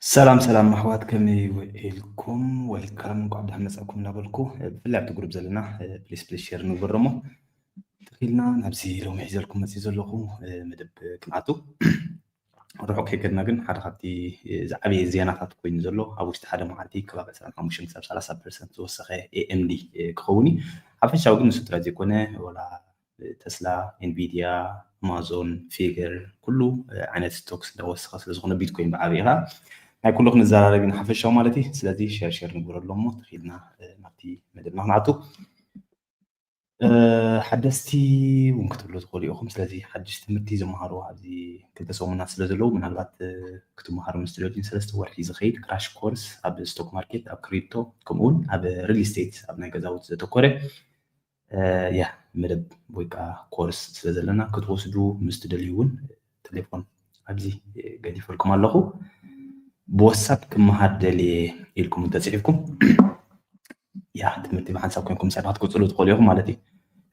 ሰላም ሰላም ኣሕዋት፣ ከመይ ውዒልኩም? ወልካም፣ እንኳዕ ብደሓን መጻእኩም እናበልኩ፣ ብፍላይ ኣብቲ ግሩፕ ዘለና ፕሊስ ፕሊስ ሼር ንግበሮ እሞ ተኺልና ናብዚ ሎሚ ሒዘልኩም መጽእ ዘለኹ መደብ ክንኣቱ። ርሑቕ ከይከድና ግን ሓደ ካብቲ ዝዓበየ ዜናታት ኮይኑ ዘሎ ኣብ ውሽጢ ሓደ መዓልቲ ከባቢ ዕስራን ሓሙሽተን ክሳብ ሰላሳ ፐርሰንት ዝወሰኸ ኤኤምዲ ክኸውን እዩ። ሓፈሻዊ ግን ንሱ ጥራይ ዘይኮነ ወላ ተስላ፣ ኤንቪድያ፣ ኣማዞን፣ ፊገር ኩሉ ዓይነት ስቶክስ እንዳወሰኸ ስለዝኾነ ቢትኮይን ብዓብይ ኢኻ ናይ ኩሉ ክንዘራረብ ኢና ሓፈሻዊ ማለት እዩ። ስለዚ ሸር ሸር ንግበረሎም እሞ ተኺልና ናብቲ መደብና ክንኣቱ። ሓደስቲ እውን ክትብሉ ትኽእሉ ኢኹም። ስለዚ ሓድሽ ትምህርቲ ዝመሃሩ ኣብዚ ክልተ ሰሙናት ስለ ዘለዉ ምናልባት ክትመሃሩ ምስ ትደልዩ ንሰለስተ ወርሒ ዝኸይድ ክራሽ ኮርስ ኣብ ስቶክ ማርኬት፣ ኣብ ክሪፕቶ ከምኡ እውን ኣብ ሪል ስቴት ኣብ ናይ ገዛውቲ ዘተኮረ ያ መደብ ወይ ከዓ ኮርስ ስለ ዘለና ክትወስዱ ምስ ትደልዩ እውን ቴሌፎን ኣብዚ ገዲፈልኩም ኣለኹ። ብዋትሳፕ ክመሃር ደልየ ኢልኩም እንተፅሒፍኩም ያ ትምህርቲ ብሓንሳብ ኮይንኩም ምሳና ክትቅፅሉ ትኽእሉ ኢኹም ማለት እዩ።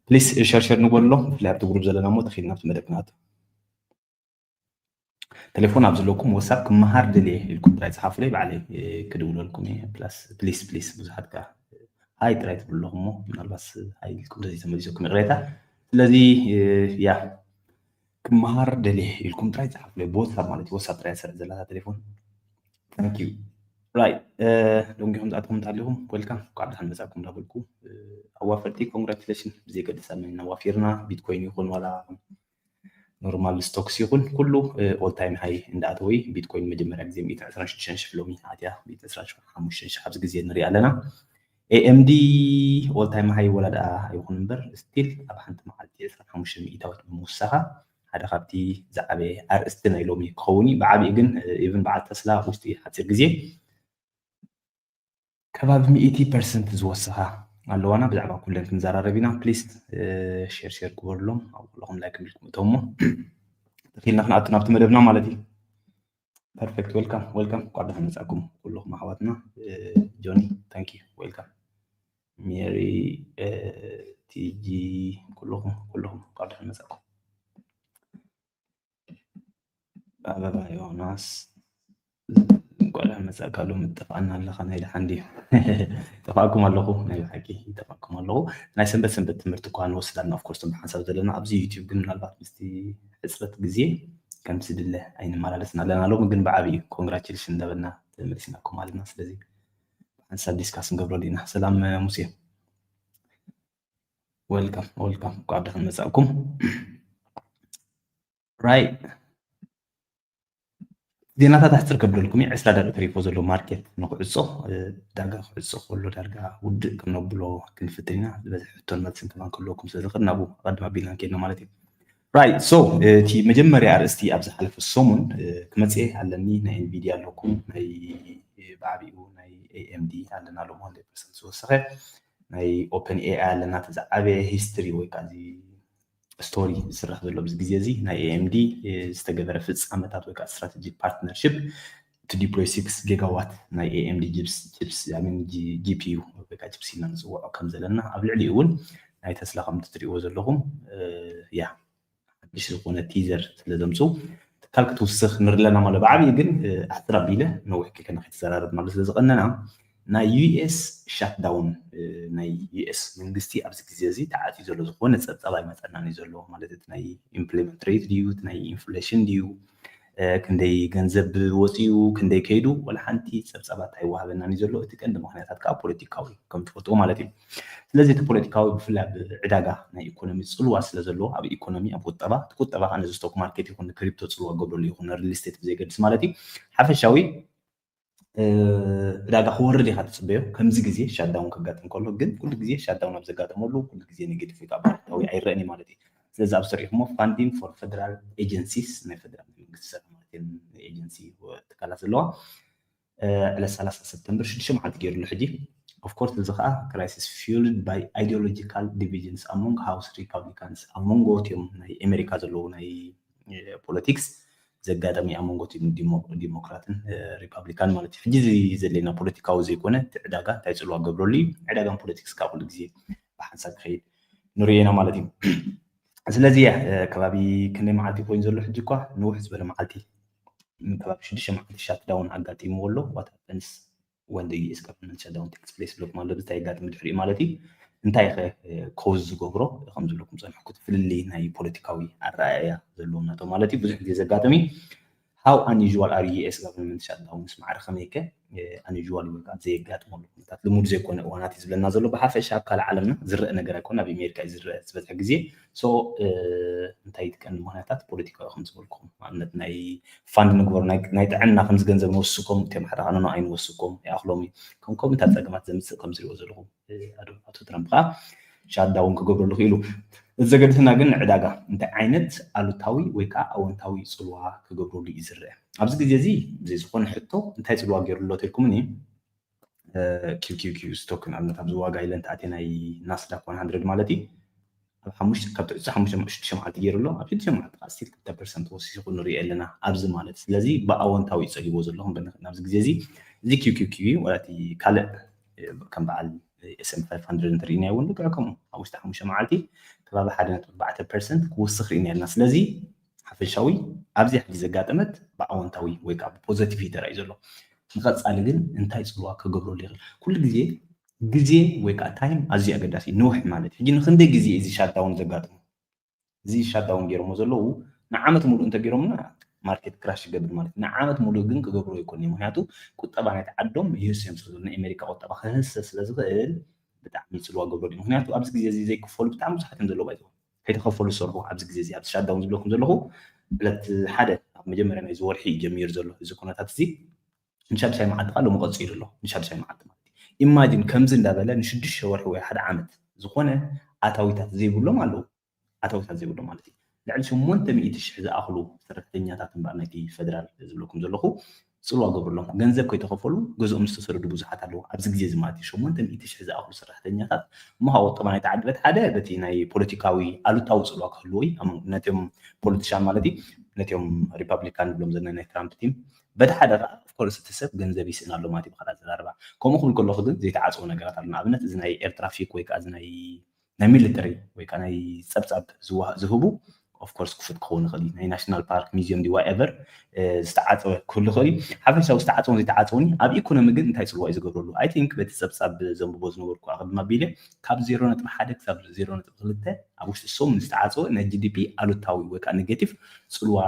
ፕሊስ ሸርሸር ንበሎ ብፍላይ ኣብቲ ግሩፕ ዘለና እሞ ተኺልና ኣብቲ መደብ ክንኣቱ። ቴሌፎን ኣብ ዘለኩም ዋትሳፕ ክመሃር ደልየ ኢልኩም ጥራይ ፀሓፉለይ፣ ባዕለይ ክድውለልኩም እየ። ፕሊስ ፕሊስ ብዙሓት ከ ሃይ ጥራይ ትብሉ ኣለኹም እሞ ምናልባት ሃይ ኢልኩም ተዘይተመሊሰኩም ይቕሬታ። ስለዚ ያ ክመሃር ደልየ ኢልኩም ጥራይ ፀሓፉለይ ብዋትሳፕ ማለት እዩ። ዋትሳፕ ጥራይ ትሰርሕ ዘላ እታ ቴሌፎን። Thank you. Right. ሎሚ ኢኹም ዝኣተኹም እንተሃሊኹም ዌልካም፣ እንኳዕ ደሓን መፃእኩም እንዳበልኩ ኣዋፈርቲ ኮንግራቹሌሽን። ብዘየገድስ ኣብ መን ኢና ዋፊርና ቢትኮይን ይኹን ዋላ ኖርማል ስቶክስ ይኹን ኩሉ ኦል ታይም ሃይ እንዳኣተወ እዩ። ቢትኮይን መጀመርያ ግዜ ሚእቲ ዕስራን ሽዱሽተን ሽሕ ሎሚ ኣትያ ሚእቲ ዕስራን ሓሙሽተን ሽሕ ኣብዚ ግዜ ንሪኣ ኣለና። ኤኤምዲ ኦል ታይም ሃይ ወላ ደኣ ኣይኹን እምበር ስቲል ኣብ ሓንቲ መዓልቲ ዕስራን ሓሙሽተ ሚእታዊት ብምውሳኻ ሓደ ካብቲ ዝዓበየ ኣርእስቲ ናይ ሎሚ ክኸውን እዩ። ብዓብዪ ግን ኢቭን በዓል ተስላ ውሽጢ ሓፂር ግዜ ከባቢ ሚእቲ ፐርሰንት ዝወሰኻ ኣለዋና። ብዛዕባ ኩለን ክንዘራረብ ኢና። ፕሊስ ሼር ሼር ግበሩሎም፣ ኣብ ኩለኹም ላይክ እንዲልኩም እተውሞ ተኺልና ክንኣቱ ናብቲ መደብና ማለት እዩ። ፐርፌክት ዌልካም ዌልካም፣ እንኳዕ ደሓን መጻእኩም ኩልኹም ኣሕዋትና። ጆኒ ታንክ ዩ ዌልካም፣ ሜሪ፣ ቲጂ፣ ኩልኹም ኩልኹም እንኳዕ ደሓን መጻእኩም። ኣበባ ዮናስ እንኳዕ ደሓን መጻእካ። ሎሚ ትጠፍኣና ኣለኻ ናይ ደሓን ድዩ? ይጠፍኣኩም ኣለኹ፣ ናይ ብሓቂ ይጠፍኣኩም ኣለኹ። ናይ ሰንበት ሰንበት ትምህርቲ እኳ ንወስድ ኣለና ኦፍኮርስ እቶም ብሓንሳብ ዘለና ኣብዚ ዩቲዩብ ግን ምናልባት ምስቲ ሕፅረት ግዜ ከምቲ ዝድለ ኣይንመላለስን ኣለና። ሎሚ ግን ብዓብዩ ኮንግራቹሌሽን እንዳበልና ተመሊስናኩም ኣለና። ስለዚ ብሓንሳብ ዲስካስ ንገብረሉ ኢና። ሰላም ሙሴ። ዌልካም ዌልካም፣ እንኳዕ ደሓን መጻእኩም። ራይት ዜናታት ኣሕፅር ከብለልኩም እዩ። ዕስራ ደቂቕ ተሪፎ ዘሎ ማርኬት ንክዕፆ ዳጋ ክዕፆ ከሎ ዳርጋ ውድእ ክነብሎ ክንፍትን ኢና። ዝበዝሕ ሕቶን መልስን ከማን ክህልወኩም ስለ ዝኽእል ናብኡ ኣቐድም ኣቢልና ንከይድና ማለት እዩ። ራይት ሶ እቲ መጀመርያ ኣርእስቲ ኣብ ዝሓለፈ ሰሙን ክመፅእ ኣለኒ። ናይ ኤንቪድያ ኣለኩም፣ ናይ ብዓብኡ ናይ ኤኤምዲ ኣለና ሎም ሃንድረድ ፐርሰንት ዝወሰኸ ናይ ኦፐን ኤኣይ ኣለና። እቲ ዝዓበየ ሂስትሪ ወይ ከዓ እዚ ስቶሪ ዝስራሕ ዘሎ ኣብዚ ግዜ እዚ ናይ ኤኤምዲ ዝተገበረ ፍፃመታት ወይ ከዓ ስትራቴጂክ ፓርትነርሽፕ to deploy six gigawatt ናይ ኤኤምዲ ጅፕስ ጅፕስ ጂፒዩ ወይ ከዓ ጅፕስ ኢልና ንፅውዖ ከም ዘለና ኣብ ልዕሊኡ እውን ናይ ተስላ ከም ትሪእዎ ዘለኹም ያ ሓድሽ ዝኾነ ቲዘር ስለ ዘምፅኡ ትካል ክትውስኽ ንርለና ማለት ብዓብዩ ግን ኣሕፅር ኣቢለ ነዊሕ ከይከነ ከይተዘራረብናሉ ስለ ዝቐነና ናይ ዩኤስ ሻትዳውን ናይ ዩኤስ መንግስቲ ኣብዚ ግዜ እዚ ተዓፅዩ ዘሎ ዝኾነ ፀብፃብ ኣይመፀናን እዩ ዘሎ ማለት እቲ ናይ ኢምፕሊመንት ሬት ድዩ ናይ ኢንፍሌሽን ድዩ ክንደይ ገንዘብ ወፂኡ ክንደይ ከይዱ ወላ ሓንቲ ፀብፃባት ኣይወሃበናን እዩ ዘሎ። እቲ ቀንዲ ምክንያታት ከዓ ፖለቲካዊ ከም ትፈልጥዎ ማለት እዩ። ስለዚ እቲ ፖለቲካዊ ብፍላይ ኣብ ዕዳጋ ናይ ኢኮኖሚ ፅልዋ ስለ ዘለዎ ኣብ ኢኮኖሚ ኣብ ቁጠባ እቲ ቁጠባ ከዓ ነዚ ስቶክ ማርኬት ይኹን ንክሪፕቶ ፅልዋ ገብረሉ ይኹን ንሪል ስቴት ብዘይገድስ ማለት እዩ ሓፈሻዊ ዕዳጋ ክወርድ ኢኻ ትፅበዮ። ከምዚ ግዜ ሻዳውን ከጋጥም ከሎ ግን ኩሉ ግዜ ሻዳውን ኣብ ዘጋጠመሉ ኩሉ ግዜ ኔጌቲቭ ወይ ከዓ ባርታዊ ኣይረአን እዩ ማለት እዩ። ስለዚ ኣብ ስሪእኹሞ ፋንዲንግ ፎር ፌደራል ኤጀንሲስ ናይ ፌደራል መንግስቲ ዝሰርሕ ማለት እዩ ኤጀንሲ ትካላት ዘለዋ ዕለት ሰላሳ ሰፕተምበር ሽዱሽተ መዓልቲ ገይሩሉ ሕጂ። Of course እዚ ከዓ crisis fueled by ideological divisions among house Republicans ኣብ መንጎ እቲኦም ናይ ኣሜሪካ ዘለዉ ናይ ፖለቲክስ ዘጋጠመ ኣብ መንጎ ዲሞክራትን ሪፓብሊካን ማለት እዩ። ሕጂ ዘሌና ፖለቲካዊ ዘይኮነ እቲ ዕዳጋ እንታይ ፅልዋ ገብረሉ እዩ። ዕዳጋን ፖለቲክስ ካብ ኩሉ ግዜ ብሓንሳብ ክኸይድ ንሪኦ ኢና ማለት እዩ። ስለዚ ከባቢ ክንደይ መዓልቲ ኮይኑ ዘሎ ሕጂ እኳ ንውሕ ዝበለ መዓልቲ ከባቢ ሽዱሽተ መዓልቲ shutdown ኣጋጢምዎ ኣሎ። What happens when the U S government shutdown takes place? ዝብለኩም ኣሎ። እንታይ የጋጥም ድሕሪኡ ማለት እዩ። እንታይ ከ ኮዝ ዝገብሮ ከም ዝብለኩም ጸንሕኩ፣ እቲ ፍልልይ ናይ ፖለቲካዊ ኣረኣእያ ዘለዎም ናቶም ማለት እዩ። ብዙሕ ግዜ ዘጋጥም እዩ። How unusual are U S government shutdowns? ማዕረ ከመይ ከ unusual ወይ ከዓ ዘየጋጥመሉ ኩነታት፣ ልሙድ ዘይኮነ እዋናት እዩ ዝብለና ዘሎ። ብሓፈሻ ኣብ ካልእ ዓለምና ዝረአ ነገር ኣይኮነ፣ ኣብ ኣሜሪካ እዩ ዝረአ ዝበዝሐ ግዜ። So እንታይ ይጥቀም ምክንያታት ፖለቲካዊ ከም ዝበልኩም፣ ንኣብነት ናይ ፋንድ ንግበሩ፣ ናይ ጥዕና ከምዚ ገንዘብ ንወስኮም፣ እቶም ሓደ ካኖኖ ኣይንወስኮም፣ ይኣኽሎም እዩ። ከም ከምታት ፀገማት ዘምፅእ ከም ዝሪኦ ዘለኹ ኣቶ ትራምፕ ከዓ shutdown ክገብረሉ ክኢሉ። እዚ ዘገድፍና ግን ንዕዳጋ እንታይ ዓይነት ኣሉታዊ ወይ ከዓ ኣወንታዊ ፅልዋ ክገብረሉ እዩ ዝረአ። ኣብዚ ግዜ እዚ ብዘይ ዝኾነ ሕቶ እንታይ ፅልዋ ገይሩሎ ተልኩምኒ ኪውኪውኪው ስቶክ ንኣብነት ኣብዚ ዋጋ ኢለ እንተኣትየ ናይ ናስዳክ ዋን ሃንድረድ ማለት እዩ ኣብ ሓሙሽተ ካብ ትዕዚ ሓሙሽተ ሽዱሽተ መዓልቲ ገይሩ ኣሎ ኣብ ሽዱሽተ መዓልቲ ከዓ ስቲል ክልተ ፐርሰንት ወሲኹ ንሪኦ ኣለና ኣብዚ ማለት ስለዚ ብኣወንታዊ እዩ ፀሊዎ ዘሎ ክንብል ንኽእል ኣብዚ ግዜ እዚ እዚ ኪውኪውኪው ዋላ እቲ ካልእ ከም በዓል S and P five hundred እንተሪእናዮ እውን ልክዕ ከምኡ ኣብ ውሽጢ ሓሙሽተ መዓልቲ ከባቢ ሓደ ነጥቢ ኣርባዕተ ፐርሰንት ክውስኽ ርኢና ኣለና ስለዚ ሓፈሻዊ ኣብዚ ሕጂ ዘጋጠመት ብኣወንታዊ ወይ ከዓ ብፖዘቲቭ እዩ ተራእዩ ዘሎ ንቐፃሊ ግን እንታይ ፅልዋ ክገብረሉ ይኽእል ኩሉ ግዜ ግዜ ወይ ከዓ ታይም ኣዝዩ ኣገዳሲ ነውሕ ማለት ሕጂ ንክንደይ ግዜ እዚ shutdown ዘጋጥሙ እዚ shutdown ገይሮሞ ዘለዉ ንዓመት ሙሉእ እንተገይሮምና ማርኬት ክራሽ ይገብር ማለት ንዓመት ሙሉእ ግን ክገብሮ ይኮን ምክንያቱ ቁጠባ ናይቲ ዓዶም ይህስ እዮም ስለዘሎ ናይ ኣሜሪካ ቁጠባ ክህሰ ስለዝኽእል ብጣዕሚ ፅልዋ ገብሮ ምክንያቱ ኣብዚ ግዜ እዚ ዘይክፈሉ ብጣዕሚ ብዙሓት እዮም ዘለዉ ባይዘው ከይተኸፈሉ ዝሰርሑ ኣብዚ ግዜ እዚ ኣብዚ shutdown ዝብለኩም ዘለኹ ዕለት ሓደ ኣብ መጀመርያ ናይዚ ወርሒ እዩ ጀሚሩ ዘሎ እዚ ኩነታት እዚ ንሻድሻይ መዓልቲ ከዓ ሎሚ ቀፂሉ ኣሎ ንሻድሻይ መዓልቲ ማለት እዩ ኢማጂን ከምዚ እንዳበለ ንሽዱሽተ ወርሒ ወይ ሓደ ዓመት ዝኾነ ኣታዊታት ዘይብሎም ኣለዉ ኣታዊታት ዘይብሎም ማለት እዩ ልዕሊ ሸሞንተ ሚእቲ ሽሕ ዝኣኽሉ ሰራሕተኛታት እምበኣር ናይቲ ፌደራል ዝብለኩም ዘለኹ ፅልዋ ገብርሎም ገንዘብ ከይተኸፈሉ ገዝኦም ዝተሰደዱ ብዙሓት ኣለዉ ኣብዚ ግዜ እዚ ማለት እዩ ሸሞንተ ሚእቲ ሽሕ ዝኣኽሉ ሰራሕተኛታት እሞ ካብ ቁጠባ ናይቲ ዓዲ በቲ ሓደ በቲ ናይ ፖለቲካዊ ኣሉታዊ ፅልዋ ክህልዎ እዩ ነቲኦም ፖለቲሻን ማለት እዩ ነቲኦም ሪፓብሊካን ንብሎም ዘለና ናይ ትራምፕ ቲም በቲ ሓደ ከዓ ኦፍኮርስ እቲ ሰብ ገንዘብ ይስእን ኣሎ ማለት እዩ ብካልእ ኣዘራርባ ከምኡ ክብል ከለኹ ግን ዘይተዓፅዎ ነገራት ኣሎ ንኣብነት እዚ ናይ ኤር ትራፊክ ወይ ከዓ እዚ ናይ ናይ ሚሊተሪ ወይ ከዓ ናይ ፀብፃብ ዝህቡ ኦፍኮርስ ክፉት ክኸውን ይኽእል እዩ ናይ ናሽናል ፓርክ ሚዚየም ዲ ዋኤቨር ዝተዓፀወ ክህሉ ይኽእል እዩ ሓፈሻዊ ዝተዓፀወን ዘይተዓፀወን ኣብ ኢኮኖሚ ግን እንታይ ፅልዋ እዩ ዝገብረሉ ኣይ ቲንክ በቲ ፀብፃብ ዘንብቦ ዝነበርኩ ኣቐድማ ቢለ ካብ ዜሮ ነጥቢ ሓደ ክሳብ ዜሮ ነጥቢ ክልተ ኣብ ውሽጢ ሰሙን ዝተዓፀወ ናይ ጂ ዲ ፒ ኣሉታዊ ወይ ከዓ ኔጌቲቭ ፅልዋ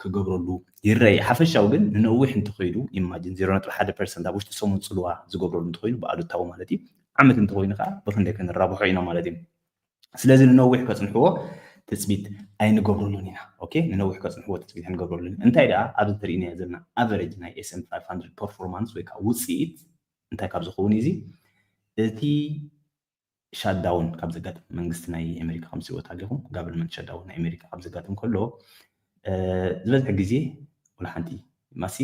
ክገብረሉ ይረአ ሓፈሻዊ ግን ንነዊሕ እንተኸይዱ ኢማጂን ዜሮ ነጥቢ ሓደ ፐርሰንት ኣብ ውሽጢ ሰሙን ፅልዋ ዝገብረሉ እንተኸይኑ ብኣሉታዊ ማለት እዩ ዓመት እንተኾይኑ ከዓ ብክንደይ ክንራብሖ ኢና ማለት እዩ ስለዚ ንነዊሕ ከፅንሕዎ ትፅቢት ኣይንገብረሉን ኢና ኦኬ ንነዊሕ ከፅንሕዎ ትፅቢት ኣይንገብረሉን እንታይ ደኣ ኣብዚ ተርእናዮ ዘለና ኣቨሬጅ ናይ S and P five hundred performance ወይ ከዓ ውፅኢት እንታይ ካብ ዝኸውን እዚ እቲ shutdown ካብ ዘጋጥም መንግስቲ ናይ ኣሜሪካ ከም ትሪእዎ ኣለኹም ጋቨርንመንት shutdown ናይ ኣሜሪካ ካብ ዘጋጥም ከሎ ዝበዝሐ ግዜ ወላ ሓንቲ ማሲ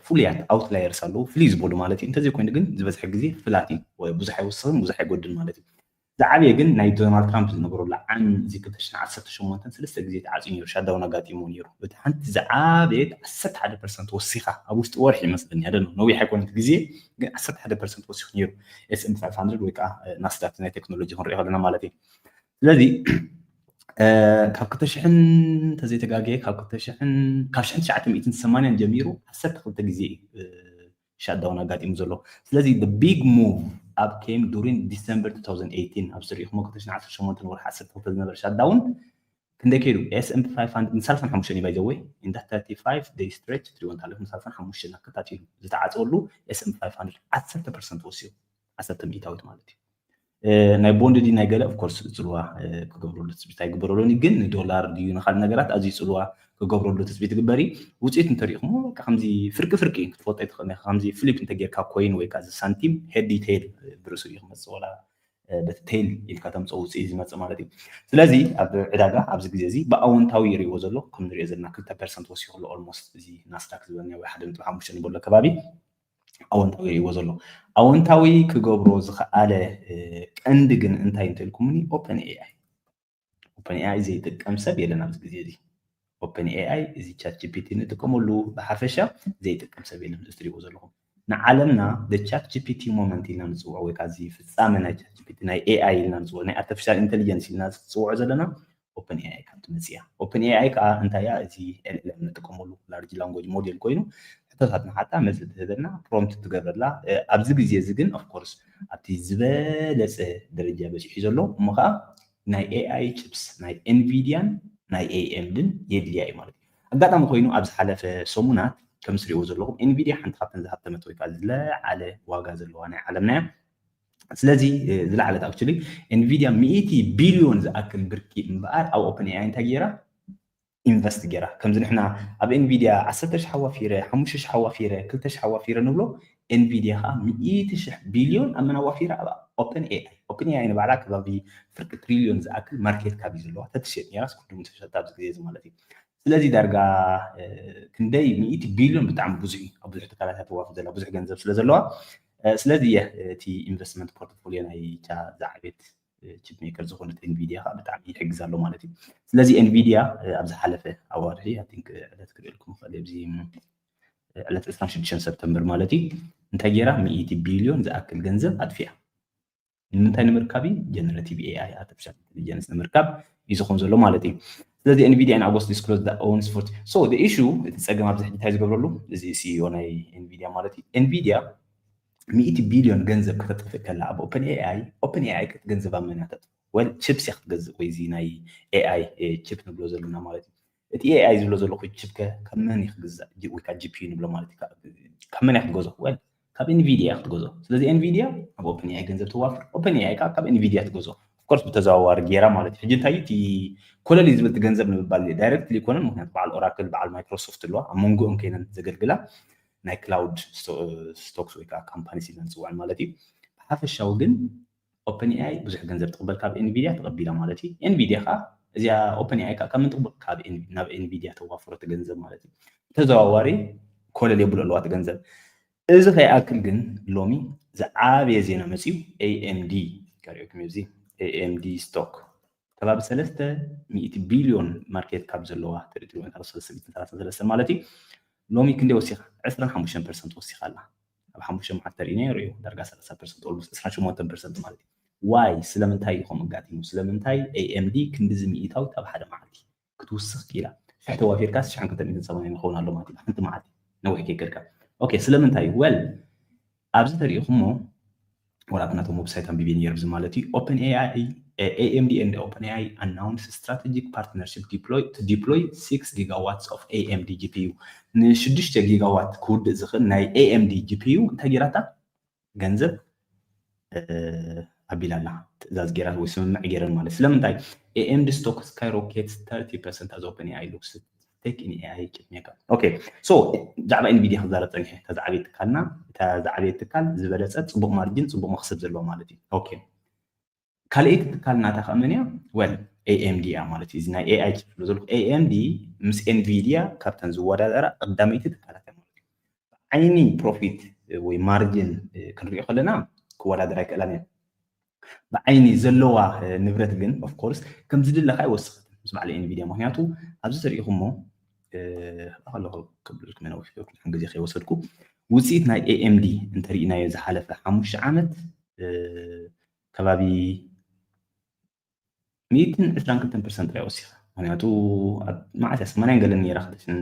ፍሉያት ኣውትላየርስ ኣለዉ ፍልይ ዝበሉ ማለት እዩ እንተዘይኮይኑ ግን ዝበዝሐ ግዜ ፍላት እዩ ብዙሕ ኣይወስኽን ብዙሕ ኣይጎድን ማለት እዩ ዝዓበየ ግን ናይ ዶናልድ ትራምፕ ዝነበረሉ ዓሚ እዚ ክልተ ሽሕን ዓሰርተ ሸሞንተን ሰለስተ ግዜ ተዓፅዩ ነይሩ shutdown ኣጋጢሙ ነይሩ እቲ ሓንቲ ዝዓበየት ዓሰርተ ሓደ ፐርሰንት ወሲኻ ኣብ ውሽጢ ወርሒ ይመስለኒ ኣደ ነዊሕ ኣይኮነት ግዜ ግን ዓሰርተ ሓደ ፐርሰንት ወሲኹ ነይሩ S and P five hundred ወይ ከዓ ናስዳክ ናይ ቴክኖሎጂ ክንሪኦ ከለና ማለት እዩ ስለዚ ካብ ክልተ ሽሕን እንተዘይተጋግየ ካብ ክልተ ሽሕን ካብ ሽሕን ትሽዓተ ሚእትን ሰማንያን ጀሚሩ ዓሰርተ ክልተ ግዜ እዩ shutdown ኣጋጢሙ ዘሎ ስለዚ big move up came during December two thousand eighteen ኣብ ዝሪኢኹሞ ክልተ ሽሕን ዓሰርተ ሸሞንተን ወርሒ ዓሰርተ ክልተ ዝነበረ shutdown ክንደይ ከይዱ S and P five hundred ንሰላሳን ሓሙሽተን እዩ by the way in that thirty-five day stretch ትሪእዎ እንተለኹም ንሰላሳን ሓሙሽተን ኣከታቲሉ ዝተዓፀወሉ S and P five hundred ዓሰርተ ፐርሰንት ወሲኹ ዓሰርተ ሚእታዊት ማለት እዩ ናይ ቦንድ ዲ ናይ ገለ ኦፍኮርስ ፅልዋ ክገብረሉ ትፅቢት ኣይግበረሉን ግን ንዶላር ድዩ ንካል ነገራት ኣዝዩ ፅልዋ ክገብረሉ ትፅቢት ትግበር እዩ ውፅኢት እንተሪኢኹሞ ከምዚ ፍርቂ ፍርቂ ክትፈልጦ ይትኽእል ከምዚ ፍሊፕ እንተጌርካ ኮይን ወይ ከዓ ሳንቲም ሄድ ቴል ብርእሱ እዩ ክመፅእ ወላ በቲ ቴል ኢልካ ተምፅኦ ውፅኢት ዝመፅእ ማለት እዩ ስለዚ ኣብ ዕዳጋ ኣብዚ ግዜ እዚ ብኣወንታዊ ይሪዎ ዘሎ ከም ንሪኦ ዘለና ክልተ ፐርሰንት ወሲኹ ኣሎ ኦልሞስት እዚ ናስዳክ ዝበልናዮ ወይ ሓደ ነጥቢ ሓሙሽተ ንበሎ ከባቢ ኣወንታዊ ይሪእዎ ዘሎ ኣወንታዊ ክገብሮ ዝኸኣለ ቀንዲ ግን እንታይ እንተልኩምኒ ኦፐን ኤኣይ ኦፐን ኤኣይ ዘይጥቀም ሰብ የለን ኣብዚ ግዜ እዚ ኦፐን ኤኣይ እዚ ቻት ጂፒቲ ንጥቀመሉ ብሓፈሻ ዘይጥቀም ሰብ የለን እዚ ትሪእዎ ዘለኹም ንዓለምና ቻት ጂፒቲ ሞመንት ኢልና ንፅውዖ ወይ ከዓ እዚ ፍፃመ ናይ ቻት ጂፒቲ ናይ ኤኣይ ኢልና ንፅውዖ ናይ ኣርቲፊሻል ኢንቴሊጀንስ ኢልና ዝፅውዖ ዘለና ኦፕን ኤኣይ ካብ ትመፅእ እያ። ኦፕን ኤኣይ ከዓ እንታይ እያ? እዚ ኤልኤልኤም እንጥቀመሉ ላርጅ ላንጉጅ ሞዴል ኮይኑ ሕቶታት ንሓታ መልሲ ትህበልና፣ ፕሮምፕት ትገብረላ። ኣብዚ ግዜ እዚ ግን ኦፍኮርስ ኣብቲ ዝበለፀ ደረጃ በፂሑ ዘሎ እሞ ከዓ ናይ ኤኣይ ችፕስ ናይ ኤንቪድያን ናይ ኤኤምድን የድልያ እዩ ማለት እዩ። ኣጋጣሚ ኮይኑ ኣብ ዝሓለፈ ሰሙናት ከም ትሪእዎ ዘለኹም ኤንቪድያ ሓንቲ ካብተን ዝሃብተመት ወይ ከዓ ዝለዓለ ዋጋ ዘለዋ ናይ ዓለምና እያ። ስለዚ ዝለዓለት ኣክቹሊ ኤንቪድያ ሚእቲ ቢልዮን ዝኣክል ብርኪ እምበኣር ኣብ ኦፕን ኤኣይ እንታይ ገይራ ኢንቨስት ገይራ። ከምዚ ንሕና ኣብ ኤንቪድያ ዓሰርተ ሽሕ ኣዋፊረ፣ ሓሙሽተ ሽሕ ኣዋፊረ፣ ክልተ ሽሕ ኣዋፊረ ንብሎ፣ ኤንቪድያ ከዓ ሚእቲ ሽሕ ቢልዮን ኣብ መን ኣዋፊራ? ኣብ ኦፕን ኤኣይ። ኦፕን ኤኣይ ንባዕላ ከባቢ ፍርቂ ትሪልዮን ዝኣክል ማርኬት ካፕ እዩ ዘለዋ። ተትሸጥ ነይራስ ኩሉ ምተሸጠ ኣብዚ ግዜ እዚ ማለት እዩ። ስለዚ ዳርጋ ክንደይ ሚእቲ ቢልዮን ብጣዕሚ ብዙሕ እዩ። ኣብ ብዙሕ ትካላት ተዋፍ ዘላ ብዙሕ ገንዘብ ስለ ዘለዋ ስለዚ እየ እቲ ኢንቨስትመንት ፖርትፎሊዮ ናይ ቻ ዝዓቤት ቺፕ ሜከር ዝኾነት ኤንቪድያ ከዓ ብጣዕሚ ይሕግዝ ኣሎ ማለት እዩ። ስለዚ ኤንቪድያ ኣብ ዝሓለፈ ኣዋርሒ ኣይ ቲንክ ዕለት ክርእየልኩም ይኽእል ኣብዚ ዕለት ዕስራን ሽዱሽተን ሰፕተምበር ማለት እዩ እንታይ ገይራ ሚእቲ ቢልዮን ዝኣክል ገንዘብ ኣጥፊኣ። ንምንታይ ንምርካብ እዩ? ጀነሬቲቭ ኤኣይ ኣርቲፊሻል ኢንቴሊጀንስ ንምርካብ እዩ ዝኾን ዘሎ ማለት እዩ። ስለዚ ኤንቪድያ in August disclosed the owns forty so the issue እቲ ፀገም ኣብዚ ሕጂ እንታይ ዝገብረሉ እዚ ሲኢኦ ናይ ኤንቪድያ ማለት እዩ ኤንቪድያ ሚእቲ ቢልዮን ገንዘብ ከተጥፍእ ከላ ኣብ ኦፕን ኤኣይ ኦፕን ኤኣይ ክትገንዘብ ኣብ መን እያ ተጥፍእ? ወል ቺፕስ እያ ክትገዝእ ወይ እዚ ናይ ኤኣይ ቺፕ ንብሎ ዘለና ማለት እዩ። እቲ ኤኣይ ዝብሎ ዘለኹ ቺፕ ከ ካብ መን እዩ ክግዛእ ወይ ከዓ ጂፒዩ ንብሎ ማለት እዩ። ካብ መን እያ ክትገዝኦ? ወል ካብ ኤንቪድያ እያ ክትገዝኦ። ስለዚ ኤንቪድያ ኣብ ኦፕን ኤኣይ ገንዘብ ተዋፍር፣ ኦፕን ኤኣይ ከዓ ካብ ኤንቪድያ ትገዝኦ። ኦፍኮርስ ብተዘዋዋሪ ጌራ ማለት እዩ። ሕጂ እንታይ እዩ እቲ ኮለል እዩ ዝብል እቲ ገንዘብ ንምባል ዳይሬክትሊ ይኮነን፣ ምክንያቱ በዓል ኦራክል በዓል ማይክሮሶፍት ኣለዋ ኣብ መንጎኦም ኮይነን ዘገልግላ ናይ ክላውድ ስቶክስ ወይ ከዓ ካምፓኒስ ኢልና ንፅውዐን ማለት እዩ። ብሓፈሻዊ ግን ኦፕን ኤኣይ ብዙሕ ገንዘብ ትቕበል ካብ ኤንቪድያ ተቐቢላ ማለት እዩ። ኤንቪድያ ከዓ እዚኣ ኦፕን ኤኣይ ከዓ ካብ ምን ትቕበል ናብ ኤንቪድያ ተዋፍሮ እቲ ገንዘብ ማለት እዩ። ተዘዋዋሪ ኮለል የብሎ ኣለዋ እቲ ገንዘብ። እዚ ከይኣክል ግን ሎሚ ዝዓበየ ዜና መፅዩ ኤኤምዲ ከሪኦኩም እዚ ኤኤምዲ ስቶክ ከባቢ ሰለስተ ሚእቲ ቢልዮን ማርኬት ካብ ዘለዋ ትሪትሪዮን ሰለስተ ማለት እዩ። ሎሚ ክንደይ ወሲኻ? ዕስራን ሓሙሽተን ፐርሰንት ወሲኻ ኣላ። ኣብ ሓሙሽተ መዓልቲ ተሪእናዮ ርእዮ ዳርጋ ሰላሳ ፐርሰንት ኦልሞስት ዕስራን ሸሞንተን ፐርሰንት ማለት እዩ። ዋይ ስለምንታይ እዩ ከምኡ ኣጋጢሙ? ስለምንታይ ኤኤምዲ ክንድዚ ሚእታዊት ኣብ ሓደ መዓልቲ ክትውስኽ ክኢላ? ሽሕ ተዋፊርካስ ሽሕን ክልተ ሚእትን ሰማንያን ይኸውን ኣሎ ማለት እዩ። ሓንቲ መዓልቲ ነዊሕ ከይከድካ። ኦኬ ስለምንታይ እዩ? ወል ኣብዚ ተሪኢኹሞ ወላ ኣብቲ ናቶም ዌብሳይት ኣንቢበ ነይረ ብዚ ማለት እዩ። ኦፕን ኤኣይ ኤኤምዲ and ኦፕን ኤኣይ announce strategic partnership deploy to deploy six gigawatts of ኤኤምዲ ጂፒዩ ንሽዱሽተ ጊጋዋት ክውድእ ዝኽእል ናይ ኤኤምዲ ጂፒዩ እንታይ ጌራታ ገንዘብ ኣቢላ ኣላ ትእዛዝ ጌራ ወይ ስምምዕ ጌረን ማለት ስለምንታይ ኤኤምዲ stock skyrockets thirty percent as ኦፕን ኤኣይ looks stake in ኤኣይ chip maker okay so ብዛዕባ ኤንቪድያ ክዛረብ ፀኒሐ እታ ዝዓበየ ትካልና እታ ዝዓበየ ትካል ዝበለፀ ፅቡቅ ማርጅን ፅቡቅ መክሰብ ዘለዎ ማለት እዩ okay ካልኣይቲ ትካል ናታ ከዓ መን እያ well ኤኤምዲ እያ ማለት እዩ እዚ ናይ ኤኣይ chip ዝብሎ ዘለኩ ኤኤምዲ ምስ ኤንቪድያ ካብተን ዝወዳደራ ቀዳመይቲ ትካላት እያ ማለት እዩ ብዓይኒ ፕሮፊት ወይ ማርጅን ክንሪኦ ከለና ክወዳደር ኣይክእላን እየን ብዓይኒ ዘለዋ ንብረት ግን ኦፍኮርስ ከም ዝድለካ ኣይወስኸትን ምስ በዓል ኤንቪድያ ምክንያቱ ኣብዚ ተሪኢኹሞ ኣለኹ ክብልኩም ነዊሕ ክልሕን ግዜ ከይወሰድኩ ውፅኢት ናይ ኤኤምዲ እንተሪኢናዮ ዝሓለፈ ሓሙሽተ ዓመት ከባቢ ሚእትን ዕስራን ክልተን ፐርሰንት ጥራይ ወሲኻ ምክንያቱ ኣብ መዓስ እያ ሰማንያን ገለን ነይራ ክልተ ሽሕን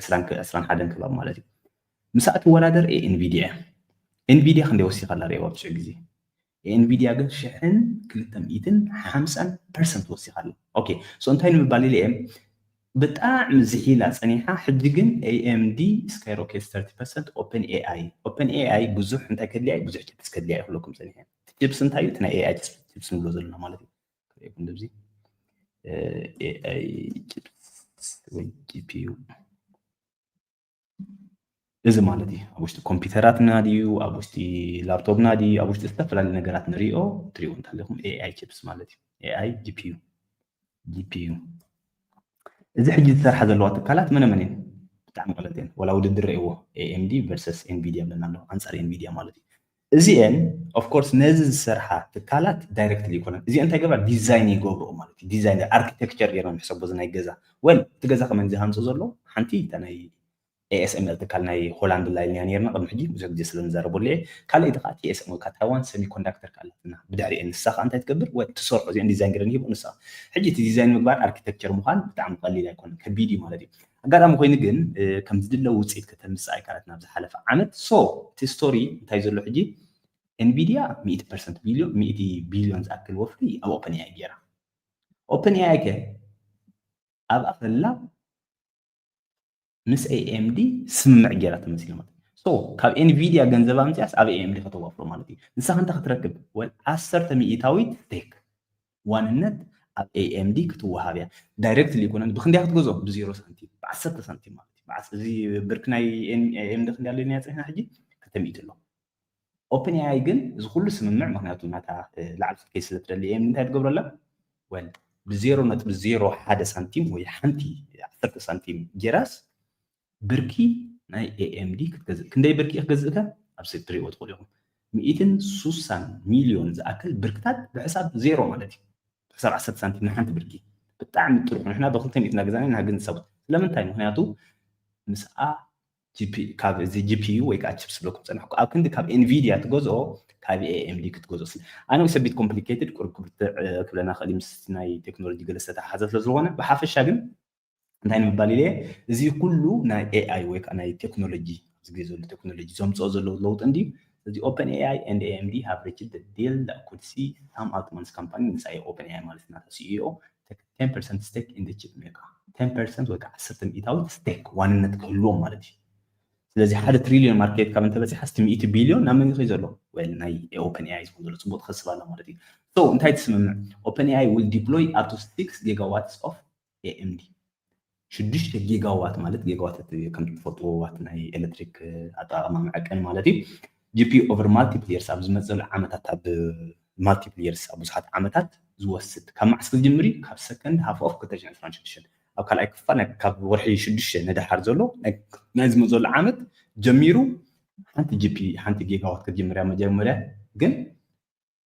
ዕስራን ዕስራን ሓደን ከባቢ ማለት እዩ ምሳእ ትወዳደር ኤ ኤንቪድያ እያ ኤንቪድያ ክንደይ ወሲኻ ኣላ ርእየዋ ኣብ ትሽዑ ግዜ ኤንቪድያ ግን ሽሕን ክልተ ሚእትን ሓምሳን ፐርሰንት ወሲኻ ኣላ ኦኬ ሶ እንታይ ንምባል ኢለ እየ ብጣዕሚ ዝሒላ ፀኒሓ ሕጂ ግን ኤኤምዲ skyrockets thirty percent ኦፕን ኤኣይ ኦፕን ኤኣይ ብዙሕ እንታይ ከድልያ እዩ ብዙሕ ችፕስ ከድልያ እዩ ክብለኩም ፀኒሐ ችፕስ እንታይ እዩ እቲ ናይ ኤኣይ ችፕስ ንብሎ ዘለና ማለት እዩ ክርእየኩም እንደዚ ኤኣይ ችፕስ ወይ ጂፒዩ እዚ ማለት እዩ ኣብ ውሽጢ ኮምፒውተራትና ድዩ ኣብ ውሽጢ ላፕቶፕና ድዩ ኣብ ውሽጢ ዝተፈላለዩ ነገራት ንሪኦ ትሪኦ እንተለኹም ኤኣይ ችፕስ ማለት እዩ ኤኣይ ጂፒዩ ጂፒዩ እዚ ሕጂ ዝሰርሓ ዘለዋ ትካላት መነ መን እየን ብጣዕሚ ቀለልቲ እየን ወላ ውድድር ርእይዎ ኤኤምዲ versus ኤንቪድያ ብለና ኣለኹ ኣንፃር ኤንቪድያ ማለት እዩ እዚኤን of course ነዚ ዝሰርሓ ትካላት ዳይረክትሊ ይኮነን እዚኤን እንታይ ገብራ ዲዛይን ይገብርኦ ማለት እዩ ዲዛይን ኣርኪቴክቸር ገይሮም ይሕሰቦ እዚ ናይ ገዛ well እቲ ገዛ ከመን ዝሃንፆ ዘሎ ሓንቲ እታ ናይ ASML ትካል ናይ ሆላንድ ላይልንያ ነርና ቅድሚ ሕጂ ብዙሕ ግዜ ስለ ንዛረበሉ እየ። ካልኣይቲ ከዓ TSM ወይ ከዓ ታይዋን ሰሚኮንዳክተር ከዓ ኣላትና ብድሕሪኤ። ንሳ ከዓ እንታይ ትገብር? ወ ትሰርሖ እዚአን ዲዛይን ገይረ ንሂቦ ንሳ። ሕጂ እቲ ዲዛይን ምግባር ኣርኪቴክቸር ምዃን ብጣዕሚ ቀሊል ኣይኮነን፣ ከቢድ እዩ ማለት እዩ። ኣጋጣሚ ኮይኑ ግን ከም ዝድለ ውፅኢት ከተምፅእ ኣይካለትን ኣብ ዝሓለፈ ዓመት። So እቲ ስቶሪ እንታይ ዘሎ ሕጂ? ኤንቪድያ ሚእቲ ፐርሰንት ቢልዮን ሚእቲ ቢልዮን ዝኣክል ወፍሪ ኣብ ኦፕን ኤኣይ ገይራ። ኦፕን ኤኣይ ከ ኣብኣ ከላ ምስ AMD ስምምዕ ገይራ ተመሲሉ ማለት እዩ። So ካብ ኤንቪድያ ገንዘብ ኣምፅያስ ኣብ AMD ከተዋፍሮ ማለት እዩ። ንሳኻ እንታይ ክትረክብ? ወል ዓሰርተ ሚእታዊት ስቴክ ዋንነት ኣብ AMD ክትወሃብ እያ። ዳይሬክትሊ ይኮነን። ብክንደያ ክትገዝኦ? ብዜሮ ሳንቲም፣ ብዓሰርተ ሳንቲም ማለት እዩ። ብዓስ- እዚ ብርክ ናይ AMD ክንደይ ኣሎ ኢልና ፅሒና ሕጂ ክልተ ሚእቲ ኣሎ። ኦፕን ኤኣይ ግን እዚ ኩሉ ስምምዕ፣ ምክንያቱ ናታ ላዕሊ ክትከይ ስለ ትደሊ AMD እንታይ ትገብረላ? ወል ብዜሮ ነጥቢ ዜሮ ሓደ ሳንቲም ወይ ሓንቲ ዓሰርተ ሳንቲም ጌራስ ብርኪ ናይ AMD ክትገዝእ። ክንደይ ብርኪ ክትገዝእከ? ኣብ ስክሪን ትሪእዎ ትኽእሉ ኢኹም። ሚእትን ሱሳን ሚልዮን ዝኣክል ብርክታት ብሕሳብ ዜሮ ማለት እዩ። ብሕሳብ ዓሰርተ ሳንቲም ንሓንቲ ብርኪ። ብጣዕሚ ጥሩሕ። ንሕና ብክልተ ሚእቲ እናገዛእና ኢና ግን ንሳቡት። ስለምንታይ? ምክንያቱ ምስኣ ካብ እዚ GPU ወይ ከዓ ቺፕስ ብለኩም ፀናሕኩ። ኣብ ክንዲ ካብ ኤንቪድያ ትገዝኦ ካብ AMD ክትገዝኦ ስለ ኣነ ሰቢት ኮምፕሊኬትድ ቁርብ ክብርትዕ ክብለና ክእል ምስ ናይ ቴክኖሎጂ ገለ ዝተተሓሓዘ ስለ ዝኾነ ብሓፈሻ ግን እንታይ ንምባል ኢለ እዚ ኩሉ ናይ ኤኣይ ወይ ከዓ ናይ ቴክኖሎጂ ኣብዚ ግዜ ዘሎ ቴክኖሎጂ ዘምፅኦ ዘለዉ ለውጢ እንዲ እዚ ኦፕን ኤኣይ and AMD have reached the deal that could see some autonomous company ንሳ ኦፕን ኤኣይ ማለት ናታ CEO ten percent stake in the chip maker ten percent ወይ ከዓ ዓሰርተ ሚእታዊት ስቴክ ዋንነት ክህልዎም ማለት እዩ። ስለዚ ሓደ ትሪሊዮን ማርኬት ካብ እንተበፂሓ ስቲ ሚእቲ ቢልዮን ናብ መን ይኸይ ዘሎ? ወል ናይ ኦፕን ኤኣይ ዝኾን ዘሎ ፅቡቅ ትኸስብ ኣላ ማለት እዩ። So እንታይ ትስምምዕ? Open AI will deploy up to six gigawatts of AMD ሽዱሽተ ጊጋዋት ማለት ጊጋዋት ከም ትፈልጥዎ ዋት ናይ ኤሌክትሪክ ኣጠቃቅማ መዐቀኒ ማለት እዩ። GPU over multiple years ኣብ ዝመፅእ ዘሎ ዓመታት ኣብ multiple years ኣብ ብዙሓት ዓመታት ዝወስድ ካብ መዓስ ክጅምር እዩ? ካብ ሰከንድ ሃፍ ኦፍ ክልተ ሽሕን ዕስራን ሽዱሽተን ኣብ ካልኣይ ክፋል ካብ ወርሒ ሽዱሽተ ንደሓር ዘሎ ናይ ዝመፅእ ዘሎ ዓመት ጀሚሩ ሓንቲ GPU ሓንቲ ጊጋዋት ክትጅምር እያ መጀመርያ ግን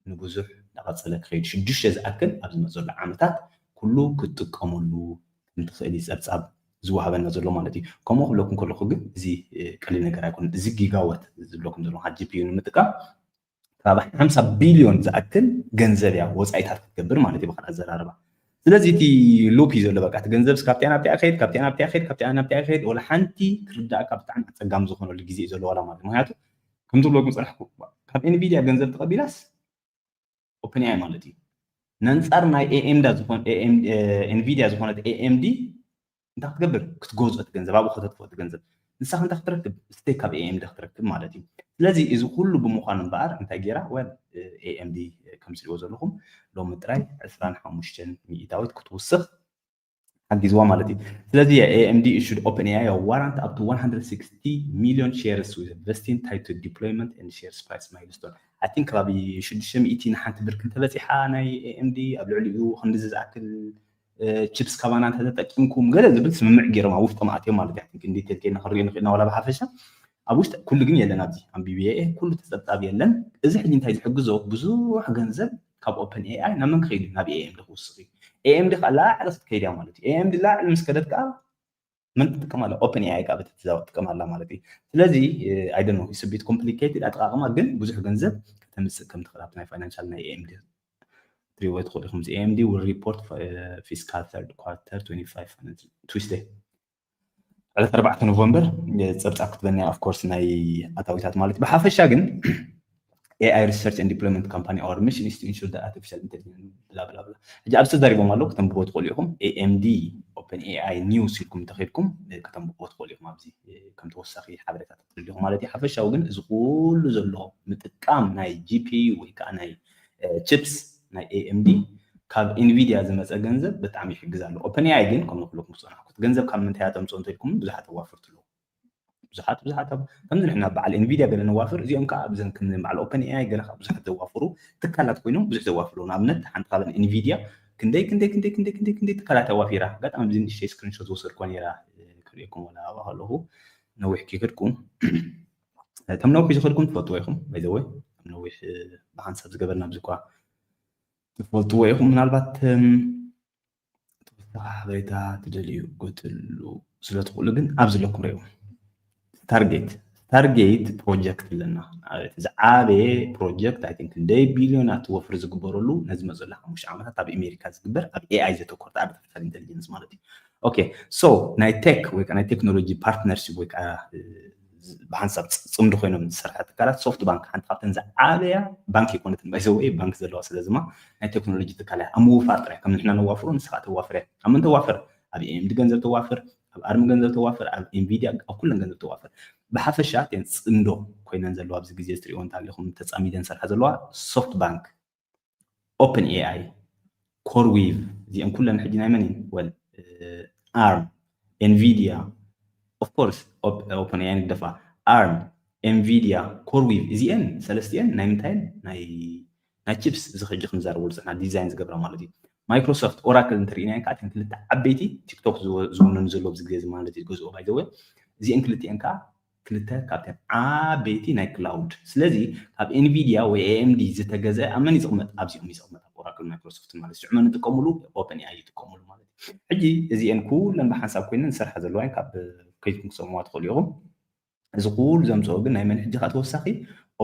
ንብዙሕ እናቐፀለ ክኸይድ ሽዱሽተ ዝኣክል ኣብ ዝመፅእ ዘሎ ዓመታት ኩሉ ክትጥቀመሉ እንትኽእል እዩ ፀብፃብ ዝወሃበና ዘሎ ማለት እዩ። ከምኡ ክብለኩም ከለኹ ግን እዚ ቀሊል ነገር ኣይኮነን። እዚ ጊጋዋት ዝብለኩም ዘለኹ ሓደ GPU ንምጥቃም ካብ ሓምሳ ቢልዮን ዝኣክል ገንዘብ እያ ወፃኢታት ክትገብር ማለት እዩ ብካልእ ኣዘራርባ። ስለዚ እቲ ሉፕ እዩ ዘሎ በቃ እቲ ገንዘብ ካብቲያ ናብቲያ ከይድ ካብቲያ ናብቲያ ከይድ ካብቲያ ናብቲያ ከይድ ወላ ሓንቲ ክርዳእካ ብጣዕሚ ኣፀጋሚ ዝኾነሉ ግዜ እዩ ዘሎ ዋላ ማለት ምክንያቱ ከም ዝብለኩም ዝፀናሕኩ ካብ ኤንቪድያ ገንዘብ ተቐቢላስ ኦፕን ኤኣይ ማለት እዩ ነንፃር ናይ ኤኤምዳ ዝኾን ኤንቪድያ ዝኾነት ኤኤምዲ እንታይ ክትገብር ክትገዝኦ እቲ ገንዘብ ኣብኡ ከተጥፍኦ እቲ ገንዘብ ንስኻ እንታይ ክትረክብ ስቴክ ካብ ኤኤምዲ ክትረክብ ማለት እዩ ስለዚ እዚ ኩሉ ብምዃኑ እምበኣር እንታይ ገይራ ወል ኤኤምዲ ከም ትሪእዎ ዘለኹም ሎሚ ጥራይ ዕስራን ሓሙሽተን ሚእታዊት ክትውስኽ ሓጊዝዋ ማለት እዩ ስለዚ AMD issued OpenAI a warrant up to one hundred sixty million shares with vesting tied to deployment and shares price milestone I think ከባቢ ሽዱሽተ ሚእቲ ንሓንቲ ብርክ እንተበፂሓ ናይ AMD ኣብ ልዕሊኡ ክንድዚ ዝኣክል ቺፕስ ካባና እንተተጠቂምኩም ገለ ዝብል ስምምዕ ገይሮም ኣብ ውሽጦም ኣትዮም ማለት እዩ ዲቴል ከይና ክንሪኦ ንኽእልና ዋላ ብሓፈሻ ኣብ ውሽጢ ኩሉ ግን የለን ኣብዚ ኣንቢብየ ኩሉ ተፀብፃብ የለን እዚ ሕጂ እንታይ ዝሕግዞ ብዙሕ ገንዘብ ካብ ኦፕን ኤኣይ ናብ መን ክኸይድ ናብ ኤኤምዲ ክውስኽ እዩ ኤኤምዲ ከዓ ላዕሊ ክትከይድ እያ ማለት እዩ ኤኤምዲ ላዕሊ ምስ ከደት ከዓ መን ትጥቀም ኣላ ኦፕን ኤኣይ ከዓ በቲ ትዛወር ትጥቀም ኣላ ማለት እዩ ስለዚ ኣይደኖ ስቢት ኮምፕሊኬትድ ኣጠቃቅማ ግን ብዙሕ ገንዘብ ከተምፅእ ከም ትኽእል ኣብቲ ናይ ፋይናንሻል ናይ ኤኤምዲ ትሪእዎ ትኽእሉ ኢኹም እዚ ኤኤምዲ will report fiscal third quarter twenty-five Tuesday ዕለት ኣርባዕተ ኖቨምበር ፀብፃብ ክትበኒ of course ናይ ኣታዊታት ማለት ብሓፈሻ ግን AI research and deployment company our mission is to ensure that artificial intelligence blah blah blah ሕጂ ኣብዚ ተዛሪቦም ኣለዉ ከተንብቦ ትኽእሉ ኢኹም AMD OpenAI news ኢልኩም እንተኸድኩም ከተንብቦ ትኽእሉ ኢኹም ኣብዚ ከም ተወሳኺ ሓበሬታታት ትደልዩ ኢኹም ማለት እዩ ሓፈሻዊ ግን እዚ ኩሉ ዘሎ ምጥቃም ናይ GPU ወይ ከዓ ናይ chips ናይ AMD ካብ ኢንቪድያ ዝመፀ ገንዘብ ብጣዕሚ ይሕግዝ ኣሎ ኦፕን ኤኣይ ግን ከም ንክለኩም ዝፀናሕኩት ገንዘብ ካብ ምንታይ ኣተምፅኦ እንተልኩም ብዙሓት ኣዋፍርትሉ ብዙሓት ብዙሓት ከምዚ ንሕና በዓል ኢንቪድያ ገለ ነዋፍር እዚኦም ከዓ ኣብዘን ከም በዓል ኦፕን ኤኣይ ገለ ብዙሓት ዘዋፍሩ ትካላት ኮይኖም ብዙሕ ዘዋፍሩ ንኣብነት ሓንቲ ካብ ኢንቪድያ ክንደይ ክንደይ ክንደይ ክንደይ ክንደይ ክንደይ ትካላት ኣዋፊራ ኣጋጣሚ ኣብዚ ንእሽተይ ስክሪንሾት ዝወሰድኮ ነራ ክርእየኩም ወላ ኣብኣ ከለኹ ነዊሕ ከይከድኩም እቶም ነዊሕ ዝኸድኩም ትፈልጥዎ ኢኹም ባይዘወይ እቶም ነዊሕ ብሓንሳብ ዝገበርና ኣብዚ እኳ ትፈልጥዎ ኢኹም ምናልባት ተወሳኺ ሓበሬታ ትደልዩ ክትሉ ስለ ትኽእሉ ግን ኣብዚ ኣለኩም ርእዩ Stargate Stargate project ኣለና። ዝዓበየ project I think ክንደይ ቢልዮናት ወፍሪ ዝግበረሉ ነዚ መፅኡ ሓሙሽተ ዓመታት ኣብ ኣሜሪካ ዝግበር ኣብ AI ዘተኮርተ artificial intelligence ማለት እዩ። Okay, so ናይ tech ወይ ናይ technology partnership ወይ ከዓ ብሓንሳብ ፅምዲ ኮይኖም ዝሰርሐ ትካላት SoftBank ሓንቲ ካብተን ዝዓበያ ባንክ ኣይኮነትን ባይዘወይ ባንክ ዘለዋ ስለዝማ ናይ ቴክኖሎጂ ትካል እያ። ኣብ ምውፋር ጥራይ ከም ንሕና ነዋፍሮ ንስኻ ተዋፍር እያ። ኣብ ምን ተዋፍር? ኣብ AMD ገንዘብ ተዋፍር፣ ኣብ ኣርም ገንዘብ ተዋፍር፣ ኣብ Nvidia ኣብ ኩለን ገንዘብ ተዋፍር። ብሓፈሻ እተን ፅምዶ ኮይነን ዘለዋ ኣብዚ ግዜ እትሪእዎ እንተሃሊኹም ተፃሚደን ሰርሓ ዘለዋ SoftBank፣ OpenAI፣ CoreWeave እዚአን ኩለን ሕጂ ናይ መን እየን? Well, ARM፣ Nvidia፣ of course OpenAI ንግደፋ፣ ARM፣ Nvidia፣ CoreWeave እዚአን ሰለስቲአን ናይ ምንታይን ናይ ናይ ቺፕስ እዚ ሕጂ ክንዛረበሉ ዝና ዲዛይን ዝገብራ ማለት እዩ። Microsoft፣ Oracle እንተሪእናየን ከዓ እተን ክልተ ዓበይቲ TikTok ዝውንኑ ዘሎ ኣብዚ ግዜ ማለት እዩ ዝገዝኦ ባይዘወ እዚአን ክልቲአን ከዓ ክልተ ካብተን ዓበይቲ ናይ ክላውድ። ስለዚ ካብ Nvidia ወይ AMD ዝተገዘ ኣብ መን ይዝቕመጥ? ኣብዚኦም ይዝቕመጥ፣ ኣብ Oracle፣ Microsoft ማለት እዩ። ሽዑ መን ይጥቀሙሉ? OpenAI ይጥቀሙሉ ማለት እዩ። ሕጂ እዚአን ኩለን ብሓንሳብ ኮይነን ዝሰርሓ ዘለዋ ካብ ከይድኩም ክሰምዋ ትኽእሉ ኢኹም። እዚ ኩሉ ዘምፅኦ ግን ናይ መን ሕጂ ከዓ ተወሳኺ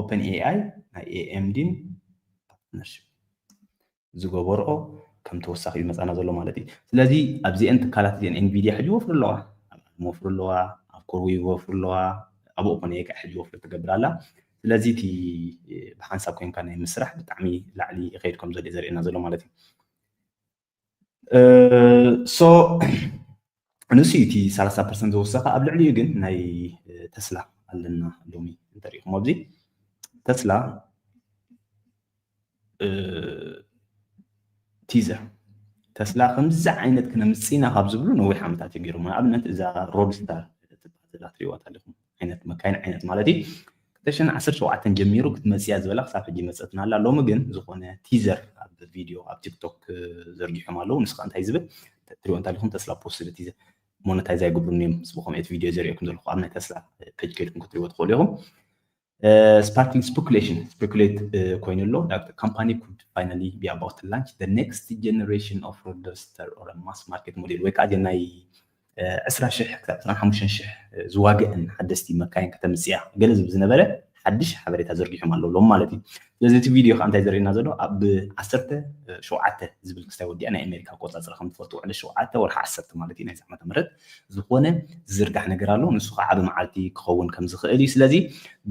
OpenAI ናይ AMD partnership ዝገበርኦ ከም ተወሳኺ እዩ መፃና ዘሎ ማለት እዩ። ስለዚ ኣብዚአን ትካላት እዚአን Nvidia ሕጂ ወፍሩ ኣለዋ፣ ኣብ ARM ወፍሩ ኣለዋ፣ ኣብ CoreWeave ወፍሩ ኣለዋ፣ ኣብ OpenAI ከዓ ሕጂ ወፍሪ ትገብር ኣላ። ስለዚ እቲ ብሓንሳብ ኮይንካ ናይ ምስራሕ ብጣዕሚ ላዕሊ ይኸይድ ከም ዘሎ ዘርእየና ዘሎ ማለት እዩ። So ንሱ እቲ ሰላሳ ፐርሰንት ዝወሰኸ ኣብ ልዕሊኡ ግን ናይ ተስላ ኣለና። ሎሚ እንተሪኢኹም ኣብዚ ተስላ ቲዘር ተስላ ከምዚ ዓይነት ክነምፅና ካብ ዝብሉ ነዊሕ ዓመታት እዩ ገይሮም። ንኣብነት እዛ ሮድስታር ትበሃል ዘላ ትሪእዋ ኣለኹም ዓይነት መካይን ዓይነት ማለት እዩ። ክልተ ሽሕን ዓሰርተ ሸውዓተን ጀሚሩ ክትመፅያ ዝበላ ክሳብ ሕጂ መፀትና ኣላ። ሎሚ ግን ዝኾነ ቲዘር ኣብ ቪድዮ ኣብ ቲክቶክ ዘርጊሖም ኣለዉ። ንስኻ እንታይ ዝብል ትሪእዎ እንተለኹም ተስላ ፖስት ቲዘር ሞነታይዝ ኣይገብሩን እዮም። ስብኹም እቲ ቪድዮ ዘርእየኩም ዘለኹ ኣብ ናይ ተስላ ፔጅ ከይድኩም ክትሪእዎ ትኽእሉ ኢኹም። ስፓርኪንግ ስፔኩሌሽን ስፔኩሌት ኮይኑ ኣሎ። Company could finally be about to launch the next generation of roadster or mass market model ወይ ከዓ ናይ ዕስራ ሽሕ ክሳብ ዕስራን ሓሙሽተን ሽሕ ዝዋግአን ሓደስቲ መካይን ከተምፅያ ገለ ዝብል ዝነበረ ሓድሽ ሓበሬታ ዘርጊሖም ኣለዉ ሎም ማለት እዩ። ስለዚ እቲ ቪድዮ ከዓ እንታይ ዘርእየና ዘሎ ኣብ ዓሰርተ ሸውዓተ ዝብል ክስታይ ወዲኣ ናይ ኣሜሪካ ኣቆፃፅራ ከም ትፈልጡ ዕለት ሸውዓተ ወርሒ ዓሰርተ ማለት እዩ ናይዚ ዓመተ ምህረት ዝኾነ ዝዝርጋሕ ነገር ኣሎ። ንሱ ከዓ ዓቢ መዓልቲ ክኸውን ከም ዝኽእል እዩ። ስለዚ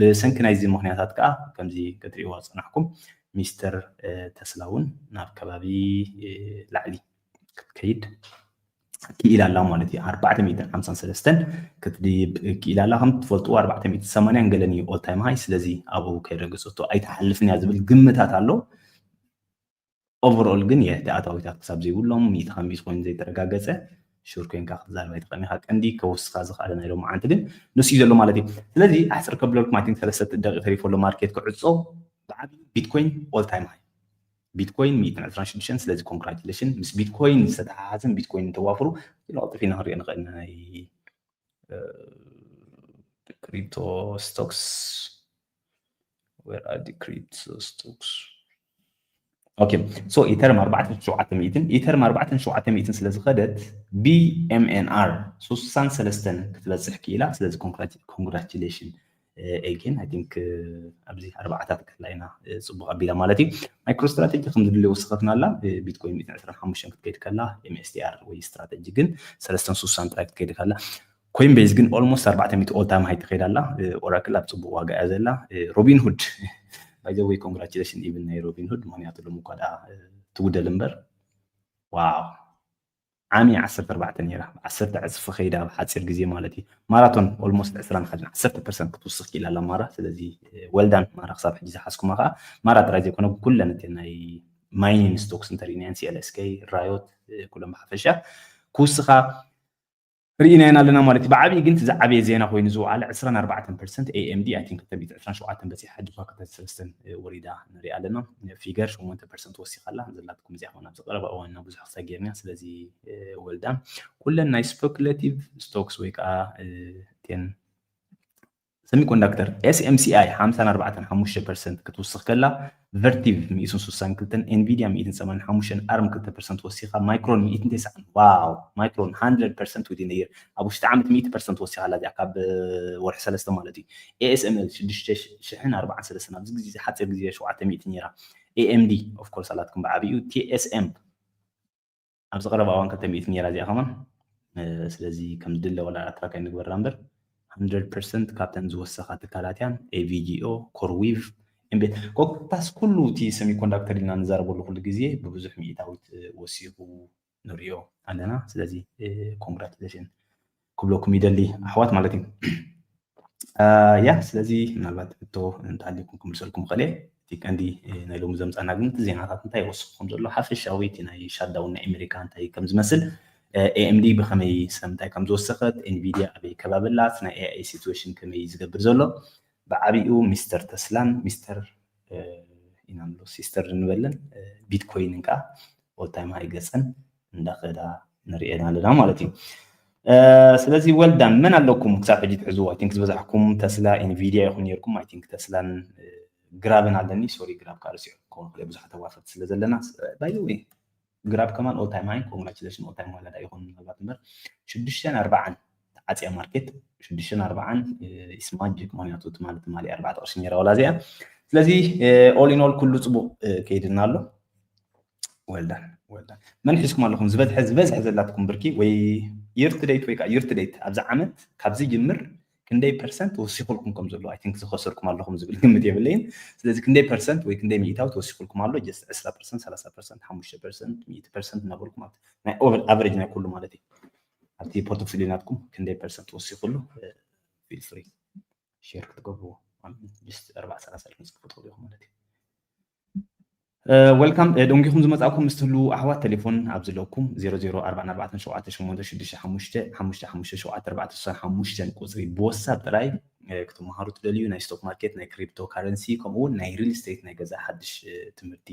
ብሰንኪ ናይዚ ምኽንያታት ከዓ ከምዚ ክትሪእዎ ዝፀናሕኩም ሚስተር ተስላ እውን ናብ ከባቢ ላዕሊ ክትከይድ ክኢላ ኣላ ማለት እዩ። ኣርባዕተ ሚእትን ሓምሳን ሰለስተን ክትድይብ ክኢላ ኣላ። ከም ትፈልጥዎ ኣርባዕተ ሚእትን ሰማንያን ገለን እዩ all time high። ስለዚ ኣብኡ ከይረገፀቶ ኣይትሓልፍን እያ ዝብል ግምታት ኣሎ። Overall ግን የቲ ኣታዊታት ክሳብ ዘይብሎም ሚእቲ ካብ ሚእቲ ኮይኑ ዘይተረጋገፀ ሹር ኮይንካ ክትዛረብ ኣይትኽእልን ኢኻ። ቀንዲ ከወስኻ ዝኽኣለ ናይ ሎማዓንቲ ግን ንሱ እዩ ዘሎ ማለት እዩ። ስለዚ ኣሕፅር ከብለልኩም I think ሰለስተ ደቂቕ ተሪፎ ኣሎ ማርኬት ክዕፆ ብዓብዩ ቢትኮይን all time high ቢትኮይን ሚእትን ዕስራን ሽዱሽተን ስለዚ ኮንግራቹሌሽን ምስ ቢትኮይን ዝተተሓሓዘን ቢትኮይን እንተዋፍሩ ቀልጢፊ ኢና ክንሪኦ ንኽእል ናይ crypto stocks where are the crypto stocks okay so ኢተርም ኣርባዕተ ሸውዓተ ሚእትን ኢተርም ኣርባዕተ ሸውዓተ ሚእትን ስለ ዝኸደት BMNR ስሳን ሰለስተን ክትበፅሕ ክኢላ ስለዚ congratulation again I think ኣብዚ ኣርባዕታት ከላ ኢና ፅቡቅ ኣቢላ ማለት እዩ። MicroStrategy ከም ዝድልዮ ወስኸትና ኣላ ቢትኮይን ሚእትን ዕስራን ሓሙሽተን ክትከይድ ከላ MSTR ወይ ስትራተጂ ግን ሰለስተን ስሳን ጥራይ ክትከይድ ከላ ኮይንቤዝ ግን almost ኣርባዕተ ሚእቲ all time high ትኸይድ ኣላ። Oracle ኣብ ፅቡቅ ዋጋ እያ ዘላ። Robinhood by the way congratulation even ናይ Robinhood ምክንያቱ ሎም እኳ ደኣ ትጉደል እምበር ዋው ዓሚ ዓሰርተ ኣርባዕተ ነይራ ዓሰርተ ዕፅፊ ከይዳ ኣብ ሓፂር ግዜ ማለት እዩ። ማራቶን almost ዕስራን ሓደን ዓሰርተ ፐርሰንት ክትውስኽ ክኢላ ኣላ ማራ። ስለዚ well done ማራ ክሳብ ሕጂ ዝሓዝኩማ ከዓ ማራ ጥራይ ዘይኮነ ኩለን እቲ ናይ mining stocks እንተሪእናየን CLSK፣ Riot ኩለን ብሓፈሻ ክውስኻ ርኢናየን ኣለና ማለት እዩ። ብዓብዪ ግን እቲ ዝዓበየ ዜና ኮይኑ ዝወዓለ ዕስራን ኣርባዕተን ፐርሰንት AMD I think ክልተ ሚእቲ ዕስራን ሸውዓተን በፂሓ ሕጂ እኳ ክልተ ሰለስተን ወሪዳ ንሪኣ ኣለና። ፊገር ሸሞንተ ፐርሰንት ወሲኻ ኣላ ዘላትኩም እዚኣ ኾን ኣብዚ ቀረባ እዋን ብዙሕ ክሳብ ጌርና ስለዚ well done ኩለን ናይ speculative stocks ወይ ከዓ እተን semiconductor S M C I ሓምሳን ኣርባዕተን ሓሙሽተ ፐርሰንት ክትውስኽ ከላ፣ Vertiv ሚእትን ስሳን ክልተን፣ Nvidia ሚእትን ሰማንያን ሓሙሽተን፣ ኣርም ክልተ ፐርሰንት ወሲኻ፣ Micron ሚእትን ተስዓን። ዋው! Micron hundred percent within a year፣ ኣብ ውሽጢ ዓመት ሚእቲ ፐርሰንት ወሲኻ ኣላ እዚኣ፣ ካብ ወርሒ ሰለስተ ማለት እዩ። A S M L ሽዱሽተ ሽሕን ኣርባዓን ሰለስተን፣ ኣብዚ ግዜ፣ ሓፂር ግዜ ሸውዓተ ሚእቲ ነይራ። A M D of course ኣላትኩም ብዓብዩ። T S M ኣብዚ ቀረባ እዋን ክልተ ሚእቲ ነይራ እዚኣ ከማን። ስለዚ ከም ዝድለ ወላ ኣትራክ ኣይንግበራ እምበር፣ hundred percent ካብተን ዝወሰኻ ትካላት እያን። A V G O፣ CoreWeave፣ Embedded። ኮታስ ኩሉ እቲ semiconductor ኢልና ንዛረበሉ ኩሉ ግዜ ብብዙሕ ሚእታዊት ወሲኹ ንሪኦ ኣለና። ስለዚ congratulation ክብለኩም ይደሊ ኣሕዋት ማለት እዩ። ያ ስለዚ ምናልባት ሕቶ እንተሃልዩኩም ክምልሰልኩም ይኽእል እየ። እቲ ቀንዲ ናይ ሎሚ ዘምፃና ግን እቲ ዜናታት እንታይ ይወስኽ ከም ዘሎ ሓፈሻዊ እቲ ናይ shutdown ናይ ኣሜሪካ እንታይ ከም ዝመስል፣ A M D ብኸመይ ስለምንታይ ከም ዝወሰኸት፣ Nvidia ኣበይ ከባቢ ኣላ፣ ናይ A I situation ከመይ ዝገብር ዘሎ ብዓብኡ ሚስተር ተስላን ሚስተር ኢና ንብሎ ሲስተር ንበለን ቢትኮይንን ከዓ all time high ገፀን እንዳኸዳ ንሪኤን ኣለና ማለት እዩ። ስለዚ well done መን ኣለኩም ክሳብ ሕጂ ትሕዝዎ? I think ዝበዛሕኩም ተስላ፣ Nvidia ኢኹም ነይርኩም። I think ተስላን ግራብን ኣለኒ። ሶሪ ግራብ ከዓ ርሲዑ ክኸውን ክእል ብዙሓት ኣዋፈርቲ ስለ ዘለና። By the way ግራብ ከማን all time high፣ congratulation all time high ይኹን ምናልባት እምበር ሽዱሽተን ኣርባዓን ተዓፅያ ማርኬት ሽዱሽተን ኣርባዓን is magic፣ ምክንያቱ ትማሊ ትማሊ ኣርባዕተ ቅርሺ ነይራ ዋላ እዚኣ። ስለዚ all in all ኩሉ ፅቡቅ ከይድና ኣሎ። Well done well done። መን ሒዝኩም ኣለኹም ዝበዝሐ ዝበዝሐ ዘላትኩም ብርኪ ወይ year to date ወይ ከዓ year to date ኣብዚ ዓመት ካብ ዝጅምር ክንደይ ፐርሰንት ወሲኹልኩም ከም ዘሎ? I think ዝኸሰርኩም ኣለኹም ዝብል ግምት የብለይን። ስለዚ ክንደይ ፐርሰንት ወይ ክንደይ ሚእታዊ ተወሲኹልኩም ኣሎ? Just ዕስራ ፐርሰንት፣ ሰላሳ ፐርሰንት፣ ሓሙሽተ ፐርሰንት፣ ሚእቲ ፐርሰንት እናበልኩም ማለት ናይ over average ናይ ኩሉ ማለት እዩ። ኣብቲ portfolio ናትኩም ክንደይ ፐርሰንት ወሲኹሉ? Feel free share ክትገብርዎ። Just ኣርባዓ ሰላሳ ኢልኩም ክትጽሕፉ ትኽእሉ ኢኹም ማለት እዩ። Welcome ደንጊኹም ዝመጻእኩም ምስ ትህሉ ኣሕዋት ቴሌፎን ኣብ ዘለኩም ዜሮ ዜሮ ኣርባዕተ ኣርባዕተ ሸውዓተ ሸሞንተ ሽዱሽተ ሓሙሽተ ሓሙሽተ ሓሙሽተ ሸውዓተ ኣርባዕተ ስሳን ሓሙሽተን ቁጽሪ ብወሳብ ጥራይ ክትመሃሩ ትደልዩ ናይ stock market፣ ናይ cryptocurrency፣ ከምኡ እውን ናይ real estate ናይ ገዛ ሓድሽ ትምህርቲ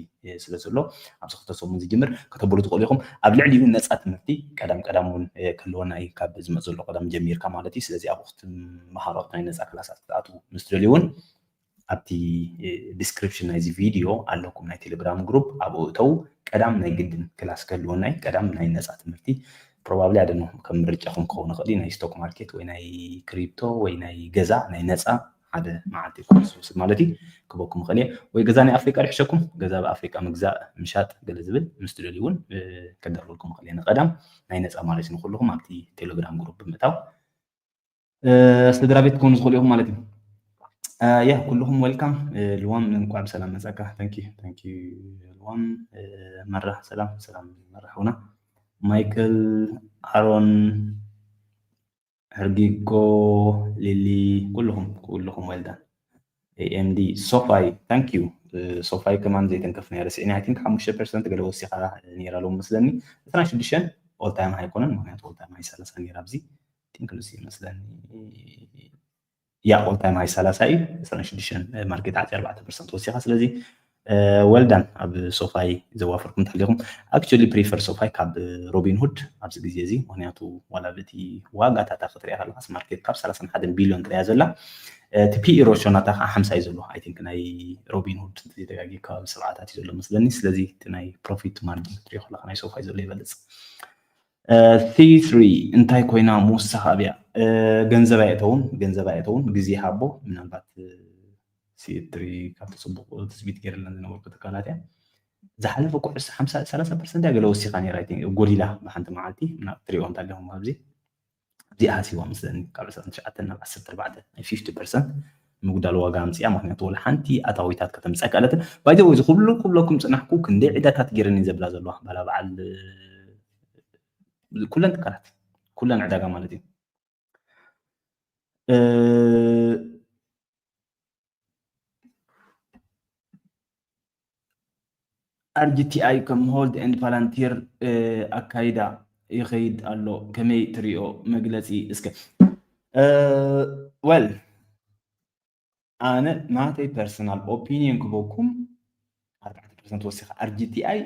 ስለ ዘሎ ኣብዚ ክልተ ሰሙን ዝጅምር ከተብሉ ትኽእሉ ኢኹም። ኣብ ልዕሊኡ ነፃ ትምህርቲ ቀዳም ቀዳም እውን ክህልወና እዩ፣ ካብ ዝመፅ ዘሎ ቀዳም ጀሚርካ ማለት እዩ። ስለዚ ኣብኡ ክትመሃሮ ናይ ነፃ ክላሳት ክትኣትዉ ምስ ትደልዩ እውን ኣብቲ description ናይዚ ቪድዮ ኣለኩም ናይ ቴሌግራም ግሩፕ፣ ኣብኡ እተው። ቀዳም ናይ ግድን ክላስ ክህልወና እዩ። ቀዳም ናይ ነፃ ትምህርቲ probably ኣደኖ ከም ምርጫኹም ክኸውን ይኽእል እዩ። ናይ stock market ወይ ናይ crypto ወይ ናይ ገዛ ናይ ነፃ ሓደ መዓልቲ ኮርስ ዝወስድ ማለት እዩ ክበኩም ይኽእል እየ። ወይ ገዛ ናይ ኣፍሪቃ ድሕሸኩም ገዛ ብኣፍሪቃ ምግዛእ ምሻጥ ገለ ዝብል ምስ ትደልዩ እውን ከዳርበልኩም ይኽእል እየ። ንቀዳም ናይ ነፃ ማለት እዩ። ንኩልኹም ኣብቲ ቴሌግራም ግሩፕ ብምእታው ስድራ ቤት ክኾኑ ዝኽእሉ ኢኹም ማለት እዩ። ያ ኩልኹም welcome። ልዋም እንኳዕ ብሰላም መጻካ። Thank you thank you ልዋም። መራ ሰላም ሰላም መራ ሑና። ማይክል ኣሮን ሕርጊጎ ሊሊ ኩልኹም ኩልኹም well done። A M D ሶፋይ thank you። ሶፋይ ከማን ዘይተንከፍና ርሲዕኒ። I think ሓሙሽተ ፐርሰንት ገለ ወሲኻ ነይራ ሎም መስለኒ። ዕስራን ሽዱሽተን all time high ኣይኮነን፣ ምክንያቱ all time high ሰላሳ ነይራ ኣብዚ። I think ንሱ ይመስለኒ ያ all time high ሰላሳ እዩ። ዕስራን ሽዱሽተን ማርኬት ዓፂ ኣርባዕተ ፐርሰንት ወሲኻ። ስለዚ well done ኣብ ሶፋይ ዘዋፈርኩም እንተሃሊኹም። Actually prefer ሶፋይ ካብ ሮቢንሁድ ኣብዚ ግዜ እዚ፣ ምክንያቱ ዋላ በቲ ዋጋታታ ክትሪኣ ከለካስ ማርኬት ካብ ሰላሳን ሓደን ቢልዮን ጥራያ ዘላ፣ እቲ P E ratio ናታ ከዓ ሓምሳ እዩ ዘሎ። I think ናይ ሮቢንሁድ ዘይተጋጊ ከባቢ ሰብዓታት እዩ ዘሎ መስለኒ። ስለዚ እቲ ናይ profit margin ክትሪኦ ከለካ ናይ ሶፋይ ዘሎ ይበልፅ። C three እንታይ ኮይና ምውሳኽ ኣብያ? ገንዘብ ኣየእተውን፣ ገንዘብ ኣየእተውን፣ ግዜ ሃቦ። ምናልባት C three ካብቲ ፅቡቅ ትፅቢት ገይረለን ዝነበርኩ ትካላት እያ። ዝሓለፈ ኩዕስ ሓምሳ ሰላሳ ፐርሰንት እያ ገለ ወሲኻ ነይራ። I think ጎሊላ ብሓንቲ መዓልቲ ናብ ትሪኦ እንተለኹም ኣብዚ እዚኣ ሃሲዋ መስለኒ ካብ ዕስራን ትሽዓተን ናብ ዓሰርተ ኣርባዕተ ናይ fifty percent ምጉዳል ዋጋ ኣምፅያ። ምክንያቱ ወላ ሓንቲ ኣታዊታት ከተምፅእ ኣይከኣለትን። By the way እዚ ኩሉ ክብለኩም ፅናሕኩ ክንደይ ዕዳታት ገይረን እየን ዘብላ ዘለዋ ባላ በዓል ኩለን ትካላት ኩለን ዕዳጋ ማለት እዩ። R G T I ከም hold and Palantir ኣካይዳ ይኸይድ ኣሎ፣ ከመይ ትሪኦ መግለፂ እስከ? Well ኣነ ናተይ personal opinion ክበኩም ኣርባዕተ ፐርሰንት ወሲኻ R G T I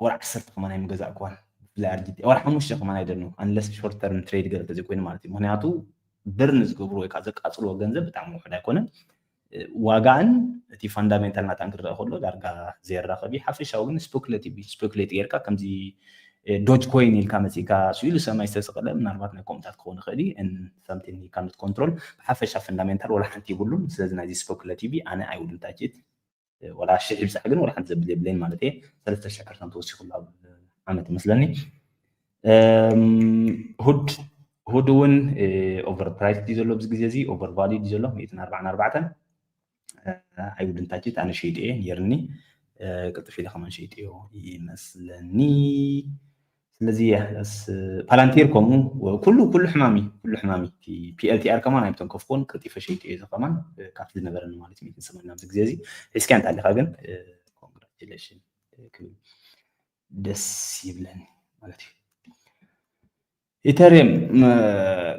ወላ ዓሰርተ ከማን ኣይምገዛእክዋን። ብፍላይ R G T I ወላ ሓሙሽተ ከማን ኣይደልኑ unless short term trade ገለ ተዘይኮይኑ ማለት እዩ። ምክንያቱ ብርን ዝገብሩ ወይ ከዓ ዘቃፅልዎ ገንዘብ ብጣዕሚ ውሕድ ኣይኮነን። ዋጋን እቲ ፋንዳሜንታል ናታን ክረአ ከሎ ዳርጋ ዘይራኸብ እዩ። ሓፈሻዊ ግን ስፖክሌቲቭ እዩ። ስፖክሌት ጌርካ ከምዚ ዶጅ ኮይን ኢልካ መፂእካ ስኢሉ ሰማይ ዝተሰቀለ ምናልባት ናይ ከምኡታት ክኸውን ይኽእል እዩ። ሰምቲንግ ካንት ኮንትሮል ብሓፈሻ ፈንዳሜንታል ወላ ሓንቲ ይብሉን። ስለዚ ናይዚ ስፖክሌቲቭ ኣነ ኣይውድን ታችት ወላ ሽሕ ይብፃሕ ግን ወላ ሓንቲ ዘብል የብለይን ማለት እየ። ሰለስተ ሽሕ ፐርሰንት ወሲኹሉ ኣብ ዓመት ይመስለኒ። ሁድ ሁድ እውን ኦቨር ፕራይስ ድዩ ዘሎ ኣብዚ ግዜ እዚ ኦቨር ቫልዩ ድዩ ዘሎ ሚእትን ኣርባዓን ኣርባዕተን ኣይውድን ታችት ኣነ ሸይጥየ ነይርኒ ቅልጥፍ ኢለ ከማን ሸይጥዮ ይመስለኒ። ስለዚ ፓላንቲር ከምኡ ኩሉ ኩሉ ሕማሚ ኩሉ ሕማሚ ፒኤልቲኣር ከማን ኣይተንከፍኩን ቅልጢፈ ሸይጥዮ እዚ ከማን ካብቲ ዝነበረኒ ማለት ሚእትን ሰማንያን ኣብዚ ግዜ እዚ ሒዝካ እንተ ኣለካ ግን ኮንግራቹሌሽን ክብል ደስ ይብለኒ ማለት እዩ። ኢተሪየም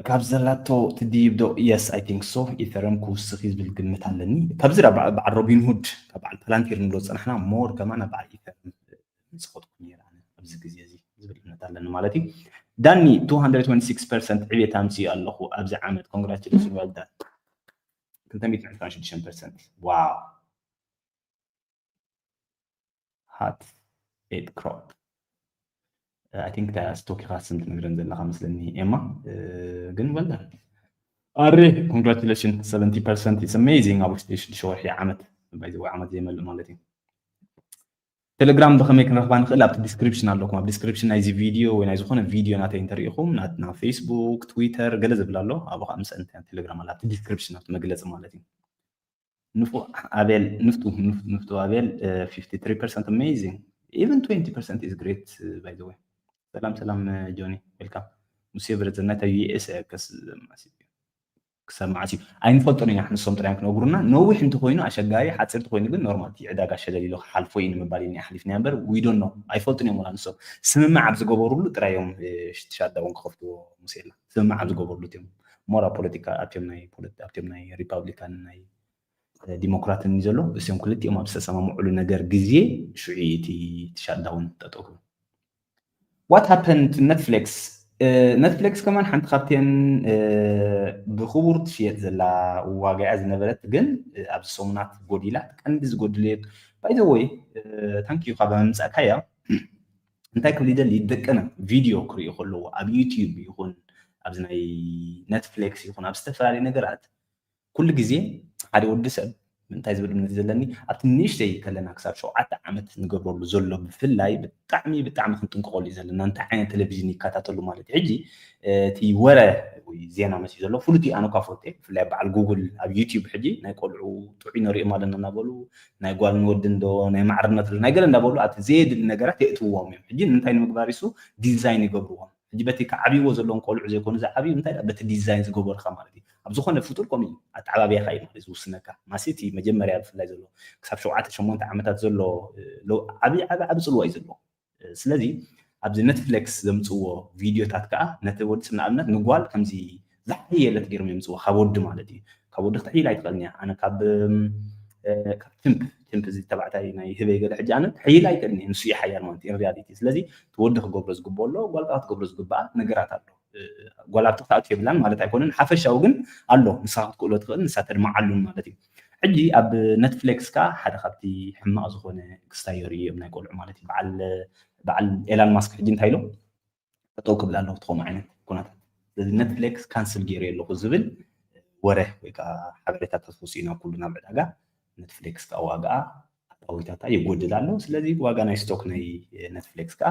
ካብ ዘላቶ ትድይብ ዶ? Yes, I think so. ኢተሪየም ክውስኽ እዩ ዝብል ግምት ኣለኒ። ካብዚ ዳ በዓ- በዓል ሮቢን ሁድ ካብ በዓል ፓላንቲር ንብሎ ዝፀናሕና ሞር ከማን ኣብ በዓል ኢተሪየም ዝኸድኩ ነይረ ኣነ ኣብዚ ግዜ እዚ ዝብል እምነት ኣለኒ ማለት እዩ። ዳኒ two hundred twenty six percent ዕቤት ኣምፅኡ ኣለኹ ኣብዚ ዓመት። Congratulations, well done። ክልተ ሚእትን ዕስራን ሽዱሽተን ፐርሰንት። ዋው። Hat eight crop. I think እታ ስቶክ ኢኻ ስም ትነግረን ዘለኻ መስለኒ ኤማ። ግን well done። ኣሬ፣ congratulations, seventy percent. It's amazing። ኣብ ውሽጢ ሽዱሽተ ወርሒ ዓመት፣ by the way ዓመት ዘይመልእ ማለት እዩ። ቴሌግራም ብኸመይ ክንረኽባ ንኽእል? ኣብቲ ዲስክሪፕሽን ኣለኩም። ኣብ ዲስክሪፕሽን ናይዚ ቪድዮ ወይ ናይ ዝኾነ ቪድዮ ናተይ እንተሪኢኹም ናትና ፌስቡክ፣ ትዊተር ገለ ዝብል ኣሎ። ኣብኡ ከዓ ምስ እንተ ቴሌግራም ኣላ ኣብቲ ዲስክሪፕሽን ኣብቲ መግለፂ ማለት እዩ። ንፉዕ ኣቤል ንፍቱ ንፍ- ንፍቱ ኣቤል uh, fifty three percent amazing, even twenty percent is great, uh, by the way። ሰላም ሰላም ጆኒ፣ ዌልካም። ሙሴ ብረዘና እንታይ ዩኤስ ከስ ክሰማዓሲ ኣይንፈልጦን ኢና። ንሶም ጥራዮም ክነግሩና። ነዊሕ እንተኮይኑ ኣሸጋሪ፣ ሓፂር እንተኮይኑ ግን ኖርማል እቲ ዕዳጋ ሸለል ኢሉ ክሓልፎ እዩ ንምባል ኢና ሓሊፍና እምበር we don't know። ኣይፈልጡን እዮም ወላ ንሶም። ስምምዕ ኣብ ዝገበሩሉ ጥራዮም ሽትሻዳ እውን ክኸፍትዎ ሙሴላ። ስምምዕ ኣብ ዝገበሩሉ እዮም ሞራ ፖለቲካ ኣብቲዮም ናይ ፖለቲ- ኣብቲዮም ናይ ሪፓብሊካን ናይ ዲሞክራትን እዩ ዘሎ። እዚኦም ክልቲኦም ኣብ ዝተሰማምዑሉ ነገር ግዜ ሽዑ እዩ እቲ እቲ ሻትዳውን ጠጠው ክብል። What happened to Netflix? ኔትፍሊክስ ከማን ሓንቲ ካብተን ብክቡር ትሽየጥ ዘላ ዋጋያ ዝነበረት ግን ኣብዚ ሰሙናት ጎዲላ። ቀንዲ ዝጎድልየ ባይዘወይ ታንኪዩ ካብ ምምፃእካያ እንታይ ክብል ይደሊ ደቅና ቪድዮ ክርእዩ ከለዎ ኣብ ዩቲዩብ ይኹን ኣብዚ ናይ ኔትፍሊክስ ይኹን ኣብ ዝተፈላለዩ ነገራት ኩሉ ግዜ ሓደ ወዲ ሰብ እንታይ ዝብል እምነት ዘለኒ ኣብቲ ንእሽተይ ከለና ክሳብ ሸውዓተ ዓመት ንገብረሉ ዘሎ ብፍላይ ብጣዕሚ ብጣዕሚ ክንጥንቀቀሉ እዩ ዘለና እንታይ ዓይነት ቴሌቪዥን ይከታተሉ ማለት እዩ ሕጂ እቲ ወረ ወይ ዜና መፅዩ ዘሎ ፍሉጥ እዩ ኣነ እኳ ፈልጦ ብፍላይ በዓል ጉግል ኣብ ዩቲዩብ ሕጂ ናይ ቆልዑ ጥዑይ ንሪኦም ኣለና እናበሉ ናይ ጓልን ወድን ዶ ናይ ማዕርነት ዶ ናይ ገለ እንዳበሉ ኣብቲ ዘየድሊ ነገራት የእትውዎም እዮም ሕጂ ንምንታይ ንምግባር ይሱ ዲዛይን ይገብርዎም ሕጂ በቲ ከዓብይዎ ዘለዎም ቆልዑ ዘይኮኑ ዝዓብዩ እንታይ በቲ ዲዛይን ዝገበሩካ ማለት እዩ ኣብ ዝኾነ ፍጡር ከምኡ እዩ ኣተዓባብያኻ እዩ ማለት ዝውስነካ ማሲ እቲ መጀመርያ ብፍላይ ዘሎ ክሳብ ሸውዓተ ሸሞንተ ዓመታት ዘሎ ዓብይ ዓብይ ዓብይ ፅልዋ እዩ ዘለዎ ስለዚ ኣብዚ ኔትፍሊክስ ዘምፅዎ ቪድዮታት ከዓ ነቲ ወዲ ሰብ ንኣብነት ንጓል ከምዚ ዝሓየለት ገይሮም የምፅዎ ካብ ወዲ ማለት እዩ ካብ ወዲ ክትሕይል ኣይትኽእልን እያ ኣነ ካብ ካብ ቲምፕ ቲምፕ እዚ ተባዕታይ ናይ ህበይ ገለ ሕጂ ኣነ ክሕይል ኣይክእልን እየ ንሱ እዩ ሓያል ማለት እዩ ሪያሊቲ ስለዚ እቲ ወዲ ክገብሮ ዝግብኦ ኣሎ ጓል ከዓ ክትገብሮ ዝግብኣ ነገራት ኣሎ ጓል ኣብቲ ክትኣቱ የብላን ማለት ኣይኮነን ሓፈሻዊ ግን ኣሎ ንስኻ ክትክእሎ ትኽእል ንሳ ተድምዓሉን ማለት እዩ ሕጂ ኣብ ኔትፍሊክስ ከዓ ሓደ ካብቲ ሕማቕ ዝኾነ ክስታይ የርእዩ እዮም ናይ ቆልዑ ማለት እዩ በዓል በዓል ኤላን ማስክ ሕጂ እንታይ ኢሎም ጠጠው ክብል ኣለዎ ትኾኑ ዓይነት ኩነታት ስለዚ ኔትፍሊክስ ካንስል ገይሩ ኣለኹ ዝብል ወረ ወይ ከዓ ሓበሬታታት ወፂኡ ናብ ኩሉ ናብ ዕዳጋ ኔትፍሊክስ ከዓ ዋጋኣ ኣታዊታታ ይጎድል ኣሎ ስለዚ ዋጋ ናይ ስቶክ ናይ ኔትፍሊክስ ከዓ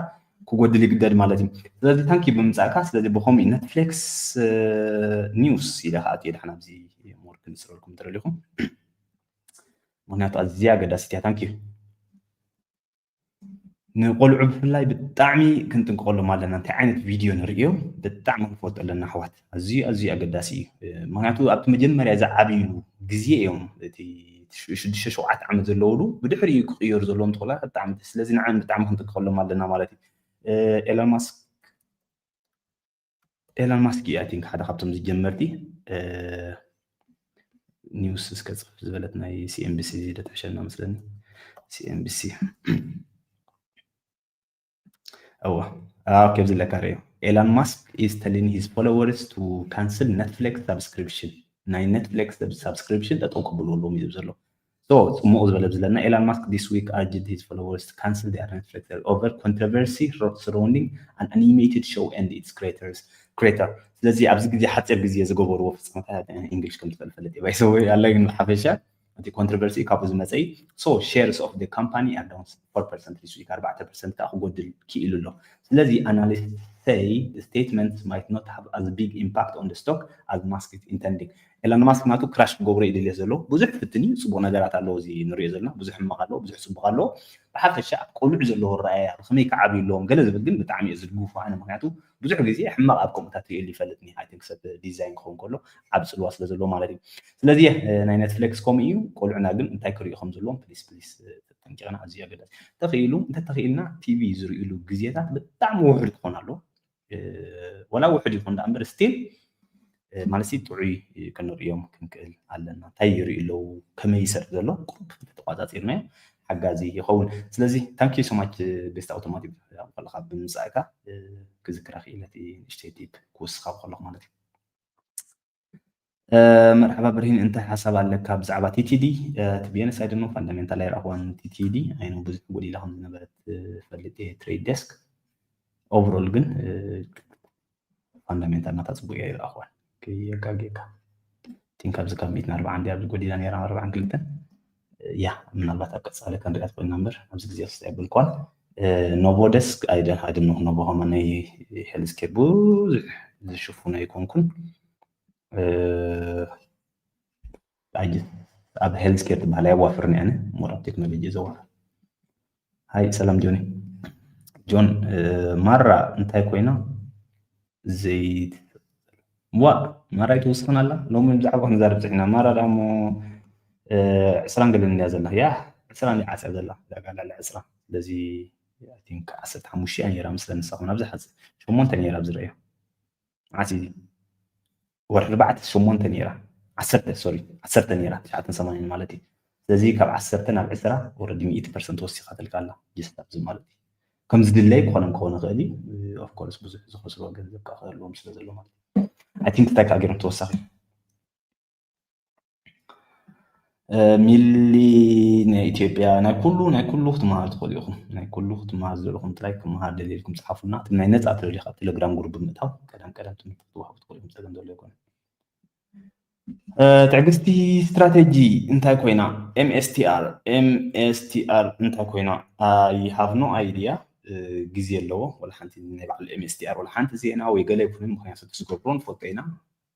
ክጎድል ይግደድ ማለት እዩ ስለዚ ታንኪ ብምምፃእካ ስለዚ ብከምኡ ኔትፍሊክስ ኒውስ ኢለ ከዓ ኣትየ ድሓን ኣብዚ ሞር ክንፅረልኩም ትደሊኹም ምክንያቱ ኣዝያ ኣገዳሲት እያ ታንኪ ንቆልዑ ብፍላይ ብጣዕሚ ክንጥንቀቀሎም ኣለና እንታይ ዓይነት ቪድዮ ንርእዮም ብጣዕሚ ክንፈልጦ ኣለና ኣሕዋት ኣዝዩ ኣዝዩ ኣገዳሲ እዩ ምክንያቱ ኣብቲ መጀመርያ ዝዓብይሉ ግዜ እዮም እቲ ሽዱሽተ ሸውዓተ ዓመት ዘለውሉ ብድሕሪኡ ክቅየሩ ዘለዎም ተኮላ ብጣዕሚ ስለዚ ንዓን ብጣዕሚ ክንጥንቀቀሎም ኣለና ማለት እዩ ኤሎን ማስክ ኤሎን ማስክ እዩ I think ሓደ ካብቶም ዝጀመርቲ ኒውስ እስከ ፅሕፍ ዝበለት ናይ CNBC ደትሕሸና መስለኒ CNBC እዋ ኦኬ፣ ኣብዚ ለካ ርዮ። Elon Musk is telling his followers to cancel Netflix subscription። ናይ Netflix subscription ጠጠው ክብሉ ኣለዎም እዩ ዘሎ። So ጽሙቕ ዝበለ ብዝለና Elon Musk this week urged his followers to cancel their Netflix over controversy surrounding an animated show and its creators creator። ስለዚ ኣብዚ ግዜ ሓፂር ግዜ ዝገበርዎ ፍፃመታት English ከም ትፈልጥ ፈልጥ ባይሰወይ ኣላ ግን ብሓፈሻ እቲ controversy ካብኡ ዝመፀ so shares of the company are down four percent this week ኣርባዕተ percent ከዓ ክጎድል ክኢሉ ኣሎ። ስለዚ analysts say statements might not have as big impact on the stock as Musk is intending። Elon Musk ናቱ crash ክገብሮ እዩ ድልየት ዘሎ። ብዙሕ ፍትን እዩ፣ ፅቡቕ ነገራት ኣለዎ እዚ ንሪኦ ዘለና፣ ብዙሕ ሕማቕ ኣለዎ፣ ብዙሕ ፅቡቕ ኣለዎ። ብሓፈሻ ኣብ ቆልዑ ዘለዎ ረኣያ ብከመይ ክዓብዩ ኣለዎም ገለ ዝብል ግን ብጣዕሚ እዩ ዝድግፎ ኣነ። ምክንያቱ ብዙሕ ግዜ ሕማቕ ኣብ ከምኡታት ርእየሉ ይፈልጥኒ። I think ሰብ design ክኸውን ከሎ ዓብ ፅልዋ ስለ ዘለዎ ማለት እዩ። ስለዚ ናይ Netflix ከምኡ እዩ። ቆልዑና ግን እንታይ ክርእዩ ከም ዘለዎም please please ተጠንቂቕና ኣዝዩ ኣገዳሲ። ተኽኢሉ እንተተኽኢልና ቲቪ ዝርእዩሉ ግዜታት ብጣዕሚ ውሑድ ክኾን ኣለዎ። ወላ ውሑድ ይኹን ደኣ እምበር still ማለት ጥዑይ ክንርእዮም ክንክእል ኣለና። እንታይ ይርእዩ ኣለዉ፣ ከመይ ይሰርሕ ዘሎ ቁሩብ ተተቋፃፂርናዮ ሓጋዚ ይኸውን። ስለዚ thank you so much ቤስት ኣውቶማቲቭ ከለካ ብምምፃእካ ክዝክራ ክኢለ እቲ ንእሽተይ ቲፕ ክውስኻ ከለኩ ማለት እዩ። መርሓባ ብርሂን፣ እንታይ ሓሳብ ኣለካ ብዛዕባ ቲቲዲ? ትቢየንስ ኣይደኖ ፋንዳሜንታል ኣይረኣኽዋን። ቲቲዲ ኣይኖ ብዙሕ ጎዲላ ከም ዝነበረት ፈልጥ እየ። ትሬድ ዴስክ ኦቨሮል ግን ፋንዳሜንታል ናታ ፅቡቅ እያ ይረኣኽዋን። ከየጋጌካ ቲንክ ኣብዚ ካብ ሚእትን ኣርባዓን ድያ ኣብዚ ጎዲላ ነይራ ኣርባዓን ክልተን። ያ ምናልባት ኣብ ቀፃሊ ከንሪኣ ትኽእልና እምበር ኣብዚ ግዜ ክስተ የብልኳን። ኖቮ ደስክ ኣይደን ኣይደን ኖቮ ከማ ናይ ሄልስኬር ብዙሕ ዝሽፉን ኣይኮንኩን። ኣብ ሄልስኬር ትበሃል ኣየዋፍርን እያ ሞር ኣብ ቴክኖሎጂ ዘዋፍር። ሃይ ሰላም ጆኒ ጆን። ማራ እንታይ ኮይና ዘይት ዋ ማራ ኣይትወስኽን ኣላ። ሎሚ ብዛዕባ ክንዛረብ ፅሒና ማራ ዳሞ ዕስራን ገለን እያ ዘላ። ያ ዕስራን እያ ዓፅያ ዘላ ዳጋ ላዕሊ ዕስራ። ስለዚ ቲንክ ዓሰርተ ሓሙሽተ እያ ነይራ ምስለ ንሳኹም ኣብዚ ሓፂ ሸሞንተ ነይራ ኣብዚ ርእዮ ዓፂ ወርሒ ኣርባዕተ ሸሞንተ ነይራ ዓሰርተ ሶሪ ዓሰርተ ነይራ ትሽዓተን ሰማንያን ማለት እዩ። ስለዚ ካብ ዓሰርተ ናብ ዕስራ ወረዲ ሚእቲ ፐርሰንት ወሲኻትልካ ኣላ። ጀስት ኣብዚ ማለት እዩ ከምዚ ድለይ ክኾነ ክኾነ ክእል እዩ። ኦፍኮርስ ብዙሕ ዝኸስሮ ገንዘብ ከዓ ክህልዎም ስለ ዘሎ ማለት እዩ። ኣይ ቲንክ እንታይ ከዓ ገይሮም ተወሳኺ ሚሊ ናይ ኢትዮጵያ ናይ ኩሉ ናይ ኩሉ ክትመሃር ትኽእሉ ኢኹም። ናይ ኩሉ ክትመሃር ዝደለኹም ጥራይ ክመሃር ደልየልኩም ፀሓፉልና። እቲ ናይ ነፃ ትደልዩ ካብ ቴሌግራም ግሩፕ ብምእታው ቀደም ቀደም ትምህርቲ ክትወሃቡ ትኽእሉ ኢኹም። ፀገም ዘሎ ኣይኮነን። ትዕግስቲ ስትራቴጂ እንታይ ኮይና? MSTR MSTR እንታይ ኮይና? I have no idea። ግዜ ኣለዎ ወላ ሓንቲ ናይ ባዕሉ MSTR ወላ ሓንቲ ዜና ወይ ገለ ይኩንን ምክንያቱ ዝገብሮ ንፈልጦ ኢና።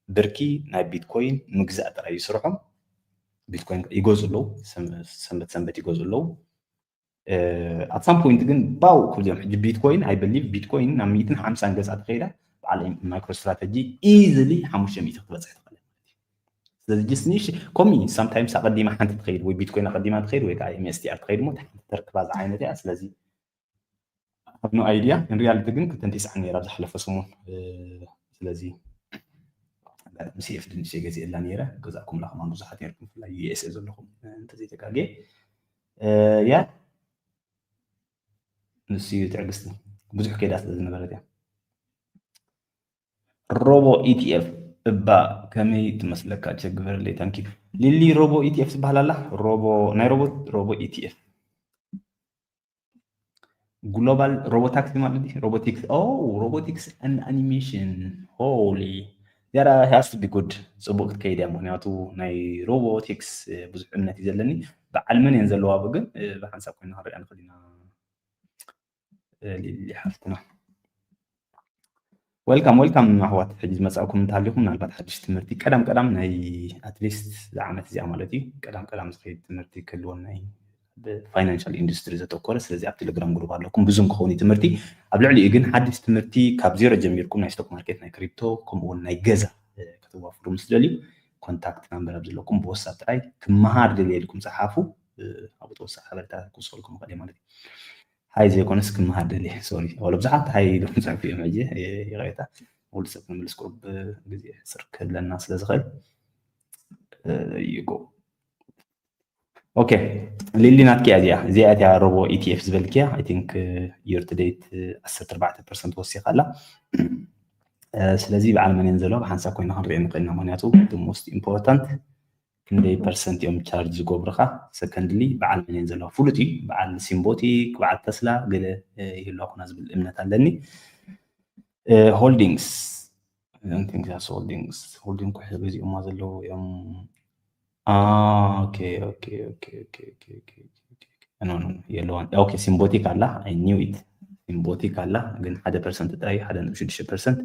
ብርኪ ናይ ቢትኮይን ምግዛእ ጥራይ ይስርሖም። ቢትኮይን ይገዙ ኣለዉ፣ ሰንበት ሰንበት ይገዙ ኣለዉ። ኣት ሳም ፖይንት ግን ባው ክብልዮም ሕጂ ቢትኮይን I believe ቢትኮይን ናብ ሚእትን ሓምሳን ገፃ ተኸይዳ በዓል ማይክሮ ስትራተጂ ኢዝሊ ሓሙሽተ ሚእቲ ክትበፅሕ ትኽእል። ስለዚ ጅስት ንሽ ኮሚ ሳምታይምስ ኣቐዲማ ሓንቲ ትኸይድ ወይ ቢትኮይን ኣቐዲማ ትኸይድ ወይ ከዓ MSTR ትኸይድ ሞ ሓንቲ ተርክባ ዝዓይነት እያ። ስለዚ I have no idea። In reality ግን ክልተን ተስዓን ነይራ ኣብ ዝሓለፈ ሰሙን። ስለዚ ኣጋጣሚ CFD ንእሽተይ ገዚኤላ ነይረ። ገዛእኩምላ ከማን ብዙሓት ነይርኩም ብፍላይ USA ዘለኹም እንተዘይተጋጌ። ያ ንሱ እዩ ትዕግስቲ ብዙሕ ከይዳ ስለ ዝነበረት እያ። ሮቦ ኢቲኤፍ እባ ከመይ ትመስለካ ቸግበርለይ ታንኪ ሊሊ ሮቦ ኢቲኤፍ ዝበሃል ኣላ ሮቦ ናይ ሮቦት ሮቦ ኢቲኤፍ ግሎባል ሮቦታክሲ ማለት ድዩ? ሮቦቲክስ ኦ ሮቦቲክስ and animation holy there has to be good። ፅቡቅ ክትከይድ እያ ምክንያቱ ናይ ሮቦቲክስ ብዙሕ እምነት እዩ ዘለኒ። በዓል መን እየን ዘለዋ ግን ብሓንሳብ ኮይና ክንሪኣ ንኽእል ኢና። ሊሊ ሓፍትና welcome welcome ኣሕዋት ሕጂ ዝመፃእኩም እንተሃሊኹም ምናልባት ሓድሽ ትምህርቲ ቀዳም ቀዳም ናይ ኣትሊስት ዝዓመት እዚኣ ማለት እዩ ቀዳም ቀዳም ዝኸይድ ትምህርቲ ክህልወና እዩ። ብፋይናንሻል ኢንዱስትሪ ዘተኮረ ስለዚ ኣብ ቴሌግራም ግሩፕ ኣለኩም ብዙም ክኸውን እዩ ትምህርቲ ኣብ ልዕሊኡ ግን ሓድሽ ትምህርቲ ካብ ዜሮ ጀሚርኩም ናይ ስቶክ ማርኬት ናይ ክሪፕቶ ከምኡውን ናይ ገዛ ከተዋፍሩ ምስ ደልዩ ኮንታክት ናምበር ኣብ ዘለኩም ብወሳብ ጥራይ ክመሃር ደልየ ኢልኩም ፀሓፉ። ኣብኡ ተወሳኺ ሓበሬታ ክውስኸልኩም ይኽእል ማለት እዩ። ሃይ ዘይኮነስ ክመሃር ደልየ ሶሪ ወለ ብዙሓት ሃይ ኢሎም ዝፅሕፉ እዮም ሕጂ ይቕሬታ። ወዲ ሰብ ንምልስ ቁሩብ ግዜ ሕፅር ክህለና ስለ ዝኽእል ይጎ Okay, ሊሊ ናትኪ እያ እዚኣ። እዚኣ እቲያ ሮቦ ኢቲኤፍ ዝበልክያ። I think year to date ዓሰርተ ኣርባዕተ ፐርሰንት ወሲኻ ኣላ። ስለዚ በዓል መን እየን ዘለዋ ብሓንሳብ ኮይና ክንሪኦ ንኽእል ኢና። ምክንያቱ the most important ክንደይ ፐርሰንት እዮም ቻርጅ ዝገብሩኻ። Secondly በዓል መን እየን ዘለዋ ፍሉጥ እዩ። በዓል ሲምቦቲክ፣ በዓል ተስላ ገለ ይህልዋ ኩና ዝብል እምነት ኣለኒ። Holdings holdings holding ኩሕ ገዚኦማ ዘለዉ እዮም። የለዋን። ሲምቦቲክ ኣላ፣ I knew it። ሲምቦቲክ ኣላ ግን ሓደ ፐርሰንት ጥራይ፣ ሓደ ነጥቢ ሽዱሽተ ፐርሰንት።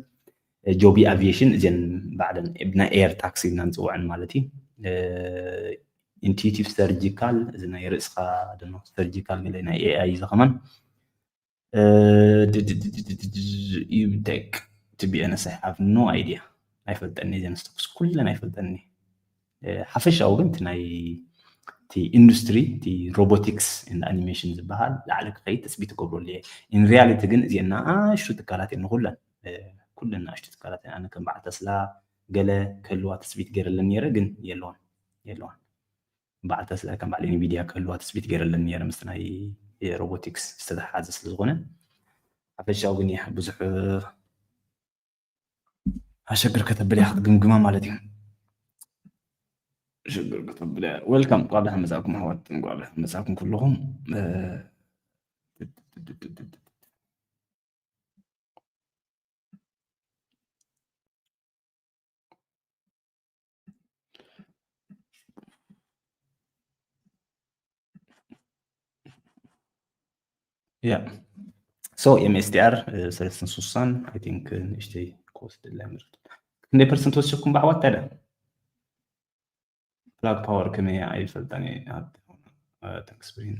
ጆቢ ኣቪዬሽን እዚን ባዕለን ናይ ኤር ታክሲ ኢልና ንፅውዐን ማለት እዩ። ኢንቱቲቭ ሰርጂካል፣ እዚ ናይ ርእስኻ ሰርጂካል ገለ ናይ ኤኣይ እዚ ከማን ዩቴክ ቲቢኤንስ I have no idea። ኣይፈልጠኒ እዚን ስቶክስ ኩለን ኣይፈልጠኒ። ሓፈሻዊ ግን እቲ ናይ እቲ ኢንዱስትሪ እቲ ሮቦቲክስ and ኣኒሜሽን ዝበሃል ላዕሊ ክኸይድ ትፅቢት ትገብረሉ እየ። In reality ግን እዚአን ንኣሽቱ ትካላት እየን ንኩለን ኩለን ንኣሽቱ ትካላት እየን። ኣነ ከም በዓል ተስላ ገለ ክህልዋ ትፅቢት ገይረለን ነይረ ግን የለዋን የለዋን። በዓል ተስላ ከም በዓል ኤንቪዲያ ክህልዋ ትፅቢት ገይረለን ነይረ ምስ ናይ ሮቦቲክስ ዝተተሓሓዘ ስለዝኾነ ሓፈሻዊ ግን እየ ብዙሕ ኣሸግር ከተብል እያ ክትግምግማ ማለት እዩ። ሽግር ከተብል እያ። Welcome፣ እንኳዕ ደሓን መጻእኩም ኣሕዋት፣ እንኳዕ ደሓን መጻእኩም ኩልኹም። Yeah, so MSTR ሰለስተ ስሳን I think ንእሽተይ ክወስደላ ይምርጥ። ክንደይ ፐርሰንት ወሲኹም ብኣሕዋት ታዲያ? Black Power ከመይ እያ ኣይፈልጣን እየ። Thanks ብሪን።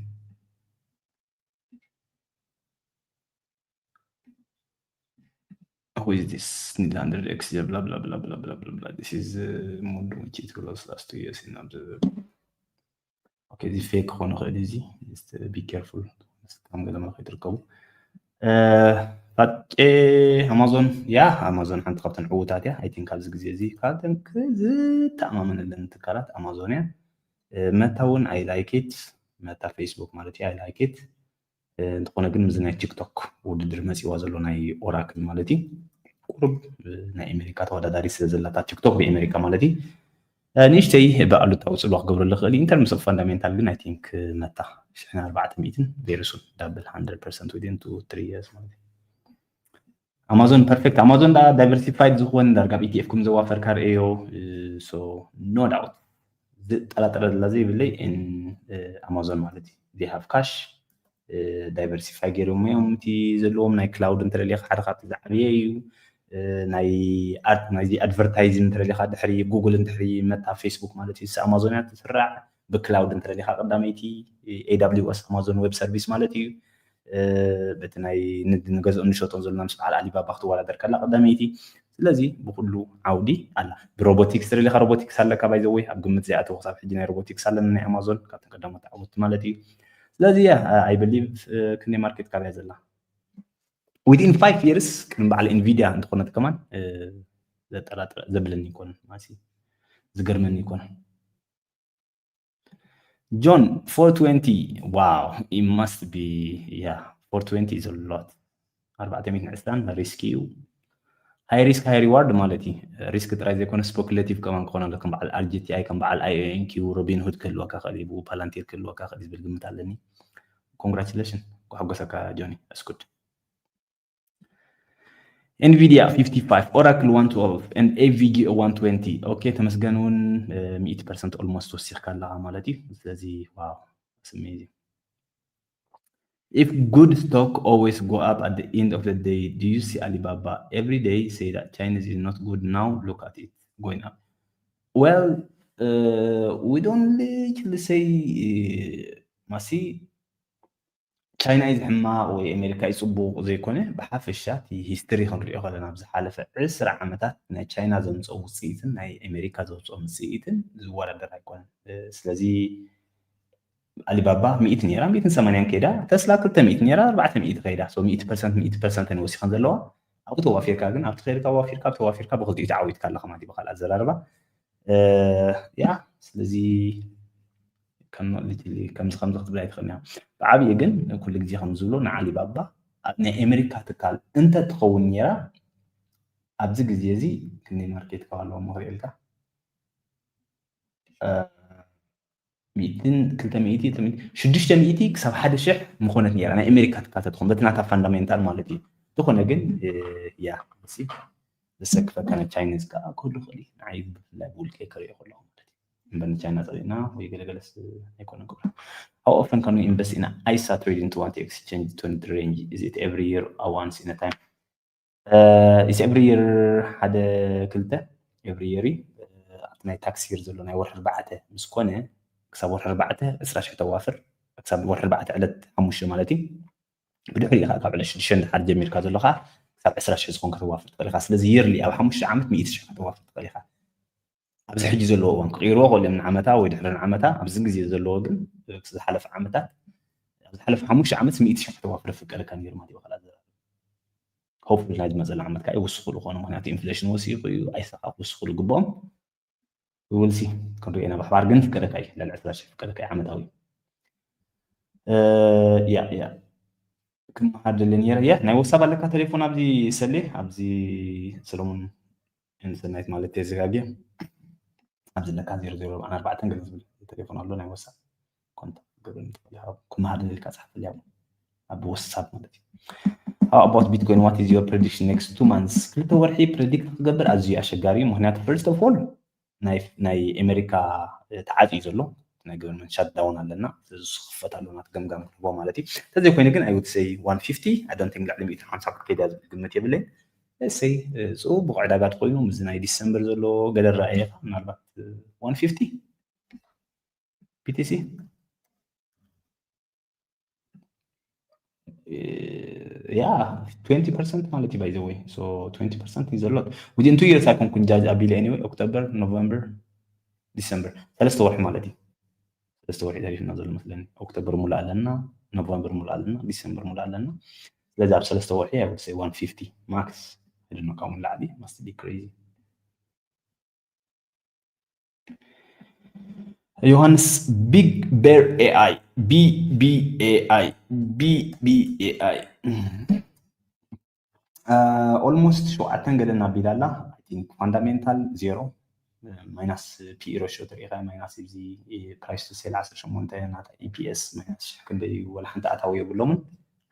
Who is this? Need one hundred X blah blah blah blah blah blah blah. This is uh, more than cheat close last two years in observer. Okay, እዚ ፌክ ክኾን ይኽእል እዩ። እዚ be careful፣ ስካም ገለ መለ ከይትርከቡ። ፋቄ ኣማዞን፣ ያ ኣማዞን ሓንቲ ካብተን ዕዉታት እያ። I think ኣብዚ ግዜ እዚ ካብተን ዝተኣማመነለን ትካላት ኣማዞን እያ። መታ እውን I like it፣ መታ ፌስቡክ ማለት እዩ። I like it። እንተኾነ ግን ምስዚ ናይ ቲክቶክ ውድድር መፂዋ ዘሎ ናይ ኦራክል ማለት እዩ። ቁሩብ ናይ ኣሜሪካ ተወዳዳሪ ስለ ዘላታ ቲክቶክ ብኣሜሪካ ማለት እዩ። ንእሽተይ ብኣሉታዊ ፅልዋ ክገብረሉ ይኽእል እዩ። In terms of fundamental ግን I think መታ ሽሕን ኣርባዕተ ሚእትን very soon double hundred percent within two three years ማለት እዩ። ኣማዞን ፐርፌክት። ኣማዞን ዳ ዳይቨርሲፋይድ ዝኾን ዳርጋ ኣብ ኢቲኤፍ ከም ዘዋፈርካ ርእዮ። So no doubt ዝጠራጠረላ ዘይብለይ ኣማዞን ማለት እዩ። They have cash ዳይቨርሲፋይ ገይሮም እዮም። እቲ ዘለዎም ናይ ክላውድ እንተደሊኻ ሓደ ካብቲ ዝዓበየ እዩ። ናይ ናይዚ ኣድቨርታይዚንግ እንተደሊኻ ድሕሪ ጉግል እንድሕሪ መታ ፌስቡክ ማለት እዩ። ኣማዞን እያ ትስራዕ ብክላውድ እንተደሊኻ ቀዳመይቲ AWS ኣማዞን ዌብ ሰርቪስ ማለት እዩ። በቲ ናይ ንገዝኦ ንሸጦን ዘለና ምስ በዓል ኣሊባባ ክትወዳደር ከላ ቀዳመይቲ። ስለዚ ብኩሉ ዓውዲ ኣላ። ብሮቦቲክስ ተደሊኻ ሮቦቲክስ ኣለካ ባይዘወይ ኣብ ግምት ዘይኣተወ ክሳብ ሕጂ ናይ ሮቦቲክስ ኣለና ናይ ኣማዞን ካብተን ቀዳሞት ዓወትቲ ማለት እዩ። ስለዚ I believe ክንደይ ማርኬት ካፕ እያ ዘላ within five years ቅድሚ በዓል ኢንቪድያ እንተኾነት ከማን ዘጠራጥር ዘብለኒ ይኮን ማለት ዝገርመኒ ይኮን። ጆን four twenty wow it must be yeah four twenty is a lot ኣርባዕተ ሚእትን ዕስራን ሪስክ እዩ። High risk high reward ማለት እዩ። ሪስክ ጥራይ ዘይኮነ ስፖኩሌቲቭ ከማን ክኾን ኣሎ ከም በዓል ኣርጂቲኣይ ከም በዓል ኣይኦኤንኪው ሮቢን ሁድ ክህልወካ ክእል እዩ ብኡ ፓላንቲር ክህልወካ ክእል እዩ ዝብል ግምት ኣለኒ። Congratulation ክሕጎሰካ ጆኒ እስኩድ። Nvidia fifty-five Oracle one twelve and AVGO one twenty okay ተመስገን እውን ሚእቲ ፐርሰንት almost ወሲኽካ ኣለኻ ማለት እዩ። ስለዚ wow it's amazing. If good stock always go up at the end of the day, do you see Alibaba every day say that Chinese is not good now? Look at it going up. Well, uh, we don't literally say uh, ማሲ ቻይና እዩ ሕማቕ ወይ ኣሜሪካ እዩ ፅቡቕ ዘይኮነ ብሓፈሻ እቲ ሂስትሪ ክንሪኦ ከለና ብዝሓለፈ ዕስራ ዓመታት ናይ ቻይና ዘምፅኦ ውፅኢትን ናይ ኣሜሪካ ዘውፅኦ ውፅኢትን ዝወዳደር ኣይኮነን። ስለዚ ኣሊባባ ሚእቲ ነይራ፣ ሚእትን ሰማንያን ከይዳ፣ ተስላ ክልተ ሚእቲ ነይራ፣ ኣርባዕተ ሚእቲ ከይዳ። So ሚእቲ ፐርሰንት ሚእቲ ፐርሰንት እየን ወሲኸን ዘለዋ። ኣብኡ ተዋፊርካ ግን ኣብቲ ከይድካ ዋፊርካ ኣብቲ ተዋፊርካ ብክልቲኡ ተዓዊትካ ኣለኻ ማለት እዩ ብካልእ ኣዘራርባ። ያ ስለዚ ከምዚ ከምዚ ክትብል ኣይትኽእልን እያ። ብዓብዩ ግን ኩሉ ግዜ ከም ዝብሎ ንዓሊባባ ናይ ኣሜሪካ ትካል እንተ ትኸውን ነይራ ኣብዚ ግዜ እዚ ክንደይ ማርኬት ካብ ኣለዎ ምኽሪኤልካ ሚእትን ክልተ ሚእቲ ሽዱሽተ ሚእቲ ክሳብ ሓደ ሽሕ ምኾነት ነይራ ናይ ኣሜሪካ ትካል ተትኾን በቲ ናታ ፋንዳሜንታል ማለት እዩ። ዝኾነ ግን ያ ዝሰክፈካ ናይ ቻይኒዝ ከዓ ክህሉ ክእል እዩ። ንዓይ ብፍላይ ብውልቀይ ክሪኦ ከለኹ ማለት እዩ። እምበር ንቻይና ፀሊእና ወይ ገለገለስ ኣይኮነ ክብሎ። How often can we invest in ISA trading to want to exchange to the range? Is it every year or once in a time? Is every year ሓደ ክልተ every year ኣብቲ ናይ ታክስ ይር ዘሎ ናይ ወርሒ ኣርባዕተ ምስ ኮነ ክሳብ ወርሒ ኣርባዕተ ዕስራ ሽሕ ተዋፍር ክሳብ ወርሒ ኣርባዕተ ዕለት ሓሙሽተ ማለት እዩ። ብድሕሪ ኢኻ ካብ ዕለት ሽዱሽተ እንድሓር ጀሚርካ ዘለኻ ክሳብ ዕስራ ሽሕ ዝኾን ከተዋፍር ትኽእል ኢኻ። ስለዚ ይርሊ ኣብ ሓሙሽተ ዓመት ሚእቲ ሽሕ ከተዋፍር ትኽእል ኢኻ። ኣብዚ ሕጂ ዘለዎ እዋን ክቕይርዎ ክእሉ እዮም ንዓመታ ወይ ድሕሪ ንዓመታ። ኣብዚ ግዜ ዘለዎ ግን ዝሓለፈ ዓመታት ኣብ ዝሓለፈ ሓሙሽተ ዓመት ሚእቲ ሽሕ ከተዋፍር ፍቀደካ ነይሩ ማለት እዩ። ሆፕፉሊ ናይ ዝመፀሉ ዓመት ከዓ ይውስኽሉ ኾኑ ምክንያቱ ኢንፍሌሽን ወሲኹ እዩ ኣይሰኻ ክውስኽሉ ግብኦም። ውልሲ ክንሪኦ ኢና ብሓባር ግን ፍቀደካ እዩ ልዕሊ ዕስራ ሽሕ ፍቀደካ እዩ ዓመታዊ። ያ ያ ክመሃር ደለ ነረ ያ ናይ ወሳብ ኣለካ ቴሌፎን ኣብዚ ሰሌ ኣብዚ ሰለሙን ሰናይት ማለት ተዘጋግየ ኣብዚ ለካ ዜሮ ዜሮ ኣርባዕተ ገለ ዝብል ቴሌፎን ኣሎ ናይ ወሳብ ኮንታክት ክገብር ንትኽእል ኢኻ። ክመሃር ደለ ኢልካ ጻሕፈልያ ኣብ ወሳብ ማለት እዩ። How about Bitcoin? What is your prediction next two months? ክልተ ወርሒ ፕሬዲክት ክገብር ኣዝዩ ኣሸጋሪ እዩ። ምክንያቱ first of all ናይ ኣሜሪካ ተዓፅዩ ዘሎ ናይ ገቨርንመንት ሻትዳውን ኣለና። ስለዚ ክፈት ኣሎ ናቲ ገምጋም ክንቦ ማለት እዩ። እንተዘይኮይኑ ግን I would say one fifty I don't think ልዕሊ ሚእቲ ሓምሳ ክትከይድ እያ ዝብል ግምት የብለይን። ሰይ ፅቡቕ ዕዳጋ ተኮይኑ ምስ ናይ ዲሰምበር ዘሎ ገለ ረኣየ ምናልባት one fifty ቢቲሲ ያ twenty percent ማለት እዩ by the way so twenty percent is a lot within two years ኣይኮንኩን ጃጅ ኣቢለ anyway ኦክቶበር ኖቨምበር ዲሰምበር ሰለስተ ወርሒ ማለት እዩ። ሰለስተ ወርሒ ተሪፍና ዘሎ መስለኒ። ኦክቶበር ሙሉ ኣለና፣ ኖቨምበር ሙሉ ኣለና፣ ዲሰምበር ሙሉ ኣለና። ስለዚ ኣብ ሰለስተ ወርሒ I would say one fifty max I don't know ካብኡ ንላዕሊ must be crazy። ዮሃንስ ቢግ ቤር ኤኣይ ቢቢኤኣይ ቢቢኤኣይ almost ሸውዓተን ገለን ኣቢላ ኣላ። I think fundamental zero minus ፒኢ ሬሽዮ ተሪኢኻ minus እዚ price to sell ዓሰርተ ሸሞንተ ናታ ኢፒኤስ minus ሽሕ ክንደይ እዩ ወላ ሓንቲ ኣታዊ የብሎምን።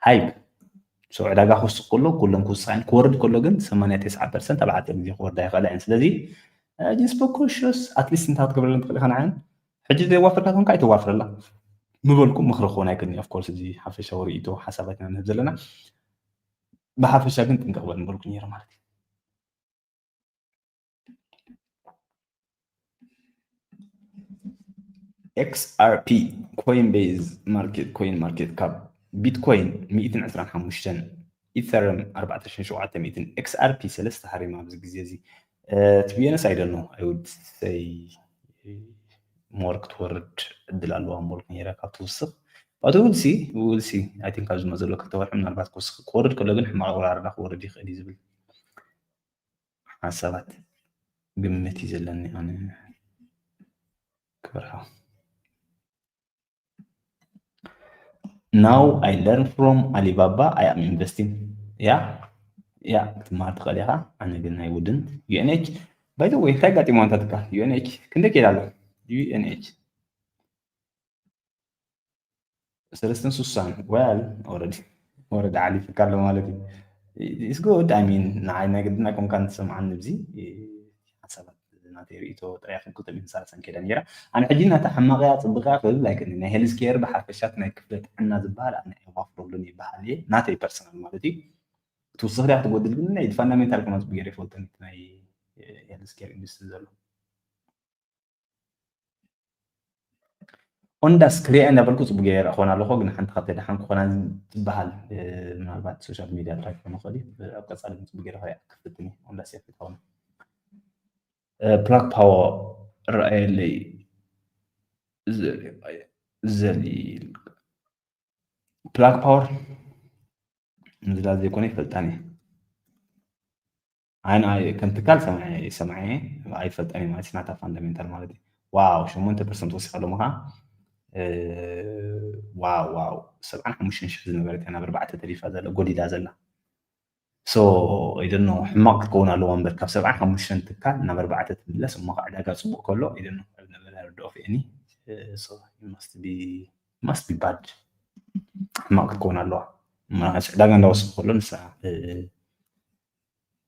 ሃይፕ so ዕዳጋ ክውስኽ ከሎ ኩሎም ክውስኻ ክወርድ ከሎ ግን ሰማንያ ተስዓ ፐርሰንት ኣብ ሓፂር ግዜ ክወርዳ ይኽእላ እየን። ስለዚ just be cautious at least እንታይ ክትገብረለን ትኽእል ኢኻ ንዓን ሕጂ ዘዋፍርካ ኮንካ ኣይተዋፍረላ ምበልኩም ምኽሪ ክኾን ኣይክእልን። Of course እዚ ሓፈሻዊ ርእይቶ ሓሳባት ኢና ንህብ ዘለና። ብሓፈሻ ግን ጥንቅቕ በል ምበልኩ ነይረ ማለት እዩ። ኤክስኣርፒ ኮይን ቤዝ ማርኬት ኮይን ማርኬት ካብ ቢትኮይን ሚእትን ዕስራን ሓሙሽተን ኢተርም ኣርባዕተ ሽሕን ሸውዓተ ሚእትን ኤክስኣርፒ ሰለስተ ሃሪማ ኣብዚ ግዜ እዚ ትቢየነስ ኣይደኖ ኣይውድ ሰይ ሞር ክትወርድ ዕድል ኣለዋ ምበልኩ ነይረ ካብ ትውስኽ but we'll see we'll see I think ካብ ዝመፅእ ዘሎ ክልተ ወርሒ ምናልባት ክወርድ ከሎ ግን ሕማቕ ወራርዳ ክወርድ ይኽእል እዩ ዝብል ሓሳባት ግምት እዩ ዘለኒ ኣነ ክበርሃ Now I learn from Alibaba I am investing ያ ያ ክትመሃር ትኽእል ኢኻ ኣነ ግን ናይ ውድን ዩኤንኤች by the way እንታይ ጋጢሞ ኣንታ ትካል ዩኤንኤች ክንደይ ከይዳ ኣሎ ዩኤንኤች ሰለስተን ሱሳን well already already ሓሊፍካ ኣሎ ማለት እዩ it's good I mean ንዓይ ናይ ግድና ኮንካ እንትሰምዓኒ ብዚ ሓሳባት ናተይ ርእቶ ጥራይ ክልተ ሚእትን ሰላሳን ከይዳ ነይራ ኣነ ሕጂ ናታ ሕማቕያ ፅብቕያ ክብል ኣይክእልን ናይ ሄልዝ ኬር ብሓፈሻት ናይ ክፍለ ጥዕና ዝበሃል ኣነ የዋፍረሉን ይበሃል እየ ናተይ ፐርሰናል ማለት እዩ ክትውስኽ ዲያ ክትጎድል ግን ናይ ፋንዳሜንታል ከማን ፅቡቅ ገይረ ይፈልጦ ናይ ሄልዝ ኬር ኢንዱስትሪ ዘሎ ኦንዳስ ክሪኣ እንዳበልኩ ፅቡቅ ገይረ ክኾን ኣለኹ ግን ሓንቲ ካብተ ደሓን ክኾና ትበሃል ምናልባት ሶሻል ሚድያ ጥራይ ክኾኑ ክእል ኣብ ቀፃሊ ግን ፅቡቅ ገይረ ክሪኣ ክፍትኒ ኦንዳስ እያ ክትኸውን ፕላክ ፓወር ረኣየለይ ዘሊል ፕላክ ፓወር ምዝላል ዘይኮነ ይፈልጣን እየ ኣነ ከም ትካል ሰምዐ ሰምዐ ኣይፈልጠን ማለት ናታ ፋንዳሜንታል ማለት እዩ ዋው ሸሞንተ ፐርሰንት ወሲኻ ሎምኻ ዋው ዋው፣ ሰብዓን ሓሙሽተን ሽሕ ዝነበረት እያ ናብ ኣርባዕተ ተሪፋ ዘላ፣ ጎዲላ ዘላ። So I don't know፣ ሕማቕ ክትከውን ኣለዋ እምበር፣ ካብ ሰብዓን ሓሙሽተን ትካል ናብ ኣርባዕተ ትምለስ እሞ፣ ዕዳጋ ጽቡቕ ከሎ፣ I don't know፣ I've never heard of any. So it must be, must be bad። ሕማቕ ክትከውን ኣለዋ። ምናልባት ዕዳጋ እንዳወሰኸ ከሎ ንሳ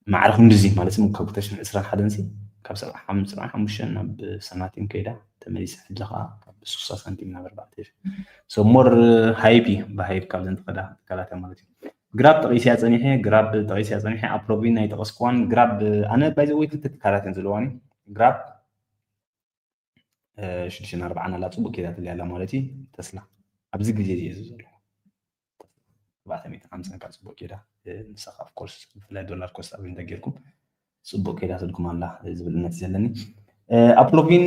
ማዕረ ክንድዚ ማለት፣ ካብ ክልተ ሽሕን ዕስራን ሓደን ሲ ካብ ሰብዓ ሓሙሽተ ናብ ሰማንያ ሳንቲም ከይዳ ተመሊሳ፣ ሕጂ ከዓ ካብ ስሳ ሳንቲም ናብ ኣርባዕተ ሽሕ። So more ሃይፕ እዩ፣ ብሃይፕ ካብዘን ትኸዳ ትካላት ማለት እዩ። ግራብ ጠቒስያ ጸኒሐ፣ ግራብ ጠቒስያ ጸኒሐ፣ ኣፕሎቪን ኣይጠቐስኩዋን። ግራብ ኣነ ባይ ዘ ወይ ክልተ ትካላት እየን ዘለዋኒ። ግራብ ሽዱሽተ ኣርባዓን ኣላ፣ ጽቡቕ ከይዳትለይ ኣላ ማለት እዩ። ተስላ ኣብዚ ግዜ እዚ እዩ ዘሎ። ኣርባዕተ ሚእቲ ሓምሳ ካብ ጽቡቕ ከይዳ፣ ንሳ of course ብፍላይ ዶላር ኮስት ኣቨሬጅ እንተጌርኩም ጽቡቕ ከይዳትልኩም ኣላ ዝብል እምነት እዩ ዘለኒ። ኣፕሎቪን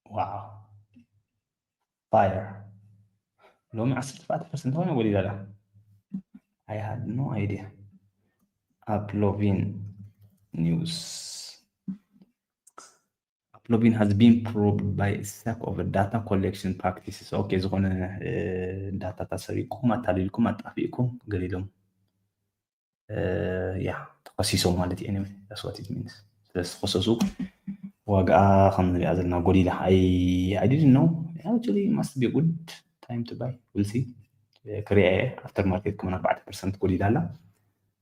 ዋው፣ ፋየር ሎሚ ዓሰርተ ኣርባዕተ ፐርሰንት ኾይና ወሊዳ ኣላ። I had no idea። ኣፕሎቪን ኒውስ። ኣፕሎቪን has been probed by sake of data collection practices። ኦኬ፣ ዝኾነ ዳታታት ሰሪቅኩም፣ ኣታሊልኩም፣ ኣጣፊእኩም ገሊሎም ያ ተኸሲሶም ማለት እዩ። Anyway, that's what it means። ስለ ዝተኸሰሱ ዋጋኣ ከም ንሪኣ ዘለና ጎዲላ። I I didn't know። Actually must be a good time to buy። We'll see። ክሪኣ እየ። ኣፍተር ማርኬት ከማን ኣርባዕተ ፐርሰንት ጎዲላ ኣላ።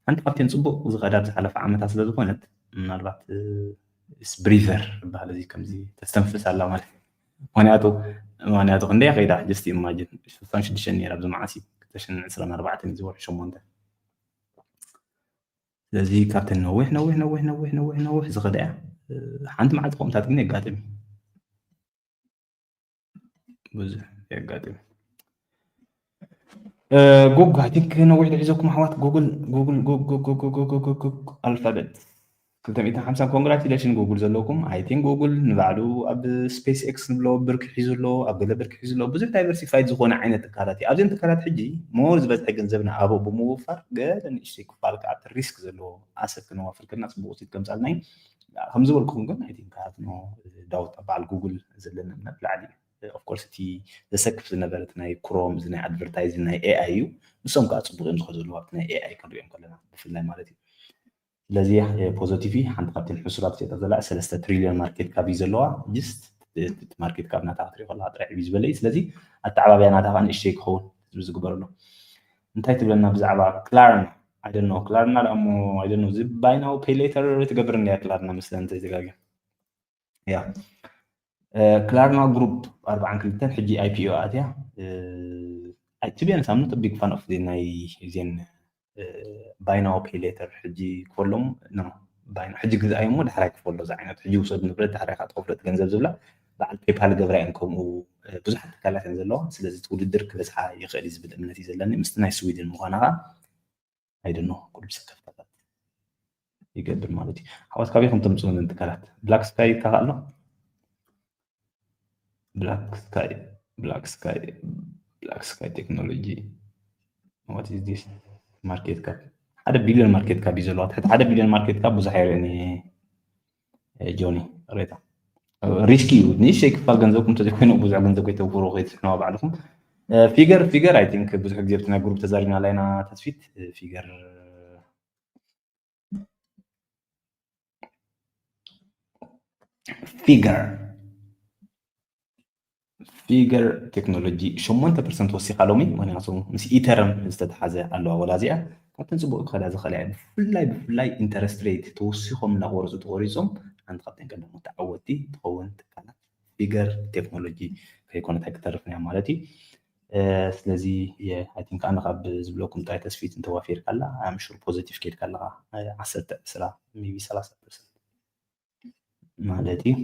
ሓንቲ ካብተን ጽቡቕ ዝኸዳ ዝሓለፈ ዓመታት ስለ ዝኾነት፣ ምናልባት ብሪዘር ዝበሃል እዚ ከምዚ ተስተንፍስ ኣላ ማለት እዩ። ምክንያቱ ምክንያቱ ክንደይ ከይዳ just imagine ሽሳን ሽዱሽተን ነይራ ኣብዚ መዓስ እዩ ክልተ ሽሕን ዕስራን ኣርባዕተን እዩ ዝወርሒ ሸሞንተ። ስለዚ ካብተን ነዊሕ ነዊሕ ነዊሕ ነዊሕ ነዊሕ ነዊሕ ዝኸዳ እያ። ሓንቲ መዓልቲ ከምታት ግን የጋጥም እዩ። ብዙሕ የጋጥም። ጉግ I think ነዊሕ ዶ ሒዘኩም ኣሕዋት? ጉግል ጉግል ጉግ ጉግ ጉግ ጉግ ጉግ ኣልፋበት ክልተ ሚእትን ሓምሳን። ኮንግራቹሌሽን ጉግል ዘለኩም። I think ጉግል ንባዕሉ ኣብ ስፔስ ኤክስ ንብሎ ብርኪ ሒዙ ኣሎ፣ ኣብ ገለ ብርኪ ሒዙ ኣሎ። ብዙሕ ዳይቨርሲፋይድ ዝኾነ ዓይነት ትካላት እዩ። ኣብዘን ትካላት ሕጂ ሞር ዝበዝሐ ገንዘብና ኣብኡ ብምውፋር ገለ ንእሽተይ ክፋል ከዓ ሪስክ ዘለዎ ኣሰት ክነዋፍር ከለና ጽቡቕ ውፅኢት ከምጻልና እዩ። ከም ዝበልኩም ግን I think I have no doubt ኣብ በዓል ጉግል ዘለና እምነት ላዕሊ እዩ። Of course እቲ ዘሰክፍ ዝነበረ እቲ ናይ ክሮም፣ እዚ ናይ ኣድቨርታይዚንግ ናይ ኤ ኣይ እዩ። ንሶም ከዓ ጽቡቕ እዮም ዝኸዱ ዘለዉ ኣብቲ ናይ ኤ ኣይ ክንሪኦም ከለና ብፍላይ ማለት እዩ። ስለዚ ፖዘቲቭ ሓንቲ ካብተን ሕሱራት ሸጠ ዘላ ሰለስተ ትሪልዮን ማርኬት ካፕ እዩ ዘለዋ። ጅስት ማርኬት ካፕ ናታ ክትሪኦ ከለካ ጥራሕ እዩ ዝበለ እዩ። ስለዚ ኣተዓባብያ ናታ ከዓ ንእሽተይ ክኸውን ዝግበረሉ። እንታይ ትብለና ብዛዕባ ክላርና? I don't know፣ ክላርና ደኣ እሞ I don't know፣ እዚ buy now pay later ትገብር እንድያ ክላርና መስለን እንተይተጋግየ። ያ ክላርና ግሩፕ ኣርባዓን ክልተን ሕጂ ኣይ ፒ ኦ ኣትያ። To be honest I'm not a big fan of ናይ እዚን buy now pay later። ሕጂ ክፈሎም ሕጂ ግዛኣዮ እሞ ዳሕራይ ክፈሎ ዝዓይነቱ፣ ሕጂ ውሰድ ንብረት ዳሕራይ ከዓ ትኸፍሎ እቲ ገንዘብ ዝብላ በዓል ፔፓል ገብራ እየን። ከምኡ ብዙሓት ትካላት እየን ዘለዋ። ስለዚ እቲ ውድድር ክበዝሓ ይኽእል እዩ ዝብል እምነት እዩ ዘለኒ። ምስቲ ናይ ስዊድን ምዃና ከዓ I don't know፣ ኩሉ ሰብ ከፍታታት ይገብር ማለት እዩ። ኣሕዋት ካበይ ከም ተምፅኡ ነን ትካላት? ብላክ ስካይ ይካኸ ኣሎ? ብላክ ስካይ ብላክ ስካይ ብላክ ስካይ ቴክኖሎጂ፣ what is this? ማርኬት ካፕ ሓደ ቢልዮን ማርኬት ካፕ እዩ ዘለዋ። ትሕቲ ሓደ ቢልዮን ማርኬት ካፕ ብዙሕ ኣይርእን እየ ጆኒ። ሬታ ሪስኪ እዩ። ንእሽተይ ክፋል ገንዘብኩም እንተዘይኮይኑ ብዙሕ ገንዘብ ከይተውፍሩ ከይትስሕንዋ ባዕልኹም። ፊገር ፊገር I think ብዙሕ ግዜ ኣብቲ ናይ ግሩፕ ተዛሪብናላ ኢና። ተስፊት ፊገር ፊገር ፊገር ቴክኖሎጂ ሸሞንተ ፐርሰንት ወሲኻ ሎሚ፣ ምክንያቱ ምስ ኢተርም ዝተተሓዘ ኣለዋ ወላ እዚኣ። ካብተን ጽቡቕ ክኸዳ ዝኽእላ እያ። ብፍላይ ብፍላይ ኢንተረስት ሬት ተወሲኾም እናቆረጹ ተቆሪጾም ሓንቲ ካብተን ቀዳሞት ተዓወትቲ ትኸውን ትካላት ፊገር ቴክኖሎጂ ከይኮነት ኣይክተርፍን እያ ማለት እዩ። ስለዚ I think ኣነ ካብ ዝብለኩም ጥራይ ተስፊት እንተዋፊርካ ኣላ I'm sure ፖዘቲቭ ከይድካ ኣለኻ ዓሰርተ ዕስራ maybe ሰላሳ ፐርሰንት ማለት እዩ።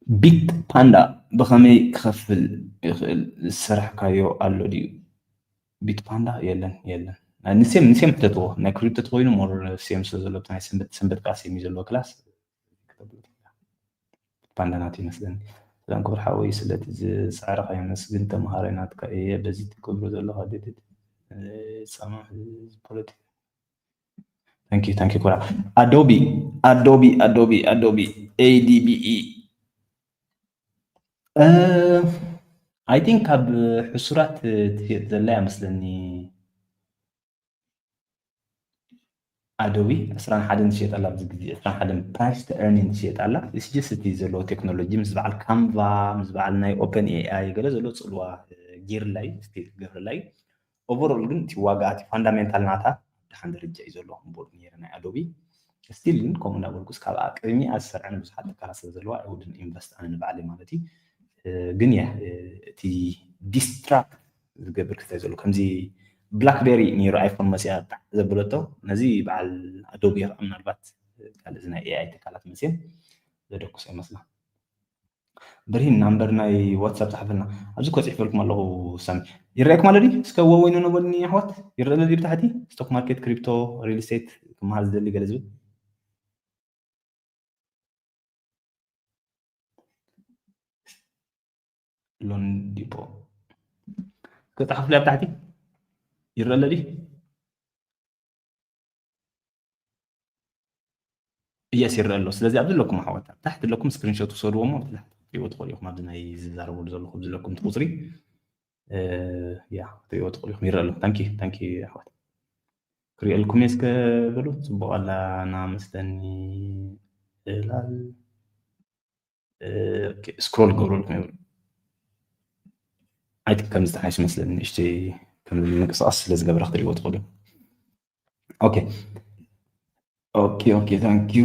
ቢት ፓንዳ ብኸመይ ክኸፍል ይኽእል? ዝሰራሕካዮ ኣሎ ድዩ? ቢት ፓንዳ የለን የለን። ንሴም ንሴም ሕተትዎ ናይ ክሪፕቶ ተኮይኑ ሞር ሴም ስለ ዘሎ ናይ ሰንበት ሰንበት ከዓ ሴም እዩ ዘለዎ ክላስ። ፓንዳ ናት ይመስለኒ። ሰላም ክቡር ሓወይ ስለቲ ዝፃዕርካ የመስግን። ተምሃራይ ናትካ እየ። በዚ ትገብሮ ዘለካ ድድድ ሰማዕ ፖለቲካ Thank you, thank you ኩራ። Adobe, Adobe, Adobe, Adobe, A D B E. I think ካብ ሕሱራት ትሸጥ ዘላ እያ መስለኒ። Adobe ዕስራን ሓደን ትሸጥ ኣላ፣ ኣብዚ ግዜ ዕስራን ሓደን price to earning ትሸጥ ኣላ። It's just እቲ ዘለዎ ቴክኖሎጂ ምስ በዓል ካንቫ፣ ምስ በዓል ናይ ኦፐን ኤ ኣይ ገለ ዘሎ ጽልዋ ጌርላ እዩ፣ ስቲል ክገብረላ እዩ። Overall ግን እቲ ዋጋ፣ እቲ ፋንዳሜንታል ናታ ደሓን ደረጃ እዩ ዘሎ። እምበር ነይረ ናይ ኣዶቢ ስቲል ግን ከምኡ እንዳበልኩስ ካብ ቅድሚኣ ዝሰርዐን ብዙሓት ትካላት ስለ ዘለዋ I wouldn't invest ኣነ ንባዕለይ ማለት እዩ። ግን ያ እቲ ዲስትራክት ዝገብር ክስታይ ዘሎ ከምዚ ብላክቤሪ ነይሩ ኣይፎን መፅያ ጣዕ ዘብለቶ ነዚ በዓል ኣዶቢ ከዓ ምናልባት ካልእ እዚ ናይ ኤኣይ ትካላት መፅየን ዘደኩስ ኣይመስላ። ብርሂን ናምበር ናይ ዋትሳፕ ፃሓፈልና ኣብዚ ኮ ፅሕፈልኩም ኣለኹ። ሳሚ ይረኣየኩም ኣሎ ድዩ? እስከ ወወይኑ ነበልኒ ኣሕዋት ይረአ ኣሎ ድዩ ብታሕቲ? ስቶክ ማርኬት፣ ክሪፕቶ፣ ሪል ስቴት ክመሃል ዝደሊ ገለ ዝብል ሎን ዲፖ እስከ ፃሓፉ ኣብ ታሕቲ ይረአ ኣሎ ድዩ? እየስ ይረአ ኣሎ። ስለዚ ኣብዚ ኣለኩም ኣሕዋት ኣብ ታሕቲ ኣለኩም ስክሪንሾት ውሰድዎ እሞ ኣብቲ ታሕቲ ክትሪእዎ ትኽእሉ ኢኹም። ኣብዚ ናይ ዝዛረበሉ ዘለኹ ኣብዚ ኣለኩም እቲ ቁፅሪ ያ ክትሪእዎ ትኽእሉ ኢኹም። ይረአ ኣሎ። ታንኪ ታንኪ ኣሕዋት ክሪእልኩም እየ እስከ በሉ። ፅቡቕ ኣላ ናመስተኒ እላል ስክሮል ገብረልኩም ይብል ኣይ ቲንክ ከምዚ ተሓይሽ መስለኒ ንእሽተይ ከም ምንቅስቃስ ስለ ዝገበረ ክትሪእዎ ትኽእሉ ኦኬ ኦኬ ኦኬ ታንክ ዩ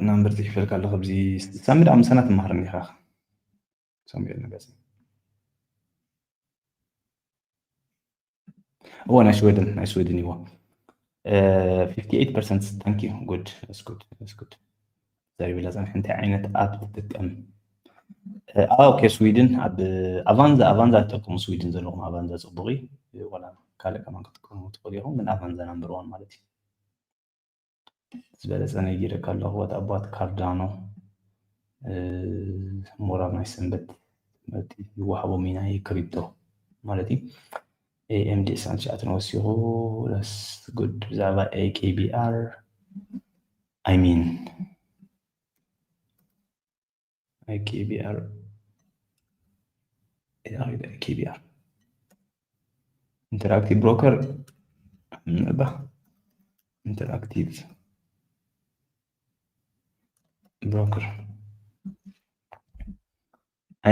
ናምበር ዝሕፈልካ ኣለኹ ኣብዚ ሳሚ ደኣ ምሳና ትመሃር እኒኻ ሳሙኤል ነገስ እዎ ናይ ስዌድን ናይ ስዌድን ይዎ fifty eight percent thank you good that's good that's good ዘሪብላ ፃንሕ እንታይ ዓይነት ኣፕ ትጥቀም ኦኬ ስዊድን ኣብ ኣቫንዛ ኣቫንዛ ትጠቀሙ ስዊድን ዘለኹም ኣቫንዛ ፅቡቅ እዩ ዋላ ካልእ ከማን ክትጥቀሙ ትኽእሉ ኢኹም ግን ኣቫንዛ ናምበር ዋን ማለት እዩ ዝበለፀ ነጊረካ ኣለኹ ወት ኣባት ካርዳኖ ሞራል ናይ ሰንበት ትምህርቲ ይወሃቦም ኢና ክሪፕቶ ማለት እዩ ኤኤምዲ ዕስራን ትሽዓተን ወሲኹ that's good ብዛዕባ ኤኬቢኣር I mean I K B R I K B R interactive broker ምንባ interactive broker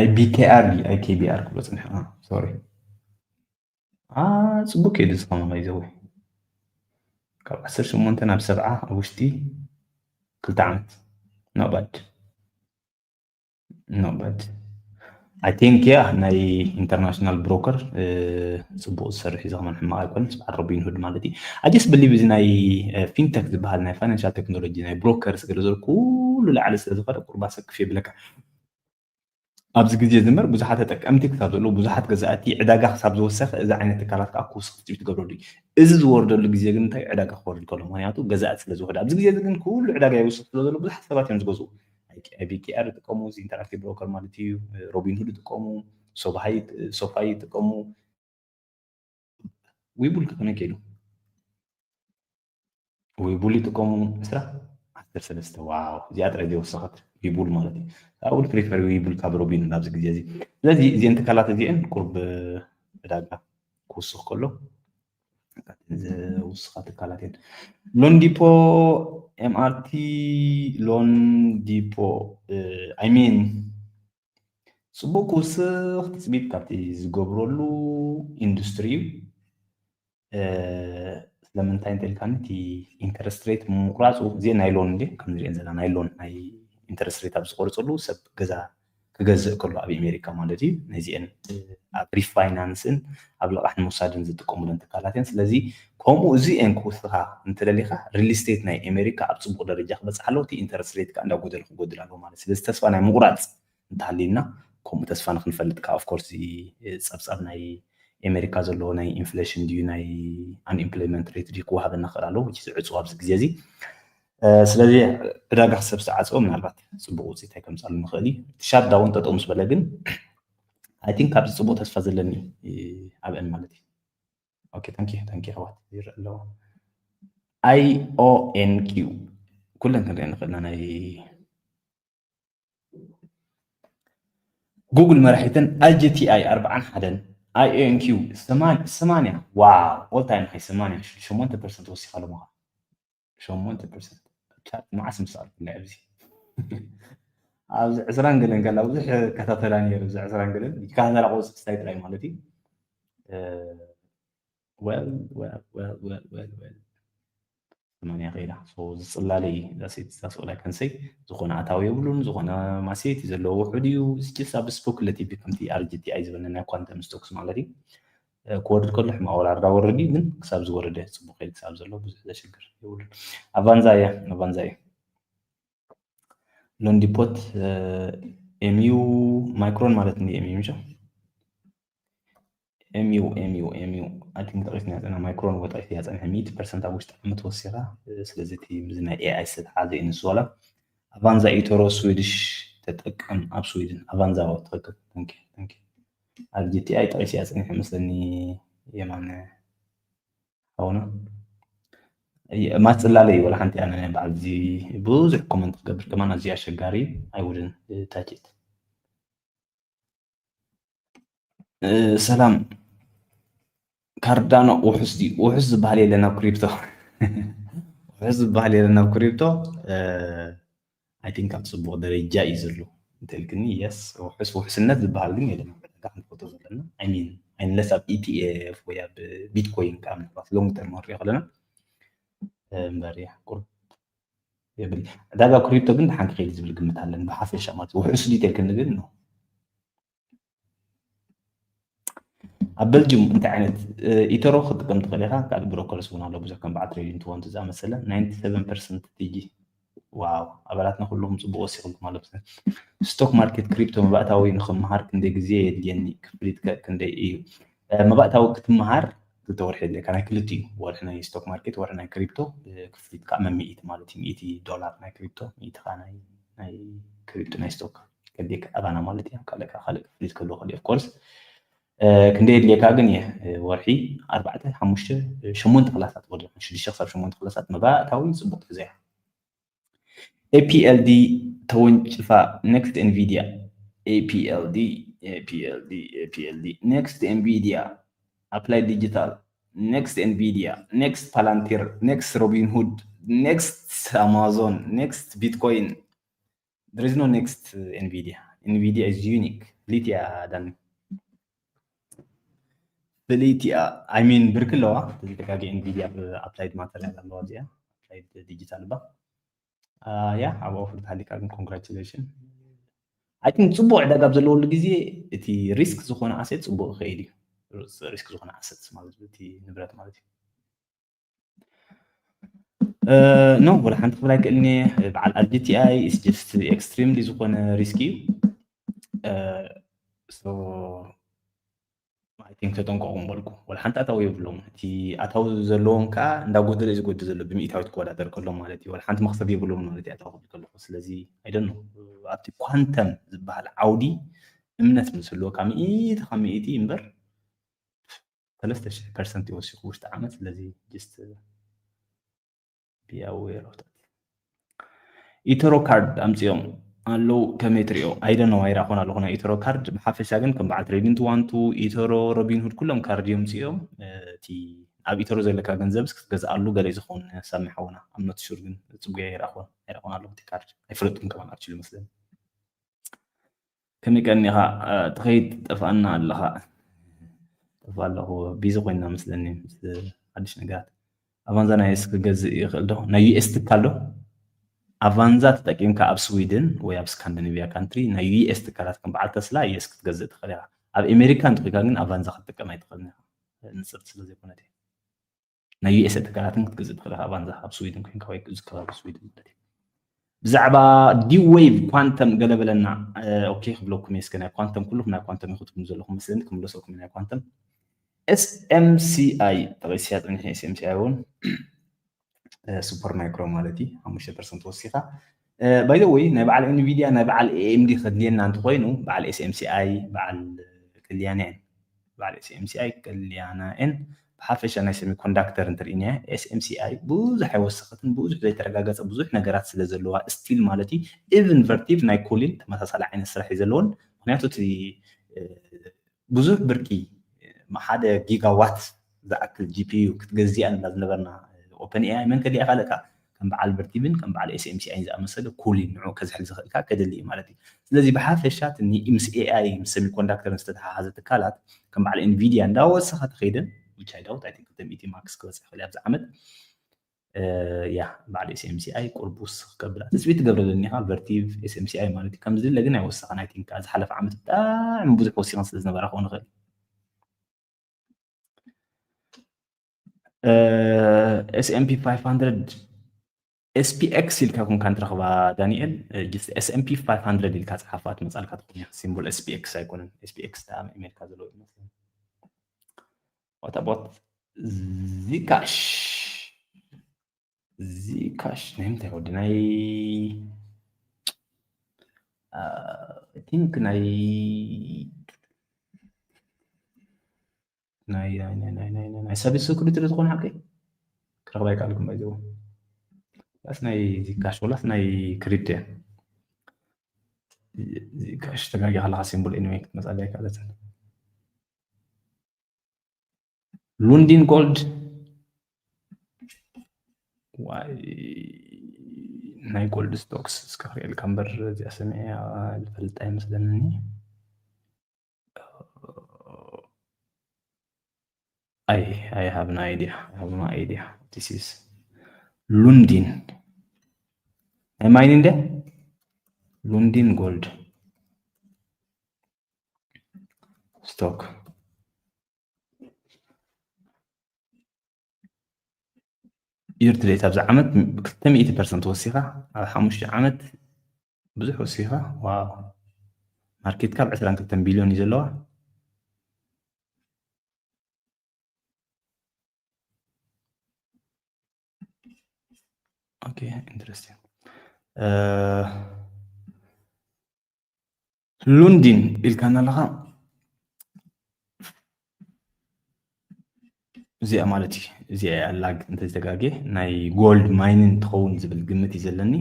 I B K R I K B R ክብሎ ፅንሐ sorry ፅቡቅ ከይዱ ዝኸመ ይዘው ካብ ዓሰርተ ሸሞንተ ናብ ሰብዓ ኣብ ውሽጢ ክልተ ዓመት not bad not bad I think yeah ናይ international broker ፅቡቅ ዝሰርሕ እዩ ዘኸመን ሕማቅ ኣይኮነስ በዓል ሮቢን ሁድ ማለት እዩ I just believe እዚ ናይ ፊንተክ ዝበሃል ናይ ፋይናንሻል ቴክኖሎጂ ናይ ብሮከር ስገለ ዘሎ ኩሉ ላዕሊ ስለ ዝኸደ ቁርባ ሰክፍ የብለካ ኣብዚ ግዜ ዝምበር ብዙሓት ተጠቀምቲ ክሳብ ዘለዉ ብዙሓት ገዛእቲ ዕዳጋ ክሳብ ዝወሰኸ እዚ ዓይነት ትካላት ከዓ ክውስኽ ትፅቢት ትገብረሉ እዩ እዚ ዝወርደሉ ግዜ ግን እንታይ ዕዳጋ ክወርድ ከሎ ምክንያቱ ገዛእቲ ስለ ዝወርድ ኣብዚ ግዜ ግን ኩሉ ዕዳጋ ይውስኽ ስለ ዘሎ ብዙሓት ሰባት እዮም ዝገዝኡ IBKR ይጥቀሙ ኢንተራክቲቭ ብሮከር ማለት እዩ ሮቢንሁድ ይጥቀሙ ሶፋይ ይጥቀሙ ዊቡል ከመይ ከይዱ ዊቡል ይጥቀሙ ዕስራ ዓሰርተ ሰለስተ ዋው እዚኣ ጥራይ ዘይወሰኸት ዊቡል ማለት እዩ ኣብኡ ፕሪፈር ዊቡል ካብ ሮቢን ኣብዚ ግዜ እዚ ስለዚ እዚአን ትካላት እዚአን ቁርብ ዕዳጋ ክውስኽ ከሎ ዝውስኻ ትካላት እየን ሎንዲፖ ኤምኣርቲ ሎንዲፖ ኣይሚን ፅቡቅ ክውስኽ ትፅቢት ካብቲ ዝገብረሉ ኢንዱስትሪ እዩ ስለምንታይ እንተልካኒ እቲ ኢንተረስት ሬት ምቁራፁ እዚ ናይ ሎን እንዲ ከም ንሪኦ ዘለና ናይ ሎን ናይ ኢንተረስት ሬት ኣብ ዝቆርፅሉ ሰብ ገዛ ክገዝእ ከሎ ኣብ ኣሜሪካ ማለት እዩ ነዚአን ኣብ ሪፋይናንስን ኣብ ልቃሕ ንምውሳድን ዝጥቀሙለን ትካላት እየን ስለዚ ከምኡ እዚአን ክውስኻ እንተደሊካ ሪል ስቴት ናይ ኣሜሪካ ኣብ ፅቡቅ ደረጃ ክበፅሕ ኣለዎ እቲ ኢንተረስት ሬት ከዓ እንዳጎደለ ክጎድል ኣለዎ ማለት ስለዚ ተስፋ ናይ ምቁራፅ እንተሃልዩና ከምኡ ተስፋ ንክንፈልጥ ከዓ ኦፍኮርስ ጸብጻብ ናይ ኣሜሪካ ዘለዎ ናይ ኢንፍሌሽን ድዩ ናይ ኣንኢምፕሎይመንት ሬት ድዩ ክወሃበና ክእል ኣለዎ ዕፅዋ ኣብዚ ግዜ እዚ ስለዚ ዕዳጋ ክሰብ ዝተዓፀወ ምናልባት ፅቡቅ ውፅኢት ኣይከምፃሉ ንክእል እዩ እቲ ሻት ዳውን ጠጠው ምስ በለ ግን ኣይ ቲንክ ኣብዚ ፅቡቅ ተስፋ ዘለኒ ኣብአን ማለት እዩ ኦኬ ታንኪ ታንኪ ኣሕዋት ይረአ ኣለዎ I O N Q ኩለን ክንሪኦ ንኽእልና ናይ ጉግል መራሒትን R G T I ኣርባዓን ሓደን I O N Q ሰማንያ ሰማንያ ዋው all time high ሰማንያ ሸሞንተ ፐርሰንት ወሲኻ ኣለኹ። ሸሞንተ ፐርሰንት ቻት መዓስ ምስ ኣልኩ ኣብዚ ኣብዚ ዕስራን ገለን ከላ ብዙሕ ከታተላ ነይሩ። እዚ ዕስራን ገለን ይከታተላ ቁፅሪ ስታይ ጥራይ ማለት እዩ። well well well well well well ሰማንያ ከይዳ ዝፅላለይ ዛሴት ዛስኦላይ ከንሰይ ዝኾነ ኣታዊ የብሉን። ዝኾነ ማሴት ዘለዎ ውሑድ እዩ። ስኪልስ ኣብ ስፖክለቲ ከምቲ R G T I ዝበለና ኳንተም ስቶክስ ማለት እዩ። ክወርድ ከሎ ሕማቕ ወራርዳ ወረድ እዩ፣ ግን ክሳብ ዝወረደ ፅቡቅ ከይድ ክሳብ ዘሎ ብዙሕ ዘሽግር የብሉን። ኣቫንዛ እያ ኣቫንዛ እያ። ሎንዲፖት ኤምዩ ማይክሮን ማለት እንዲ ኤምዩ ምሻ ኤምዩ ኤምዩ ኤምዩ I think ጠቂስና ያፀና ማይክሮን ወጣ ያፀና ሚእቲ ፐርሰንት ኣብ ውሽጢ ዓመት ወሲኻ። ስለዚ እቲ ምዚ ናይ ኤኣይ ዝተተሓዘ እዩ ንሱ ዋላ ኣቫንዛ ኢቶሮ ስዊድሽ ተጠቀም ኣብ ስዊድን ኣቫንዛ ትኽክል። Thank you thank you። ኣብ ጂቲኣይ ጠቂስ ያፀኒሕ መስለኒ የማነ ሓውና ማፅላለይ ወላ ሓንቲ ኣነ ናይ በዓል እዚ ብዙሕ ኮመንት ክገብር ከማን ኣዝዩ ኣሸጋሪ ኣይውድን ታችት ሰላም ካርዳኖ ውሑስ ድዩ ውሑስ ዝበሃል የለን ኣብ ክሪፕቶ ውሑስ ዝበሃል የለን ኣብ ክሪፕቶ I think ኣብ ፅቡቅ ደረጃ እዩ ዘሎ እንተልክኒ yes ውሑስ ውሕስነት ዝበሃል ግን የለን ኣብ ዕዳጋ ክንፈልጦ ዘለና I mean unless ኣብ ኢቲኤፍ ወይ ኣብ ቢትኮይን ከዓ ምናልባት long term ንሪኦ ከለና እምበር ቁርብ የብል ዕዳጋ ክሪፕቶ ግን ደሓን ክኸይድ ዝብል ግምት ኣለኒ ብሓፈሻ ማለት ውሑስ ድዩ ተልክኒ ግን ነው ኣብ በልጅም እንታይ ዓይነት ኢተሮ ክትጥቀም ትኽእል ኢኻ ካልእ ብሮከርስ እውን ኣሎ ብዙሕ ከም በዓል ትሬዲንግ ትወንቱ ዝኣመሰለ ናይንቲ ሰቨን ፐርሰንት ቲጂ ዋው ኣባላትና ኩሎም ፅቡቅ ወሲኹልኩም ኣለኩ ስቶክ ማርኬት ክሪፕቶ መባእታዊ ንክመሃር ክንደይ ግዜ የድልየኒ ክፍሊት ከ ክንደይ እዩ መባእታዊ ክትመሃር ክልተ ወርሒ የድልየካ ናይ ክልቲኡ ወርሒ ናይ ስቶክ ማርኬት ወርሒ ናይ ክሪፕቶ ክፍሊት ከዓ መሚኢት ማለት እዩ ሚእቲ ዶላር ናይ ክሪፕቶ ሚእቲ ከዓ ናይ ክሪፕቶ ናይ ስቶክ ከድልየካ ኣባና ማለት እዩ ካልእ ከዓ ካልእ ክፍሊት ክህልዎ ከድልዮ ኦፍኮርስ ክንደይ የድልየካ ግን እየ ወርሒ ኣርባዕተ ሓሙሽተ ሸሞንተ ክላሳት ወደ ሽዱሽተ ክሳብ ሸሞንተ ክላሳት መባእታዊ ፅቡቅ ትሕዞ እያ APLD ተወንጭፋ next Nvidia APLD APLD APLD next Nvidia Applied Digital next Nvidia next Palantir next Robinhood next Amazon next Bitcoin there is no next Nvidia Nvidia is unique ፍልይቲ እያ ዳኒ ፍልይቲ እያ I mean ብርክ ኣለዋ ተዘይተጋጊ Nvidia ብ Applied Material ኣለዋ እዚኣ Applied Digital ባ ያ ኣብ ኦፈር ተሃሊካ ግን congratulation I think ፅቡቅ ዕዳጋ ኣብ ዘለወሉ ግዜ እቲ ሪስክ ዝኾነ ኣሴት ፅቡቅ ይኸይድ እዩ ሪስክ ዝኾነ ኣሰት ማለት እቲ ንብረት ማለት እዩ no ወላ ሓንቲ ክብል ኣይክእልኒ በዓል RGTI is just extremely ዝኾነ ሪስክ እዩ so I think ተጠንቀቑ ምበልኩ ወላ ሓንቲ ኣታዊ የብሎም እቲ ኣታዊ ዘለዎም ከዓ እንዳጎደለ ዝጎደ ዘሎ ብምኢታዊት ክወዳደር ከሎ ማለት እዩ ወላ ሓንቲ መክሰብ የብሎም ማለት እዩ ኣታዊ ክብል ከለኩ ስለዚ I don't know ኣብቲ ኳንተም ዝበሃል ዓውዲ እምነት ምስ ህልወካ ምኢቲ ካብ ምኢቲ እምበር ሰለስተ ሽሕ ፐርሰንት ይወሲኹ ውሽጢ ዓመት ስለዚ just be aware of that ኢተሮ ካርድ ኣምፅኦም ኣለዉ ከመይ ትሪኦ I don't know ኣይረኣኹን ኣለኹ ናይ ኢተሮ ካርድ ብሓፈሻ ግን ከም በዓል ትሬዲንግ ዋንቱ ኢተሮ ሮቢንሁድ ኩሎም ካርድ እዮም ፅኦም እቲ ኣብ ኢተሮ ዘለካ ገንዘብስ ክትገዝኣሉ ገለ ዝኸውን ሳሚ ሓውና I'm not sure ግን ፅጉያ ኣይረኣኹን ኣይረኣኹን ኣለኹ እቲ ካርድ ኣይፈለጥኩም ከማን actually መስለኒ ከመይ ቀኒኻ ትኸይድ ጠፍኣና ኣለኻ ጠፍ ኣለኹ ቢዚ ኮይና መስለኒ ምስ ሓድሽ ነገራት ኣቫንዛ ናይ ዩኤስ ክገዝእ ይኽእል ዶ ናይ ዩኤስ ትካል ዶ ኣቫንዛ ተጠቂምካ ኣብ ስዊድን ወይ ኣብ ስካንዲኔቪያ ካንትሪ ናይ ዩኤስ ትካላት ከም በዓል ተስላ ዩኤስ ክትገዝእ ትኽእል ኢኻ ኣብ ኤሜሪካ እንተኮይካ ግን ኣቫንዛ ክትጥቀም ኣይትኽእልን ኢኻ ንፅርቲ ስለ ዘይኮነት ናይ ዩኤስኤ ትካላትን ክትገዝእ ትኽእል ኢኻ ባንዛ ኣብ ስዊድን ኮይንካ ወይ እዚ ከባቢ ስዊድን ማለት እዩ ብዛዕባ ዲው ዌቭ ኳንተም ገለ በለና ኦኬ ክብለኩም እየ እስከ ናይ ኳንተም ኩልኩም ናይ ኳንተም ኢኹም ዘለኹም መስለኒ ክምለሰኩም ናይ ኳንተም SMCI ጠቂስያ ፀኒሐ SMCI እውን ሱፐር ማይክሮ ማለት እዩ ሓሙሽተ ፐርሰንት ወሲኻ ባይ ወይ ናይ በዓል ኤንቪዲያ ናይ በዓል AMD ከድልየና እንተኮይኑ በዓል SMCI በዓል ቅልያና እየን በዓል SMCI ቅልያና እየን ብሓፈሻ ናይ semiconductor እንተርኢናያ SMCI ብዙሕ ኣይወሰኸትን፣ ብዙሕ ዘይተረጋገፀ ብዙሕ ነገራት ስለ ዘለዋ still ማለት እዩ። Even Vertiv ናይ cooling ተመሳሳሊ ዓይነት ስራሕ እዩ ዘለዎን፣ ምክንያቱ እቲ ብዙሕ ብርቂ ሓደ ጊጋዋት ዝኣክል GPU ክትገዝእ ኢና ዝነበርና። OpenAI መን ከሊእካ ለካ ከም በዓል Vertiv ን ከም በዓል SMCI ዝኣመሰለ cooling ንዑ ከዝሕል ዝኽእልካ ከደሊ እዩ ማለት እዩ። ስለዚ ብሓፈሻ እቲ ምስ AI ምስ semiconductor ዝተተሓሓዘ ትካላት ከም በዓል Nvidia እንዳወሰኸ ተኸይደን which I doubt I think ክልተ ሚእቲ max ክበፅሕ ይኽእል ኣብዚ ዓመት። ያ በዓል SMCI ቁርብ ውስኽ ከብላ ትፅቢት ትገብረለኒ ኢኻ Vertiv SMCI ማለት እዩ። ከምዚ ድለ ግን ኣይወሰኸን I think ዝሓለፈ ዓመት ብጣዕሚ ብዙሕ ወሲኸን ስለ ዝነበራ ክኸውን ይኽእል። S&P five hundred SPX ኢልካ ኮንካ እንትረኽባ ዳንኤል፣ just S&P five hundred ኢልካ ጸሓፋ ትመጻልካ ትኾን እያ። ሲምቦል SPX ኣይኮነን። SPX ታ ኣሜሪካ ዘለዎ ይመስለኒ። What about Zcash? Zcash ናይ ምንታይ ወዲ ናይ I think ናይ ናይ ናይ ናይ ናይ ናይ ሰብ ስክሪት ዝኾነ ሓቂ ክረኽባ ይከኣልኩም ባይዘው ላስ ናይ ዚካሽ ወላስ ናይ ክሪፕቶ እያ። ዚካሽ ተጋጊ ከለካ ሲምቦል ኤኒዌይ ክትመፃለይ ኣይከኣለትን። ሉንዲን ጎልድ ዋይ ናይ ጎልድ ስቶክስ እስከ ክሪኤልካ እምበር እዚኣ ሰሚዐያ ዝፈልጥ ኣይመስለንን። I I have no idea. I have no idea. This is ሉንዲን ናይ ማይኒንግ ደ ሉንዲን ጎልድ ስቶክ year to date ኣብዚ ዓመት ክልተ ሚእቲ ፐርሰንት ወሲኻ ኣብ ሓሙሽተ ዓመት ብዙሕ ወሲኻ። ዋው ማርኬት ካፕ ዕስራን ክልተን ቢልዮን እዩ ዘለዋ። Okay, interesting. ሉንዲን ኢልካና ኣለኻ። እዚኣ ማለት እዩ እዚኣ ላግ እንተዝተጋጌ ናይ ጎልድ ማይኒን ትኸውን ዝብል ግምት እዩ ዘለኒ።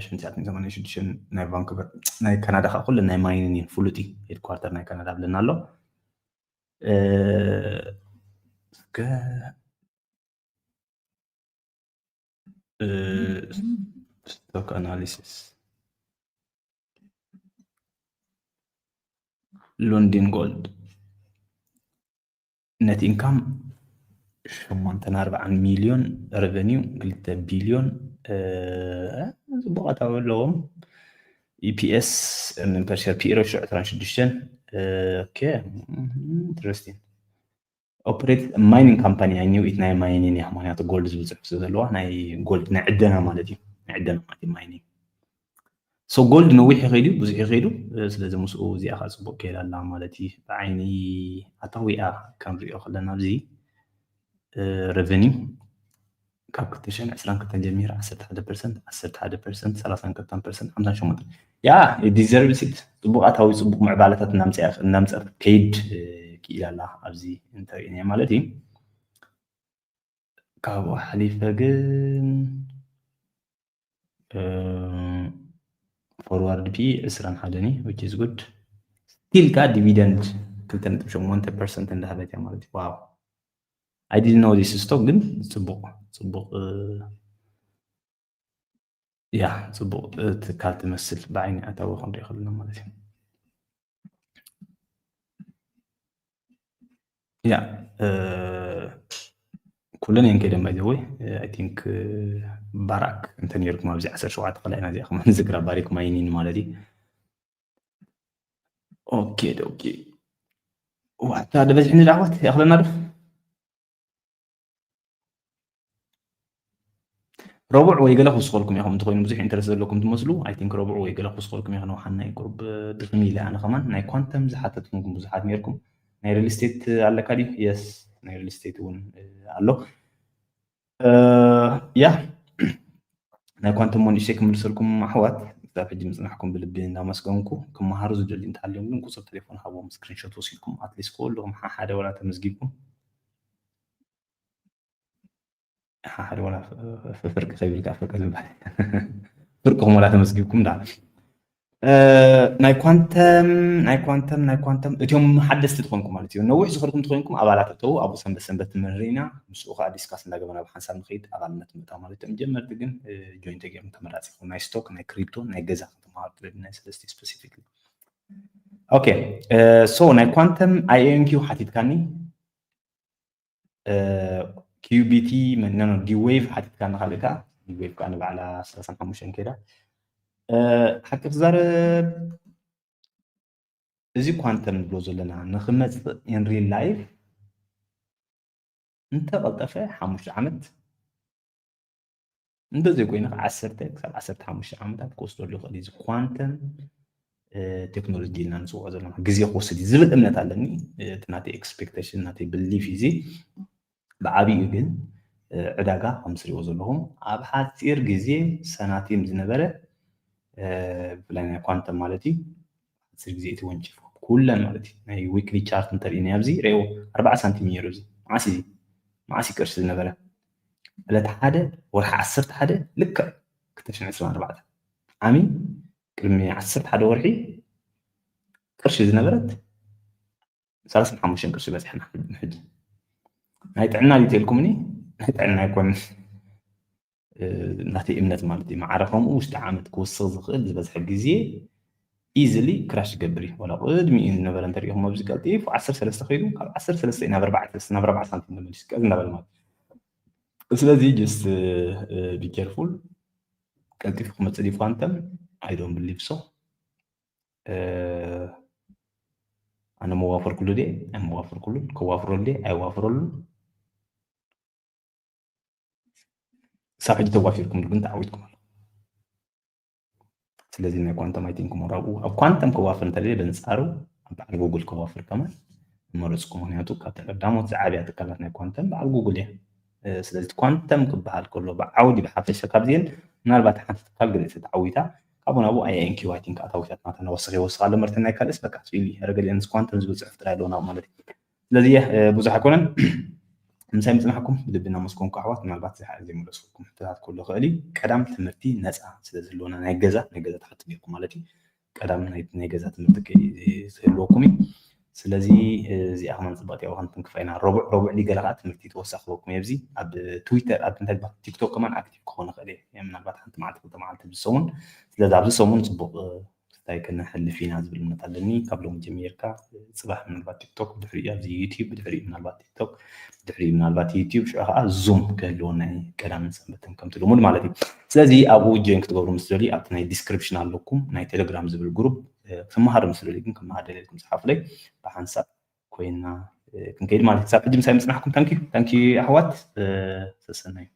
ሽንትያት ሰማንያ ሽዱሽተ ናይ ቫንኩቨር ናይ ካናዳ ከዓ ኩለን ናይ ማይኒን እየን ፍሉጥ እዩ። ሄድኳርተር ናይ ካናዳ ብለና ኣሎ። እስከ ስቶክ ኣናሊሲስ ሉንዲን ጎልድ net income ሸሞንተን ኣርባዓን ሚልዮን revenue ክልተ ቢልዮን ፅቡቅ ኣታዊ ኣለዎም። EPS earning per share P/E ratio ዕስራን ሽዱሽተን። Okay, interesting. Operate mining company I knew it ናይ ማይኒን እያ ምክንያቱ ጎልድ ዝብል ፅሑፍ ስለ ዘለዋ ናይ ጎልድ ናይ ዕደና ማለት እዩ። ናይ ዕደና ማለት እዩ ማይኒንግ። So ጎልድ ነዊሕ ይኸይድ እዩ ብዙሕ ይኸይዱ። ስለዚ ምስኡ እዚኣ ከዓ ፅቡቅ ከይዳ ኣላ ማለት እዩ። ብዓይኒ ኣታዊኣ ክንሪኦ ከለና ኣብዚ revenue ካብ ክልተ ሽሕን ዕስራን ክልተን ጀሚሩ ዓሰርተ ሓደ ፐርሰንት ዓሰርተ ሓደ ፐርሰንት ሰላሳን ክልተን ፐርሰንት ሓምሳን ሸሞንተን ያ deserves it። ፅቡቅ ኣታዊ ፅቡቅ ምዕባለታት እናምፀት ከይድ ክኢላ ኣላ ኣብዚ እንተሪእናዮ ማለት እዩ። ካብኡ ሓሊፈ ግን forward P/E ዕስራን ሓደን እዩ which is good። Still ከዓ dividend ክልተ ነጥቢ ሸሞንተ ፐርሰንት እንዳሃበት እያ ማለት እዩ። ዋው I didn't know this stock ግን ፅቡቅ ፅቡቅ ያ ፅቡቅ ትካል ትመስል ብዓይኒ ኣታዊ ክንሪኦ ከለና ማለት እዩ። ያ ኩለን እየን ከይደን by the way I think ባራክ እንተ ነርኩም ኣብዚ ዓሰርተ ሸውዓተ ከላይና እዚኣ ከማን ዝግራ ባሪክ ማይኒን ማለት እዩ። Okay okay ዋታ ደበዝሕኒ ዳዕወት ያኽለና ዶ ረቡዕ ወይ ገለ ክውስኸልኩም ኢኹም እንተኮይኑ ብዙሕ ኢንተረስት ዘለኩም ትመስሉ I think ረቡዕ ወይ ገለ ክውስኸልኩም ኢኹም ንውሓና ቁርብ ድኽም ኢለ ኣነ ከማን ናይ ኳንተም ዝሓተትኩም ብዙሓት ነርኩም ናይ ሪል ስቴት ኣለካ ድዩ yes ናይ ሪል ስቴት እውን ኣሎ ያ ናይ ኳንተም ሞንዲሽተይ ክምልሰልኩም ኣሕዋት ክሳብ ሕጂ ምፅናሕኩም ብልቢ እናመስገንኩ ክመሃሩ ዝደልዩ እንተሃልዮም ግን ቁፅር ቴሌፎን ሃቦም ስክሪንሾት ወሲድኩም ኣትሊስት ኩልኹም ሓደ ወላ ተመዝጊብኩም ሓደ ዋላ ፍርቂ ከይብል ከዓ ፍርቂ ዝበሃል ፍርቅኹም ዋላ ተመስጊብኩም ዳ ናይ ኳንተም ናይ ኳንተም ናይ ኳንተም እቲኦም ሓደስቲ ትኾንኩም ማለት እዩ። ነዊሕ ዝኸድኩም ትኾንኩም ኣባላት እተው ኣብኡ ሰንበት ሰንበት ትምህርና ምስኡ ከዓ ዲስካስ እንዳገበና ብሓንሳብ ንኸይድ ኣባልነት ምእታ ማለት እዮም። ጀመርቲ ግን ጆይን ተገይሮም ተመራፂ ይኹን ናይ ስቶክ ናይ ክሪፕቶ ናይ ገዛ ክትመሃሩ ትደሊ ናይ ሰለስቲ ስፔሲፊክ ኦኬ ሶ ናይ ኳንተም ኣይ ኤን ኪው ሓቲትካኒ ኪዩቢቲ ዲዌቭ ሓቲትካ ንካልእ ከዓ ዲዌቭ ከዓ ንባዕላ ሰላሳን ሓሙሽተን ከይዳ ሓቂ ክዛረብ እዚ ኳንተም ንብሎ ዘለና ንክመፅእ in real life እንተቐልጠፈ ሓሙሽተ ዓመት እንተዘይኮይኑ ከዓ ዓሰርተ ክሳብ ዓሰርተ ሓሙሽተ ዓመታት ክወስደሉ ይኽእል እዩ። እዚ ኳንተም ቴክኖሎጂ ኢልና ንፅውዖ ዘለና ግዜ ክወስድ እዩ ዝብል እምነት ኣለኒ። እቲ ናተይ ኤክስፔክቴሽን ናተይ ብሊፍ እዚ ብዓብዩ ግን ዕዳጋ ከም ትሪእዎ ዘለኹም ኣብ ሓፂር ግዜ ሰናቲም ዝነበረ ብፍላይ ናይ ኳንተም ማለት እዩ ሓፂር ግዜ እቲ ወንጭፍ ኩለን ማለት እዩ ናይ ዊክሊ ቻርት እንተሪእና ኣብዚ ሪኦ ኣርባዓ ሳንቲም ነይሩ እዚ መዓስ እዚ መዓስ እዩ ቅርሺ ዝነበረ ዕለት ሓደ ወርሒ ዓሰርተ ሓደ ልክዕ ክልተ ሽሕን ዕስራን ኣርባዕተ ዓሚ ቅድሚ ዓሰርተ ሓደ ወርሒ ቅርሺ ዝነበረት ሰላሳን ሓሙሽተን ቅርሺ በፂሕና ሕጂ ናይ ጥዕና ድዩ ተልኩምኒ ናይ ጥዕና ኣይኮን ናተይ እምነት ማለት እዩ ማዕረ ከምኡ ውሽጢ ዓመት ክወስኽ ዝኽእል ዝበዝሐ ግዜ ኢዝሊ ክራሽ ይገብር እዩ ወላ ቅድሚኡ ዝነበረ እንተሪኢኹም ኣብዚ ቀልጢፉ ዓሰርተ ሰለስተ ከይዱ ካብ ዓሰርተ ሰለስተ ናብ ኣርባዕተ ናብ ኣርባዕተ ሳንቲም ተመሊሱ ቀዝ እንዳበለ ማለት ስለዚ ጀስት ቢ ኬርፉል ቀልጢፉ ክመፅእ ድዩ ኳንተም I don't believe so ኣነ መዋፈርኩሉ ድየ ኣይመዋፈርኩሉን ከዋፍረሉ ድየ ኣይዋፍረሉን ክሳብ ሕጂ ተዋፊርኩም ግን ተዓዊትኩም ኣሎ ስለዚ ናይ ኳንተም I think more ኣብኡ ኣብ ኳንተም ከዋፍር እንተለየ በንፃሩ ኣብ በዓል ጉግል ከዋፍር ከማን መረፅኩ ምክንያቱ ካብተን ቀዳሞት ዝዓብያ ትካላት ናይ ኳንተም በዓል ጉግል እየ ስለዚ ኳንተም ክበሃል ከሎ ብዓውዲ ብሓፈሻ ካብዚአን ምናልባት ሓንቲ ትካል ገለ ተዓዊታ ካብኡ ናብኡ I N Q I think ኣታዊታት ናተና ወስኽ ይወስኽ ኣሎ መርተን ናይ ካልእስ በቃ ስኢሉ ረገሊአንስ ኳንተም ዝብል ፅሑፍ ጥራይ ኣለዎ ናብኡ ማለት እዩ ስለዚ ብዙሕ ኣይኮነን ምሳይ ምፅናሕኩም ብልቢ እናመስገንኩ ኣሕዋት ምናልባት ዝሓ ዘይመለስኩም ሕቶታት ክህሉ ይኽእል እዩ ቀዳም ትምህርቲ ነፃ ስለ ዝህልወና ናይ ገዛ ናይ ገዛ ትሓቱ ነርኩም ማለት እዩ ቀዳም ናይ ገዛ ትምህርቲ ዝህልወኩም እዩ ስለዚ እዚኣ ከማን ፅብቅቲ እያ ከም ትንክፋ ኢና ረቡዕ ረቡዕ ሊገለ ከዓ ትምህርቲ ተወሳኪ ክበኩም እየ ኣብዚ ኣብ ትዊተር ኣብ እንታይ ቲክቶክ ከማን ኣክቲቭ ክኾን ይኽእል እየ ምናልባት ሓንቲ መዓልቲ ክልተ መዓልቲ ኣብዚ ሰሙን ስለዚ ኣብዚ ሰሙን ፅቡቅ እንታይ ከነሕልፍ ኢና ዝብል እምነት ኣለኒ ካብ ሎሚ ጀሚርካ ፅባሕ ምናልባት ቲክቶክ ብድሕሪኡ ኣብዚ ዩቲብ ብድሕሪኡ ምናልባት ቲክቶክ ብድሕሪኡ ምናልባት ዩቲብ ሽዑ ከዓ ዙም ክህልወና እዩ ቀዳምን ሰንበትን ከምቲ ልሙድ ማለት እዩ ስለዚ ኣብኡ ጆይን ክትገብሩ ምስ ደልዩ ኣብቲ ናይ ዲስክሪፕሽን ኣለኩም ናይ ቴሌግራም ዝብል ግሩፕ ክመሃር ምስ ደልዩ ግን ክመሃር ደልየልኩም ዝሓፍለይ ብሓንሳብ ኮይና ክንከይድ ማለት ክሳብ ሕጂ ምሳይ ምፅናሕኩም ታንኪዩ ታንኪዩ ኣሕዋት ሰሰናዩ